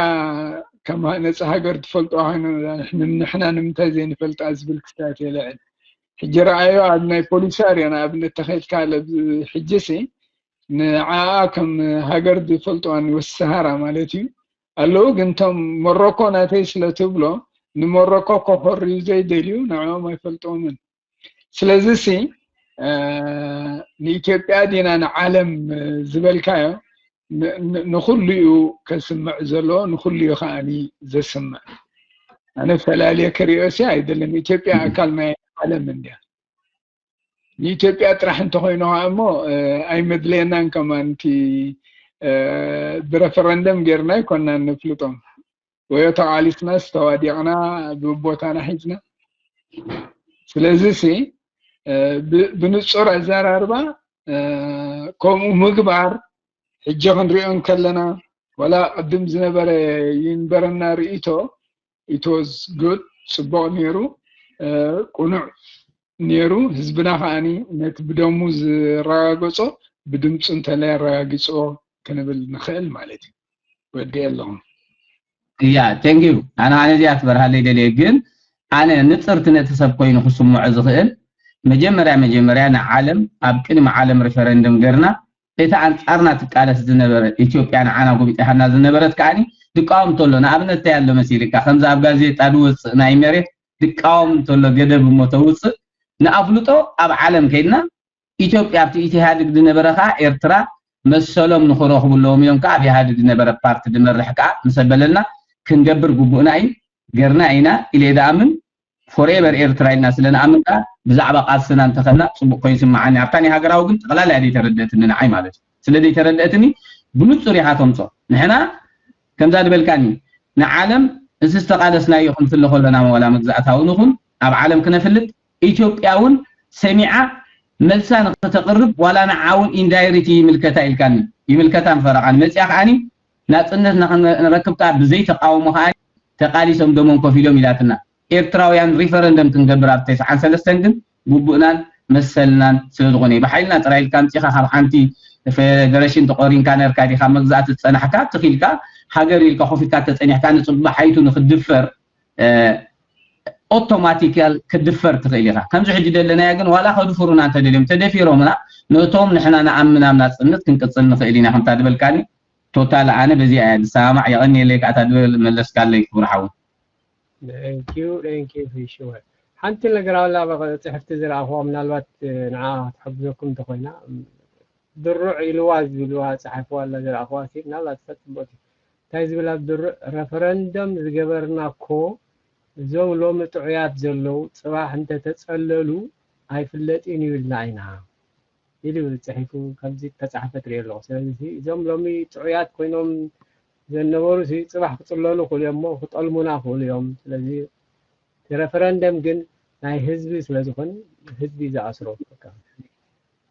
ከም ሃነፂ ሃገር ትፈልጦ ንሕና ንምንታይ ዘይንፈልጣ ዝብል ክስታት የልዕል ሕጂ ረኣዮ ኣብ ናይ ፖሊሳርዮ ንኣብነት ተኸይድካ ሕጂ ሲ ንዓኣ ከም ሃገር ዝፈልጥዋ ንወሲ ሰሃራ ማለት እዩ ኣለዉ ግን ቶም ሞሮኮ ናተይ ስለ ትብሎ ንሞሮኮ ኮኾርዩ ዘይደልዩ ንዕኦም ኣይፈልጥዎምን ስለዚ ሲ ንኢትዮጵያ ዲና ንዓለም ዝበልካዮ ንኩሉ እዩ ከስምዕ ዘለዎ ንኩሉ እዩ ከዓኒ ዘስምዕ ኣነ ፈላልየ ክሪኦ ሲ ኣይደለን ኢትዮጵያ ኣካል ናይ ዓለም እንድያ ንኢትዮጵያ ጥራሕ እንተኮይኑ ከዓ እሞ ኣይመድለየናን ከማን እቲ ብረፈረንደም ጌርና ይኮና ንፍልጦም ወዮ ተቃሊስናስ ተዋዲቕና ብቦታና ሒዝና ስለዚ ሲ ብንፁር ኣዘራርባ ከምኡ ምግባር ሕጂ ክንሪኦ እንከለና ወላ ቅድም ዝነበረ ይንበረና ርእቶ it was good ፅቡቕ ነይሩ ቁኑዕ ነይሩ ህዝብና ከዓኒ ነቲ ብደሙ ዝረጋገፆ ብድምፁ እንተለይ ኣረጋጊፅዎ ክንብል ንኽእል ማለት እዩ ወዲ ኣለኹም እያ thank you ኣነ ኣነ እዚኣ ትበርሃለይ ደልየ ግን ኣነ ንፅርቲ ነቲ ሰብ ኮይኑ ክስምዖ ዝኽእል መጀመርያ መጀመርያ ንዓለም ኣብ ቅድሚ ዓለም ሪፈረንደም ገርና እታ ኣንጻርና ትቃለስ ዝነበረ ኢትዮጵያ ንዓና ጎቢጢሃና ዝነበረት ከዓኒ ድቃወም ተሎ ንኣብነት እንታይ ኣሎ መሲልካ ከምዚ ኣብ ጋዜጣ ዝወፅእ ናይ መሬት ድቃወም ተሎ ገደብ እሞ ተውፅእ ንኣፍልጦ ኣብ ዓለም ከይድና ኢትዮጵያ ኣብቲ ኢትሃድግ ዝነበረ ከዓ ኤርትራ መሰሎም ንክረኽቡ ኣለዎም እዮም ከዓ ኣብ ኢህኣድግ ዝነበረ ፓርቲ ዝመርሕ ከዓ ምሰበለና ክንገብር ግቡእና እዩ ገርና ኢና ኢለ ዝኣምን ፎሬቨር ኤርትራ ኢልና ስለ ንኣምን ከዓ ብዛዕባ ቃልስና እንተኸና ፅቡቅ ኮይኑ ይስምዓኒ ኣብታ ናይ ሃገራዊ ግን ጠቕላላ እያ ዘይተረድእትኒ ንዓይ ማለት እዩ ስለ ዘይተረድእትኒ ብንፁር ኢኻ ተምፆ ንሕና ከምዛ ዝበልካኒ ንዓለም እዚ ዝተቃለስናዮ ክንፍለ ከሎና ዋላ መግዛእታዊ ንኹን ኣብ ዓለም ክነፍልጥ ኢትዮጵያ እውን ሰሚዓ መልሳ ንክተቕርብ ዋላ ንዓውን ኢንዳይሬክት ይምልከታ ኢልካኒ ይምልከታ ንፈረቓኒ መፅያ ከዓኒ ናፅነት ንክንረክብ ከዓ ብዘይ ተቃውሞ ከዓ ተቃሊሶም ደሞም ኮፍ ኢሎም ኢላትና ኤርትራውያን ሪፈረንደም ክንገብር ኣብ ተስዓን ሰለስተን ግን ግቡእናን መሰልናን ስለ ዝኾነ እዩ። ብሓይልና ጥራይ ኢልካ ኣምፂኻ ካብ ሓንቲ ፌደረሽን ተቆሪንካ ነርካ ዲኻ መግዛእቲ ዝፀናሕካ ትኽኢልካ ሃገር ኢልካ ኮፍ ኢልካ ተፀኒሕካ ንፅባሓይቱ ንክድፈር ኦቶማቲካል ክድፈር ትኽእል ኢኻ። ከምዚ ሕጂ ደለናዮ ግን ዋላ ከድፍሩና እንተደልዮም ተደፊሮምና ነቶም ንሕና ንኣምናም ናፅነት ክንቅፅል ንኽእል ኢና ከምታ ዝበልካኒ ቶታል ኣነ በዚ ኣያ ዝሰማማዕ የቐንየለይ ከኣታ ድበል መለስካለይ ክቡር ሓው። Thank you, thank you for sure. ሓንቲ ነገር ኣላ በቐ ፅሕፍቲ ዝረኣኽዋ ምናልባት ንዓ ክትሕግዘኩም እንተኮይና ድሩዕ ኢልዋ ዝብልዋ ፀሓፍዋ ኣላ ዝረኣኽዋ ሲ ምናልባት ትፈልጥ ፅቡቅ እዩ እንታይ ዝብል ኣብ ድሩዕ ረፈረንደም ዝገበርና እኮ እዞም ሎሚ ጥዑያት ዘለዉ ፅባሕ እንተተፀለሉ ኣይፍለጥን እዩ ኢልና ኢና ኢሉ ፅሒፉ ከምዚ ተፃሕፈ ትሪኦ ኣለኹ ስለዚ እዞም ሎሚ ጥዑያት ኮይኖም ዘነበሩ ሲ ፅባሕ ክፅለሉ ክእሉ እዮም እሞ ክጠልሙና ክእሉ እዮም ስለዚ እቲ ረፈረንደም ግን ናይ ህዝቢ ስለዝኾነ ህዝቢ ዝኣስሮ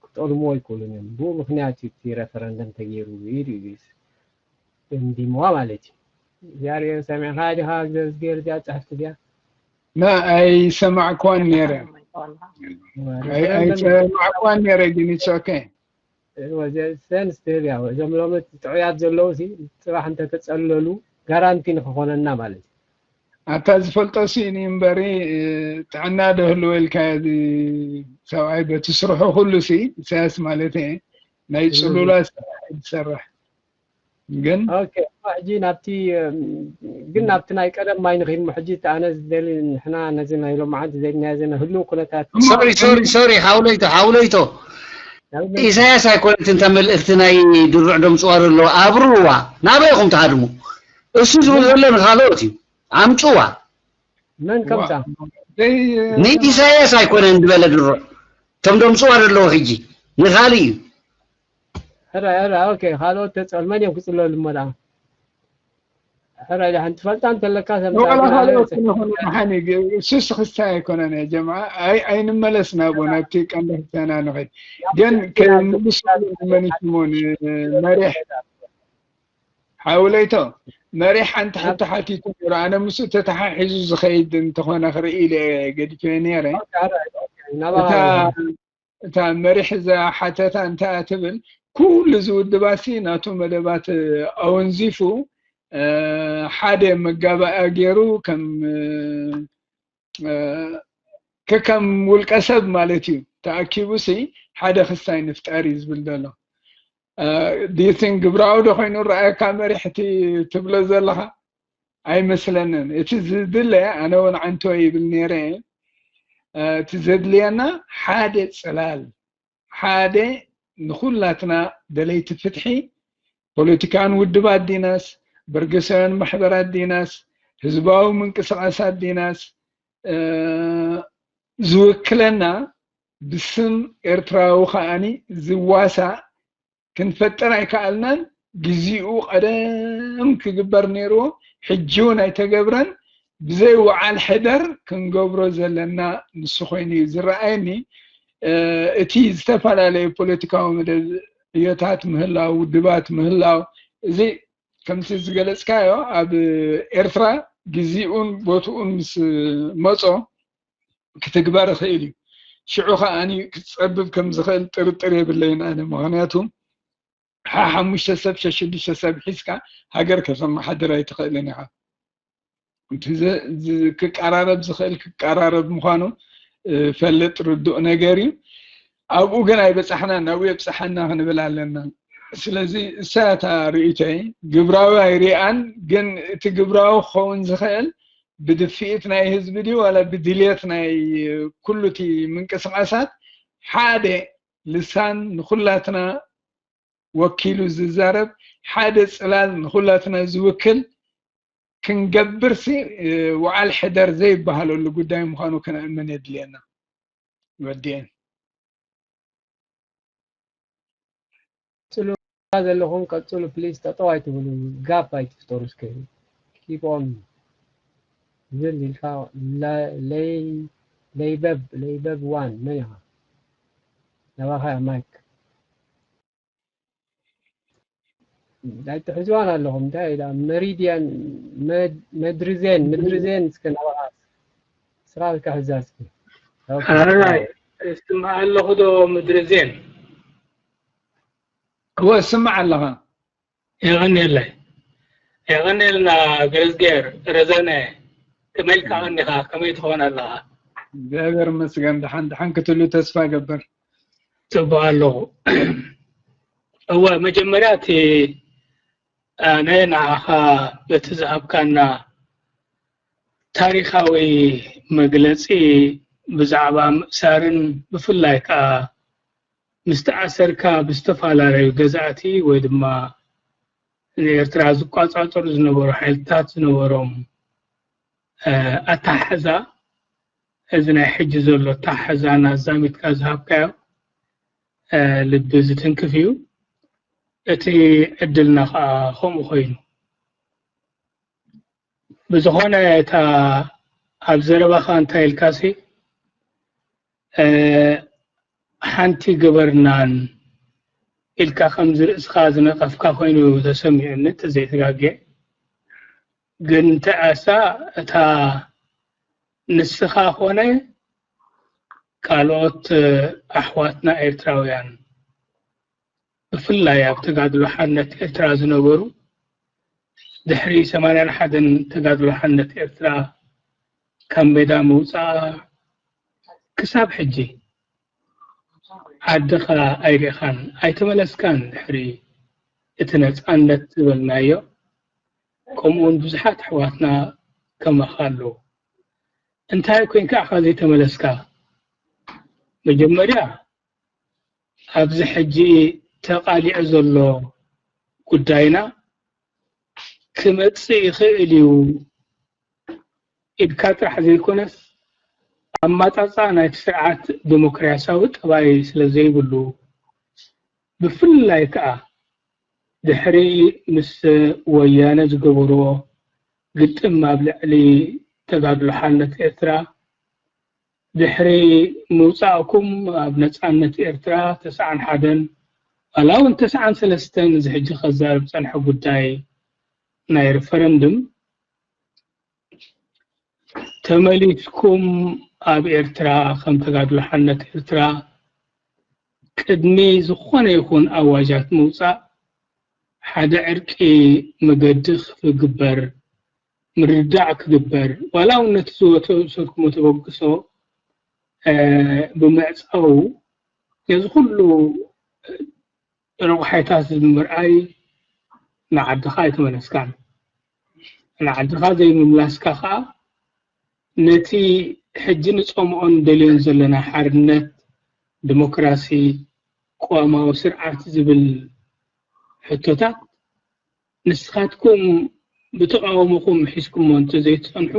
ክጠልምዎ ኣይክእሉን እዮም ብኡ ምክንያት እዩ እቲ ረፈረንደም ተገይሩ ኢሉ እዩ ደምዲምዋ ማለት እዩ እዚኣ ሪኦ ሰሚዕካ ዲኻ ገዝጌር እዚኣ ፅሕፍቲ እዚኣ ና ኣይሰማዕክዋን ነይረ ኣይሰማዕክዋን ነይረ ግን it's okay ሰንስ ትህብ ያ እዞም ሎም ጥዑያት ዘለዉ ሲ ፅባሕ እንተተፀለሉ ጋራንቲ ንክኾነና ማለት እዩ ኣታ ዝፈልጦ ሲ እምበሪ ጥዕና ዶ ህልወ ኢልካ ሰብኣይ በቲ ስርሑ ኩሉ ሲ ኢሳያስ ማለት ናይ ፅሉላት ዝሰርሕ ግን ሕጂ ናብቲ ግን ናብቲ ናይ ቀደም ማይ ንኺድ ሕጂ ኣነ ዝደሊ ንሕና ነዚ ናይ ሎማዓንቲ ዘድናዮ ዘለና ህልው ኩነታት ሶሪ ሶሪ ሶሪ ሓውለይቶ ሓውለይቶ ኢሳያስ ኣይኮነት እንተ መልእክቲ ናይ ድሩዕ ደምፅዋ ዘሎ ኣብርዋ ናበይ ኢኹም ትሃድሙ እሱ ዝብል ዘሎ ንካልኦት እዩ ኣምፅዋ መን ከምፃ ንኢሳያስ ኣይኮነን ዝበለ ድሩዕ እቶም ደምፅዋ ዘለዉ ሕጂ ንካልእ እዩ ሕራይ ሕራይ ኦኬ ካልኦት ተፀል መን እዮም ክፅለሉ እሞ ደኣ ሕራይ ደሓን ትፈልጣ እንተለካ ዋላ ካልኦት ንኾነ መሓኒ እሱስ ክስታይ ኣይኮነን ጀምዓ ኣይንመለስ ናብኡ ናብቲ ቀንዲ ክስታና ንኸይድ ግን ክምልሱ መኒትሞ መሪሕ ሓውለይቶ መሪሕ ሓንቲ ሕቶ ሓቲቱ ነይሩ ኣነ ምስኡ ተተሓሒዙ ዝኸይድ እንተኾነ ክርኢ ኢለ ገዲፈዮ ነይረ እታ መሪሕ እዛ ሓተታ እንታይ እያ ትብል ኩሉ እዚ ውድባሲ ናቱ መደባት ኣወንዚፉ ሓደ መጋባእያ ገይሩ ከም ከከም ውልቀ ሰብ ማለት እዩ ተኣኪቡ ሲ ሓደ ክስታይ ንፍጠር እዩ ዝብል ዘሎ ዲስን ግብራዊ ዶ ኮይኑ ረኣየካ መሪሕ እቲ ትብሎ ዘለኻ ኣይመስለንን እቲ ዝድለ ኣነ እውን ዓንቶ ይብል ነይረ እቲ ዘድልየና ሓደ ፅላል ሓደ ንኩላትና ደለይቲ ፍትሒ ፖለቲካን ውድባት ዲናስ በርገሳውያን ማሕበራት ዲናስ ህዝባዊ ምንቅስቃሳት ዲናስ ዝውክለና ብስም ኤርትራዊ ከዓኒ ዝዋሳእ ክንፈጥር ኣይከኣልናን። ግዜኡ ቀደም ክግበር ነይርዎ፣ ሕጂ እውን ኣይተገብረን። ብዘይ ወዓል ሕደር ክንገብሮ ዘለና ንሱ ኮይኑ እዩ ዝረኣየኒ። እቲ ዝተፈላለዩ ፖለቲካዊ መደብ ዕዮታት ምህላው፣ ውድባት ምህላው፣ እዚ ከምቲ ዝገለፅካዮ ኣብ ኤርትራ ግዜኡን ቦትኡን ምስ መፆ ክትግበር ይኽእል እዩ። ሽዑ ከኣ ክጸብብ ከም ዝኽእል ጥርጥር የብለይን ኣነ። ምኽንያቱ ሓሓሙሽተ ሰብ ሸሽዱሽተ ሰብ ሒዝካ ሃገር ከተመሓድር ኣይትኽእልን ኢኻ። ክቀራረብ ዝኽእል ክቀራረብ ምዃኑ ፈልጥ ርዱእ ነገር እዩ። ኣብኡ ግን ኣይበጻሕናን፣ ናብኡ የብጽሓና ክንብል ኣለና። ስለዚ እሳ እታ ርእይቶይ ግብራዊ ኣይሪኣን፣ ግን እቲ ግብራዊ ክኸውን ዝኽእል ብድፍኢት ናይ ህዝቢ ድዩ ዋላ ብድልየት ናይ ኩሉ እቲ ምንቅስቃሳት ሓደ ልሳን ንኩላትና ወኪሉ ዝዛረብ ሓደ ፅላል ንኩላትና ዝውክል ክንገብርሲ ወዓል ሕደር ዘይበሃለሉ ጉዳይ ምዃኑ ክነእምን የድልየና። ወዲኤን። ቀፅሉ ዘለኹም ቀፅሉ ፕሊስ ጠጠው ኣይትብሉ ጋፕ ኣይትፍጠሩ እስከ keep on ዝብል ኢልካ ለይበብ ለይበብ ዋን መን ኢኻ ናባኻ እያ ማይክ። እንታይ ትሕዝዋን ኣለኹም? እንታይ ኢላ? መሪድያን፣ መድ-፣ መድርዜን፣ ምድርዜን፣ እስከ ናባኻ ስራ ኢልካ ሕዛ እስኪ። ኦኬ። ኣራይ፣ እስማዕ ኣለኹ ዶ ምድርዜን? እወ፣ እስማዕ ኣለኻ። የቐንየለይ። የቐንየልና ገረዝጌር፣ ረዘነ፣ ከመይ ኢልካ ቀኒኻ? ከመይ ትኾን ኣለኻ? እግዚኣብሔር ይመስገን፣ ደሓን፣ ደሓን ክትህሉ ተስፋ እገብር። ጽቡቕ ኣለኹ። እወ፣ መጀመርያ እቲ ኣነ ንዓኻ በቲ ዝሃብካና ታሪኻዊ መግለጺ ብዛዕባ ምእሳርን ብፍላይ ከኣ ምስ ተኣሰርካ ብዝተፈላለዩ ገዛእቲ ወይ ድማ ንኤርትራ ዝቋጻጸሩ ዝነበሩ ሓይልታት ዝነበሮም፣ እ፣ ኣተሓሕዛ፣ እዚ ናይ ሕጂ ዘሎ ኣተሓሕዛን ኣዛሚድካ ዝሃብካዮ፣ እ፣ ልቢ ዝትንክፍ እዩ። እቲ ዕድልና ከኣ ከምኡ ኮይኑ። ብዝኾነ፣ እታ ኣብ ዘረባኻ እንታይ ኢልካሲ፣ እ፣ ሓንቲ ገበርናን ኢልካ ከምዚ ርእስኻ ዝነቐፍካ ኮይኑ ተሰሚዑኒ፣ እንተዘይተጋግየ። ግን እንተኣሳ እታ ንስኻ ኮነ ካልኦት ኣሕዋትና ኤርትራውያን፣ ብፍላይ ኣብ ተጋድሎ ሓርነት ኤርትራ ዝነበሩ፣ ድሕሪ ሰማንያን ሓደን ተጋድሎ ሓርነት ኤርትራ ካብ ሜዳ ምውጻኣ ክሳብ ሕጂ ዓድኻ ኣይርኢኻን፣ ኣይተመለስካን። ድሕሪ እቲ ነጻነት ዝበልናዮ፣ ከምኡውን ብዙሓት ኣሕዋትና ከማኻ ኣለዉ። እንታይ ኮይንካ ኢኻ ዘይተመለስካ? መጀመርያ፣ ኣብዚ ሕጂ ተቓሊዑ ዘሎ ጉዳይና ክመጽእ ይኽእል እዩ ኢልካ ጥራሕ ዘይኮነስ፣ ኣማጻጽኣ ናይቲ ስርዓት ዲሞክራሲያዊ ጠባይ ስለ ዘይብሉ፣ ብፍላይ ከኣ ድሕሪ ምስ ወያነ ዝገበርዎ ግጥም ኣብ ልዕሊ ተጋድሎ ሓርነት ኤርትራ፣ ድሕሪ ምውጻእኩም ኣብ ነጻነት ኤርትራ ተስዓን ሓደን፣ ዋላ እውን ተስዓን ሰለስተን፣ እዚ ሕጂ ከዛርብ ጸንሐ ጉዳይ ናይ ሪፈረንድም፣ ተመሊስኩም ኣብ ኤርትራ ከም ተጋድሎ ሓርነት ኤርትራ ቅድሚ ዝኾነ ይኹን ኣዋጃት ምውጻእ ሓደ ዕርቂ መገዲ ክግበር፣ ምርድዳእ ክግበር፣ ዋላ እውን ነቲ ዝወሰድኩሞ ተበግሶ፣ እ፣ ብምዕጻው ነዚ ኩሉ ረቑሓይታት ብምርኣይ ንዓድኻ ኣይተመለስካን። ንዓድኻ ዘይምምላስካ ኸኣ ነቲ ሕጂ ንጸምኦን ደልዮን ዘለና ሓርነት፣ ዲሞክራሲ፣ ቅዋማዊ ስርዓት ዝብል ሕቶታት ንስኻትኩም ብተቓውሞኹም ሒዝኩሞ እንተዘይትጸንሑ፣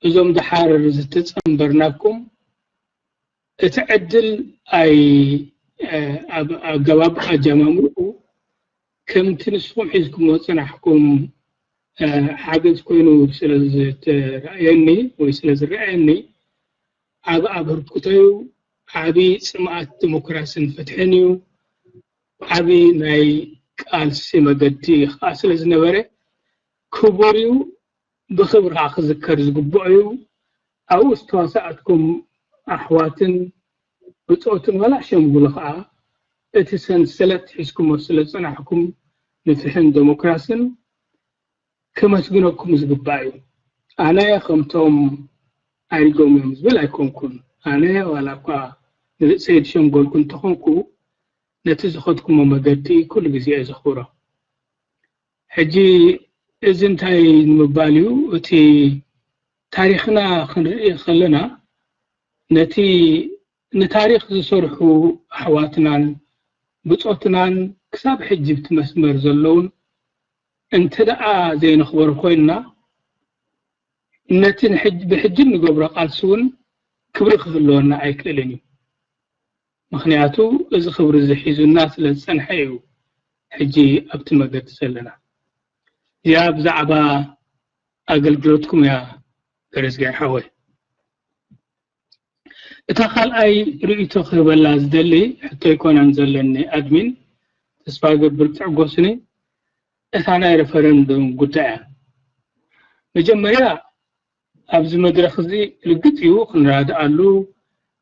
እዞም ደሓር ዝተጸንበርናኩም እቲ ዕድል ኣይ-፣ እ፣ ኣብ ኣገባብ ኣጀማምርኡ ከምቲ ንስኹም ሒዝኩሞ ዝጸናሕኩም፣ እ፣ ሓገዝ ኮይኑ ስለ ዝተራእየኒ ወይ ስለ ዝረኣየኒ፣ ዓቢ ኣበርክቶ እዩ። ዓቢ ጽምኣት ዲሞክራስን ፍትሕን እዩ። ዓቢ ናይ ቃልሲ መገዲ ከኣ ስለ ዝነበረ ክቡር እዩ። ብኽብሪ ከኣ ክዝከር ዝግብኦ እዩ። ኣብኡ ዝተዋሳኣትኩም ኣሕዋትን ብጾትን ዋላ ሸምጉሎ ከኣ እቲ ሰንሰለት ሒዝኩሞ ስለ ዝጸናሕኩም ንፍትሕን ዲሞክራስን ከመስግነኩም ዝግባእ እዩ። ኣነ ከምቶም ኣሪጎም እዮም ዝብል ኣይኮንኩን። ኣነ ዋላ እኳ ንርእሰይ ዝሸምገልኩ እንተኾንኩ፣ ነቲ ዝኸድኩሞ መገዲ ኩሉ ግዜ እየ ዘኽብሮ። ሕጂ እዚ እንታይ ንምባል እዩ? እቲ ታሪኽና ክንርኢ ከለና፣ ነቲ ንታሪኽ ዝሰርሑ ኣሕዋትናን ብጾትናን ክሳብ ሕጂ ብቲ መስመር ዘለውን እንተ ደኣ ዘይነኽብሮ ኮይንና፣ ነቲ ንሕጂ፣ ብሕጂ እንገብሮ ቃልሲ እውን ክብሪ ክህልወና ኣይክእልን እዩ። ምኽንያቱ እዚ ክብሪ እዚ ሒዙና ስለ ዝጸንሐ እዩ ሕጂ ኣብቲ መገዲ ዘለና። እዚኣ ብዛዕባ ኣገልግሎትኩም እያ ገረዝጊሄር ሓወይ። እታ ካልኣይ ርእይቶ ክህበላ ዝደሊ ሕቶ ኣይኮነን ዘለኒ ኣድሚን፣ ተስፋ ገብር ትዕጎስኒ፣ እታ ናይ ሬፈረንዱም ጉዳይ እያ። መጀመርያ ኣብዚ መድረኽ እዚ ርግጽ እዩ ክንረዳኣሉ፣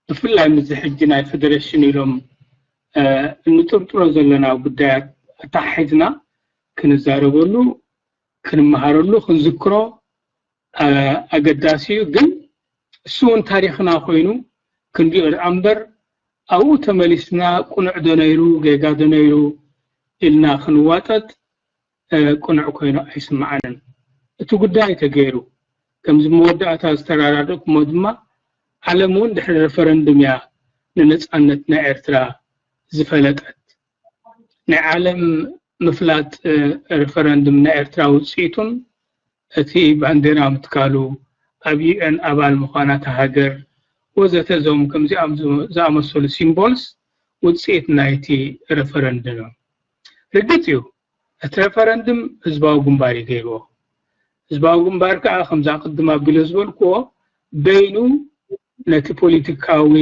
ብፍላይ ምስዚ ሕጂ ናይ ፌደሬሽን ኢሎም እንጥርጥሮ ዘለና ጉዳያት ኣተሓሒዝና ክንዛረበሉ፣ ክንመሃረሉ፣ ክንዝክሮ ኣገዳሲ እዩ። ግን እሱ እውን ታሪኽና ኮይኑ ክንሪኦ ደኣ እምበር ኣብኡ ተመሊስና ቅኑዕ ዶ ነይሩ ጌጋ ዶ ነይሩ ኢልና ክንዋጠጥ ቅኑዕ ኮይኑ ኣይስምዓንን። እቲ ጉዳይ ተገይሩ ከምዚ መወዳእታ ዝተራዳደእኩሞ ድማ ዓለም እውን ድሕሪ ሬፈረንዱም እያ ንነፃነት ናይ ኤርትራ ዝፈለጠት። ናይ ዓለም ምፍላጥ ሬፈረንዱም ናይ ኤርትራ ውፅኢቱን እቲ ባንዴራ ምትካሉ ኣብ ዩኤን ኣባል ምዃና እታ ሃገር ወዘተ እዞም ከምዚኣም ዝኣመሰሉ ሲምቦልስ ውፅኢት ናይቲ ሬፈረንዱም እዮም። ርግፅ እዩ እቲ ሬፈረንዱም ህዝባዊ ግንባር እዩ ገይርዎ። ህዝባዊ ግንባር ከዓ ከምዛ ቅድም ኣቢሎ ዝበልክዎ በይኑ ነቲ ፖለቲካዊ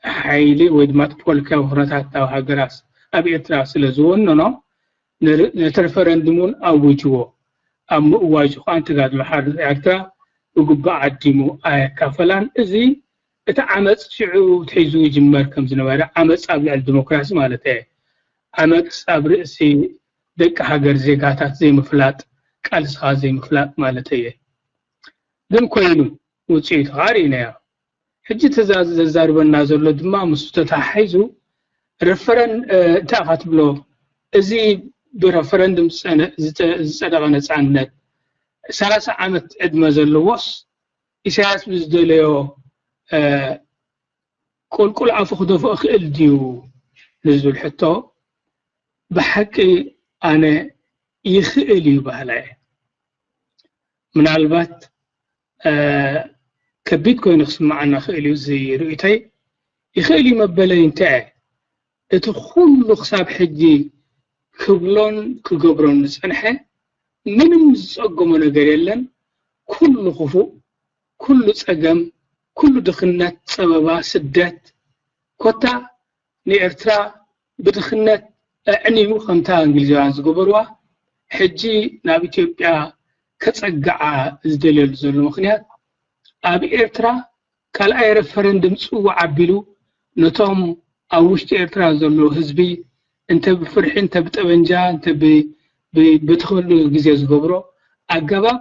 ሓይሊ ወይ ድማ እቲ ፖለቲካዊ ኩነታት ኣብ ሃገራት ኣብ ኤርትራ ስለ ዝወነኖ ነቲ ሬፈረንዱም እውን ኣውጅዎ። ኣብ ምእዋጁ ከዓ ንተጋድሎ ሓርነት ኤርትራ ብግቡእ ዓዲሙ ኣየካፈላን። እዚ እቲ ዓመፅ ሽዑ ትሒዙ ይጅመር ከም ዝነበረ ዓመፅ ኣብ ልዕሊ ዲሞክራሲ ማለት እየ። ዓመፅ ኣብ ርእሲ ደቂ ሃገር ዜጋታት ዘይምፍላጥ ቃልስኻ ዘይምፍላጥ ማለት እየ። ግን ኮይኑ ውፅኢቱ ከዓ ርኢናዮ። ሕጂ ተዛዝ ዘዛርበና ዘሎ ድማ ምስ ተተሓሒዙ ሬፈረን እንታይ ኢኻ ትብሎ? እዚ ብሬፈረንዱም ዝፀደቐ ነፃነት ሰላሳ ዓመት ዕድመ ዘለዎስ ኢሳያስ ብዝደለዮ ቁልቁል ኣፉ ክደፍኦ ክእል ድዩ ንዝብል ሕቶ ብሓቂ ኣነ ይኽእል እዩ በሃላይ እየ። ምናልባት ከቢድ ኮይኑ ክስምዓና ክእል እዩ እዚ ርእይቶይ። ይኽእል እዩ መበለይ እንታይ እየ? እቲ ኩሉ ክሳብ ሕጂ ክብሎን ክገብሮን ዝጸንሐ ምንም ዝጸገሞ ነገር የለን። ኩሉ ክፉእ፣ ኩሉ ጸገም፣ ኩሉ ድኽነት፣ ጸበባ፣ ስደት ኮታ ንኤርትራ ብድኽነት ኣዕንዩ ከምታ እንግሊዛውያን ዝገበርዋ ሕጂ ናብ ኢትዮጵያ ከጸግዓ ዝደልየሉ ዘሎ ምኽንያት ኣብ ኤርትራ ካልኣይ ሬፈረንድም ጽውዕ ኣቢሉ ነቶም ኣብ ውሽጢ ኤርትራ ዘሎ ህዝቢ እንተ ብፍርሒ እንተ ብጠበንጃ እንተ ብትኽሉ ግዜ ዝገብሮ ኣገባብ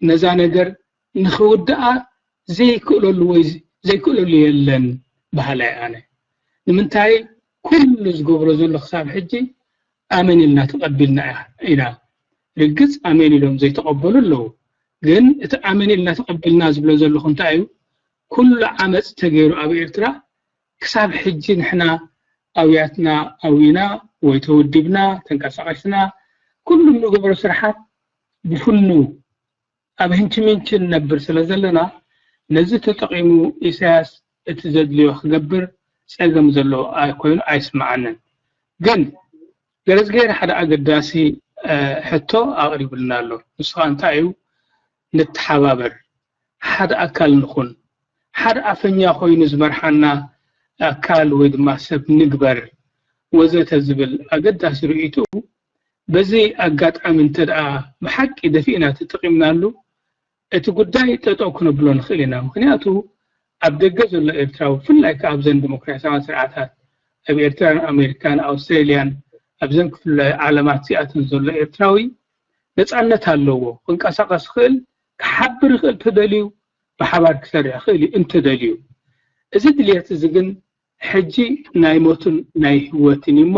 ነዛ ነገር ንኽውድኣ ዘይክእለሉ ወይ ዘይክእለሉ የለን በሃላይ ኣነ። ንምንታይ ኩሉ ዝገብሮ ዘሎ ክሳብ ሕጂ ኣመን ኢልና ተቐቢልና ኢና። ርግጽ ኣሜን ኢሎም ዘይተቐበሉ ኣለዉ። ግን እቲ ኣሜን ኢልና ተቐቢልና ዝብሎ ዘለኹ እንታይ እዩ? ኩሉ ዓመፅ ተገይሩ ኣብ ኤርትራ ክሳብ ሕጂ ንሕና ኣውያትና ኣዊና ወይ ተወዲብና ተንቀሳቐስና ኩሉ እንገብሮ ስራሓት ብፍኑ ኣብ ህንችምንች ንነብር ስለ ዘለና ነዚ ተጠቒሙ ኢሳያስ እቲ ዘድልዮ ክገብር ፀገም ዘሎ ኮይኑ ኣይስምዓንን። ግን ገረዝጌር ሓደ ኣገዳሲ ሕቶ ኣቕሪቡልና ኣሎ። ንሱ ከዓ እንታይ እዩ? ንተሓባበር፣ ሓደ ኣካል ንኹን፣ ሓደ ኣፈኛ ኮይኑ ዝመርሓና ኣካል ወይ ድማ ሰብ ንግበር ወዘተ ዝብል ኣገዳሲ ርእይትኡ በዚ ኣጋጣሚ እንተ ደኣ ብሓቂ ደፊእና ተጠቒምናሉ እቲ ጉዳይ ጠጠው ክነብሎ ንኽእል ኢና። ምኽንያቱ ኣብ ደገ ዘሎ ኤርትራዊ ብፍላይ ከዓ ኣብዘን ዲሞክራሲያውያን ስርዓታት ኣብ ኤርትራን ኣሜሪካን ኣውስትራሊያን ኣብዘን ክፍለ ዓለማት እዚኣተን ዘሎ ኤርትራዊ ነፃነት ኣለዎ። ክንቀሳቐስ ይኽእል፣ ክሓብር ይኽእል፣ እንተደልዩ ብሓባር ክሰርሕ ይኽእል እዩ እንተደልዩ። እዚ ድልየት እዚ ግን ሕጂ ናይ ሞትን ናይ ህይወትን እዩ እሞ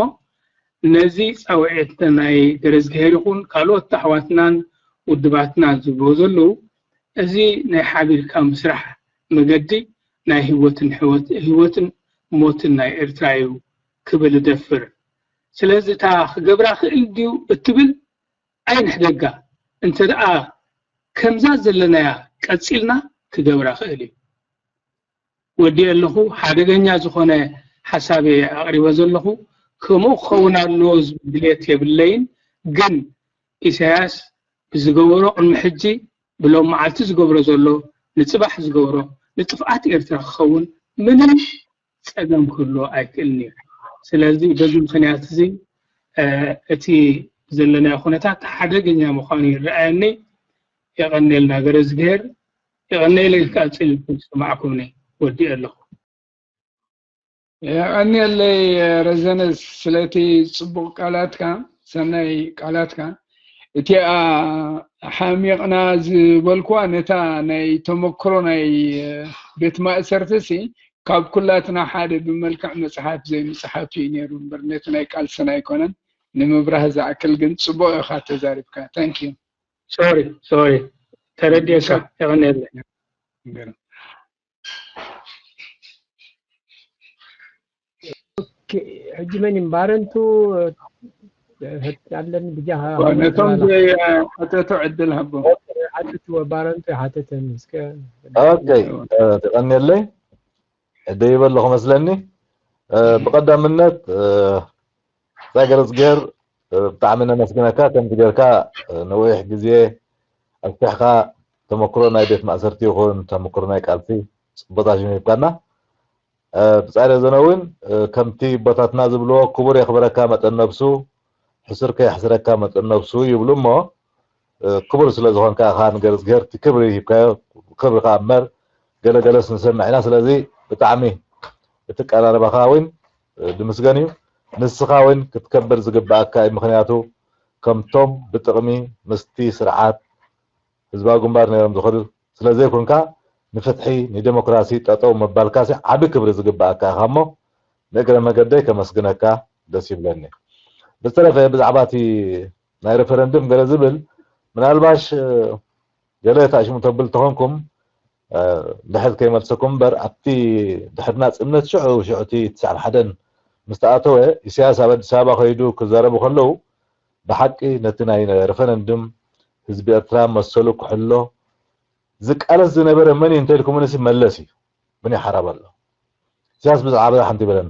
ነዚ ፃውዒት ናይ ገረዝግሄር ይኹን ካልኦት ኣሕዋትናን ውድባትናን ዝብልዎ ዘለዉ እዚ ናይ ሓቢርካ ምስራሕ መገዲ ናይ ህይወትን ሕይወትን ሞትን ናይ ኤርትራ እዩ ክብል እደፍር። ስለዚ እታ ክገብራ ክእል ድዩ እትብል ኣይንሕደጋ። እንተ ደኣ ከምዛ ዘለናያ ቀጺልና ክገብራ ክእል እዩ። ወዲኤ ኣለኹ። ሓደገኛ ዝኾነ ሓሳብ እየ ኣቕሪበ ዘለኹ። ከምኡ ክኸውን ኣለዎ ዝብል ድሌት የብለይን። ግን ኢሳያስ ብዝገበሮ ቅድሚ ሕጂ ብሎም መዓልቲ ዝገብሮ ዘሎ ንጽባሕ ዝገብሮ ንጥፍኣት ኤርትራ ክኸውን ምንም ጸገም ክህልዎ ኣይክእልን እዩ። ስለዚ በዚ ምኽንያት እዚ እቲ ዘለናዮ ኩነታት ሓደገኛ ምዃኑ ይረኣየኒ። የቐንየልና ገረዝግሄር። የቐንየለይ። ቀጺል ዝሰማዕኩምኒ ወዲኤ ኣለኹ። የቐንየለይ ረዘነ ስለቲ ጽቡቕ ቃላትካ፣ ሰናይ ቃላትካ። እቲኣ ሓሚቕና ዝበልኩዋ ነታ ናይ ተመክሮ ናይ ቤት ማእሰርቲ ሲ ካብ ኩላትና ሓደ ብመልክዕ መጽሓፍ ዘይምጽሓፍ እዩ ነይሩ እምበር ነቲ ናይ ቃልስና ኣይኮነን። ንምብራህ ዝኣክል ግን ጽቡቕ ኢኻ ተዛሪብካ። Thank you። ሶሪ ሶሪ ተረዲኤካ። የቐንየለይ። ሕጂ መን እዩ ባረንቱ ኣለኒ ብጃኻ ነቶም ዘይሓተቱ ዕድል ሃቦም። ሓተትዎ ባረንቱ ይሓተተኒ እስከ ኦኬ። ተቐንየለይ ደይበ ኣለኹ መስለኒ። ብቐዳምነት ዛገረዝገር ብጣዕሚ ነመስግነካ። ከምቲ ጌርካ ነዊሕ ግዜ ኣስፊሕካ ተመክሮ ናይ ቤት ማእሰርቲ ይኹን ተመክሮ ናይ ቃልሲ ጽቡቕ ሽም ሂብካና። ብጻይ ረዘነ እውን ከምቲ ኣቦታትና ዝብልዎ ክቡር የኽብረካ መጠን ነብሱ፣ ሕሱር ከየሕስረካ መጠን ነብሱ ይብሉ እሞ ክቡር ስለ ዝኾንካ ኢኻ ንገርዝግሄር እቲ ክብሪ ሂብካዮ። ክብሪ ከኣ እምበር ገለገለስ ንሰምዕ ኢና። ስለዚ ብጣዕሚ እቲ ቀራርባኻ እውን ድምስገን እዩ። ንስኻ እውን ክትከብር ዝግብኣካ እዩ። ምኽንያቱ ከምቶም ብጥቕሚ ምስቲ ስርዓት ህዝባዊ ግንባር ነይሮም ዝኸዱ ስለ ዘይኮንካ ንፍትሒ ንዴሞክራሲ ጠጠው ምባልካሲ ዓቢ ክብሪ ዝግብኣካ ኢኻ እሞ ንእግረ መገደይ ከመስግነካ ደስ ይብለኒ። ብዝተረፈ ብዛዕባ እቲ ናይ ሬፈረንድም ገለ ዝብል ምናልባሽ ገለ ተኣሽሙ ተብል ተኾንኩም ድሕር ከይመልሰኩም እምበር ኣብቲ ድሕሪ ናጽነት ሽዑ ሽዑ እቲ ትስዓን ሓደን ምስ ተኣተወ ኢሳያስ ኣብ ኣዲስ ኣበባ ከይዱ ክዛረቡ ከለዉ ብሓቂ ነቲ ናይ ሬፈረንድም ህዝቢ ኤርትራ መሰሉ ክሕሎ ዝቃለስ ዝነበረ መን እዩ እንተልኩምንሲ መለስ እዩ። ምን ይሓራብ ኣሎ ኢሳያስ ብዛዕባ ሓንቲ ይበለን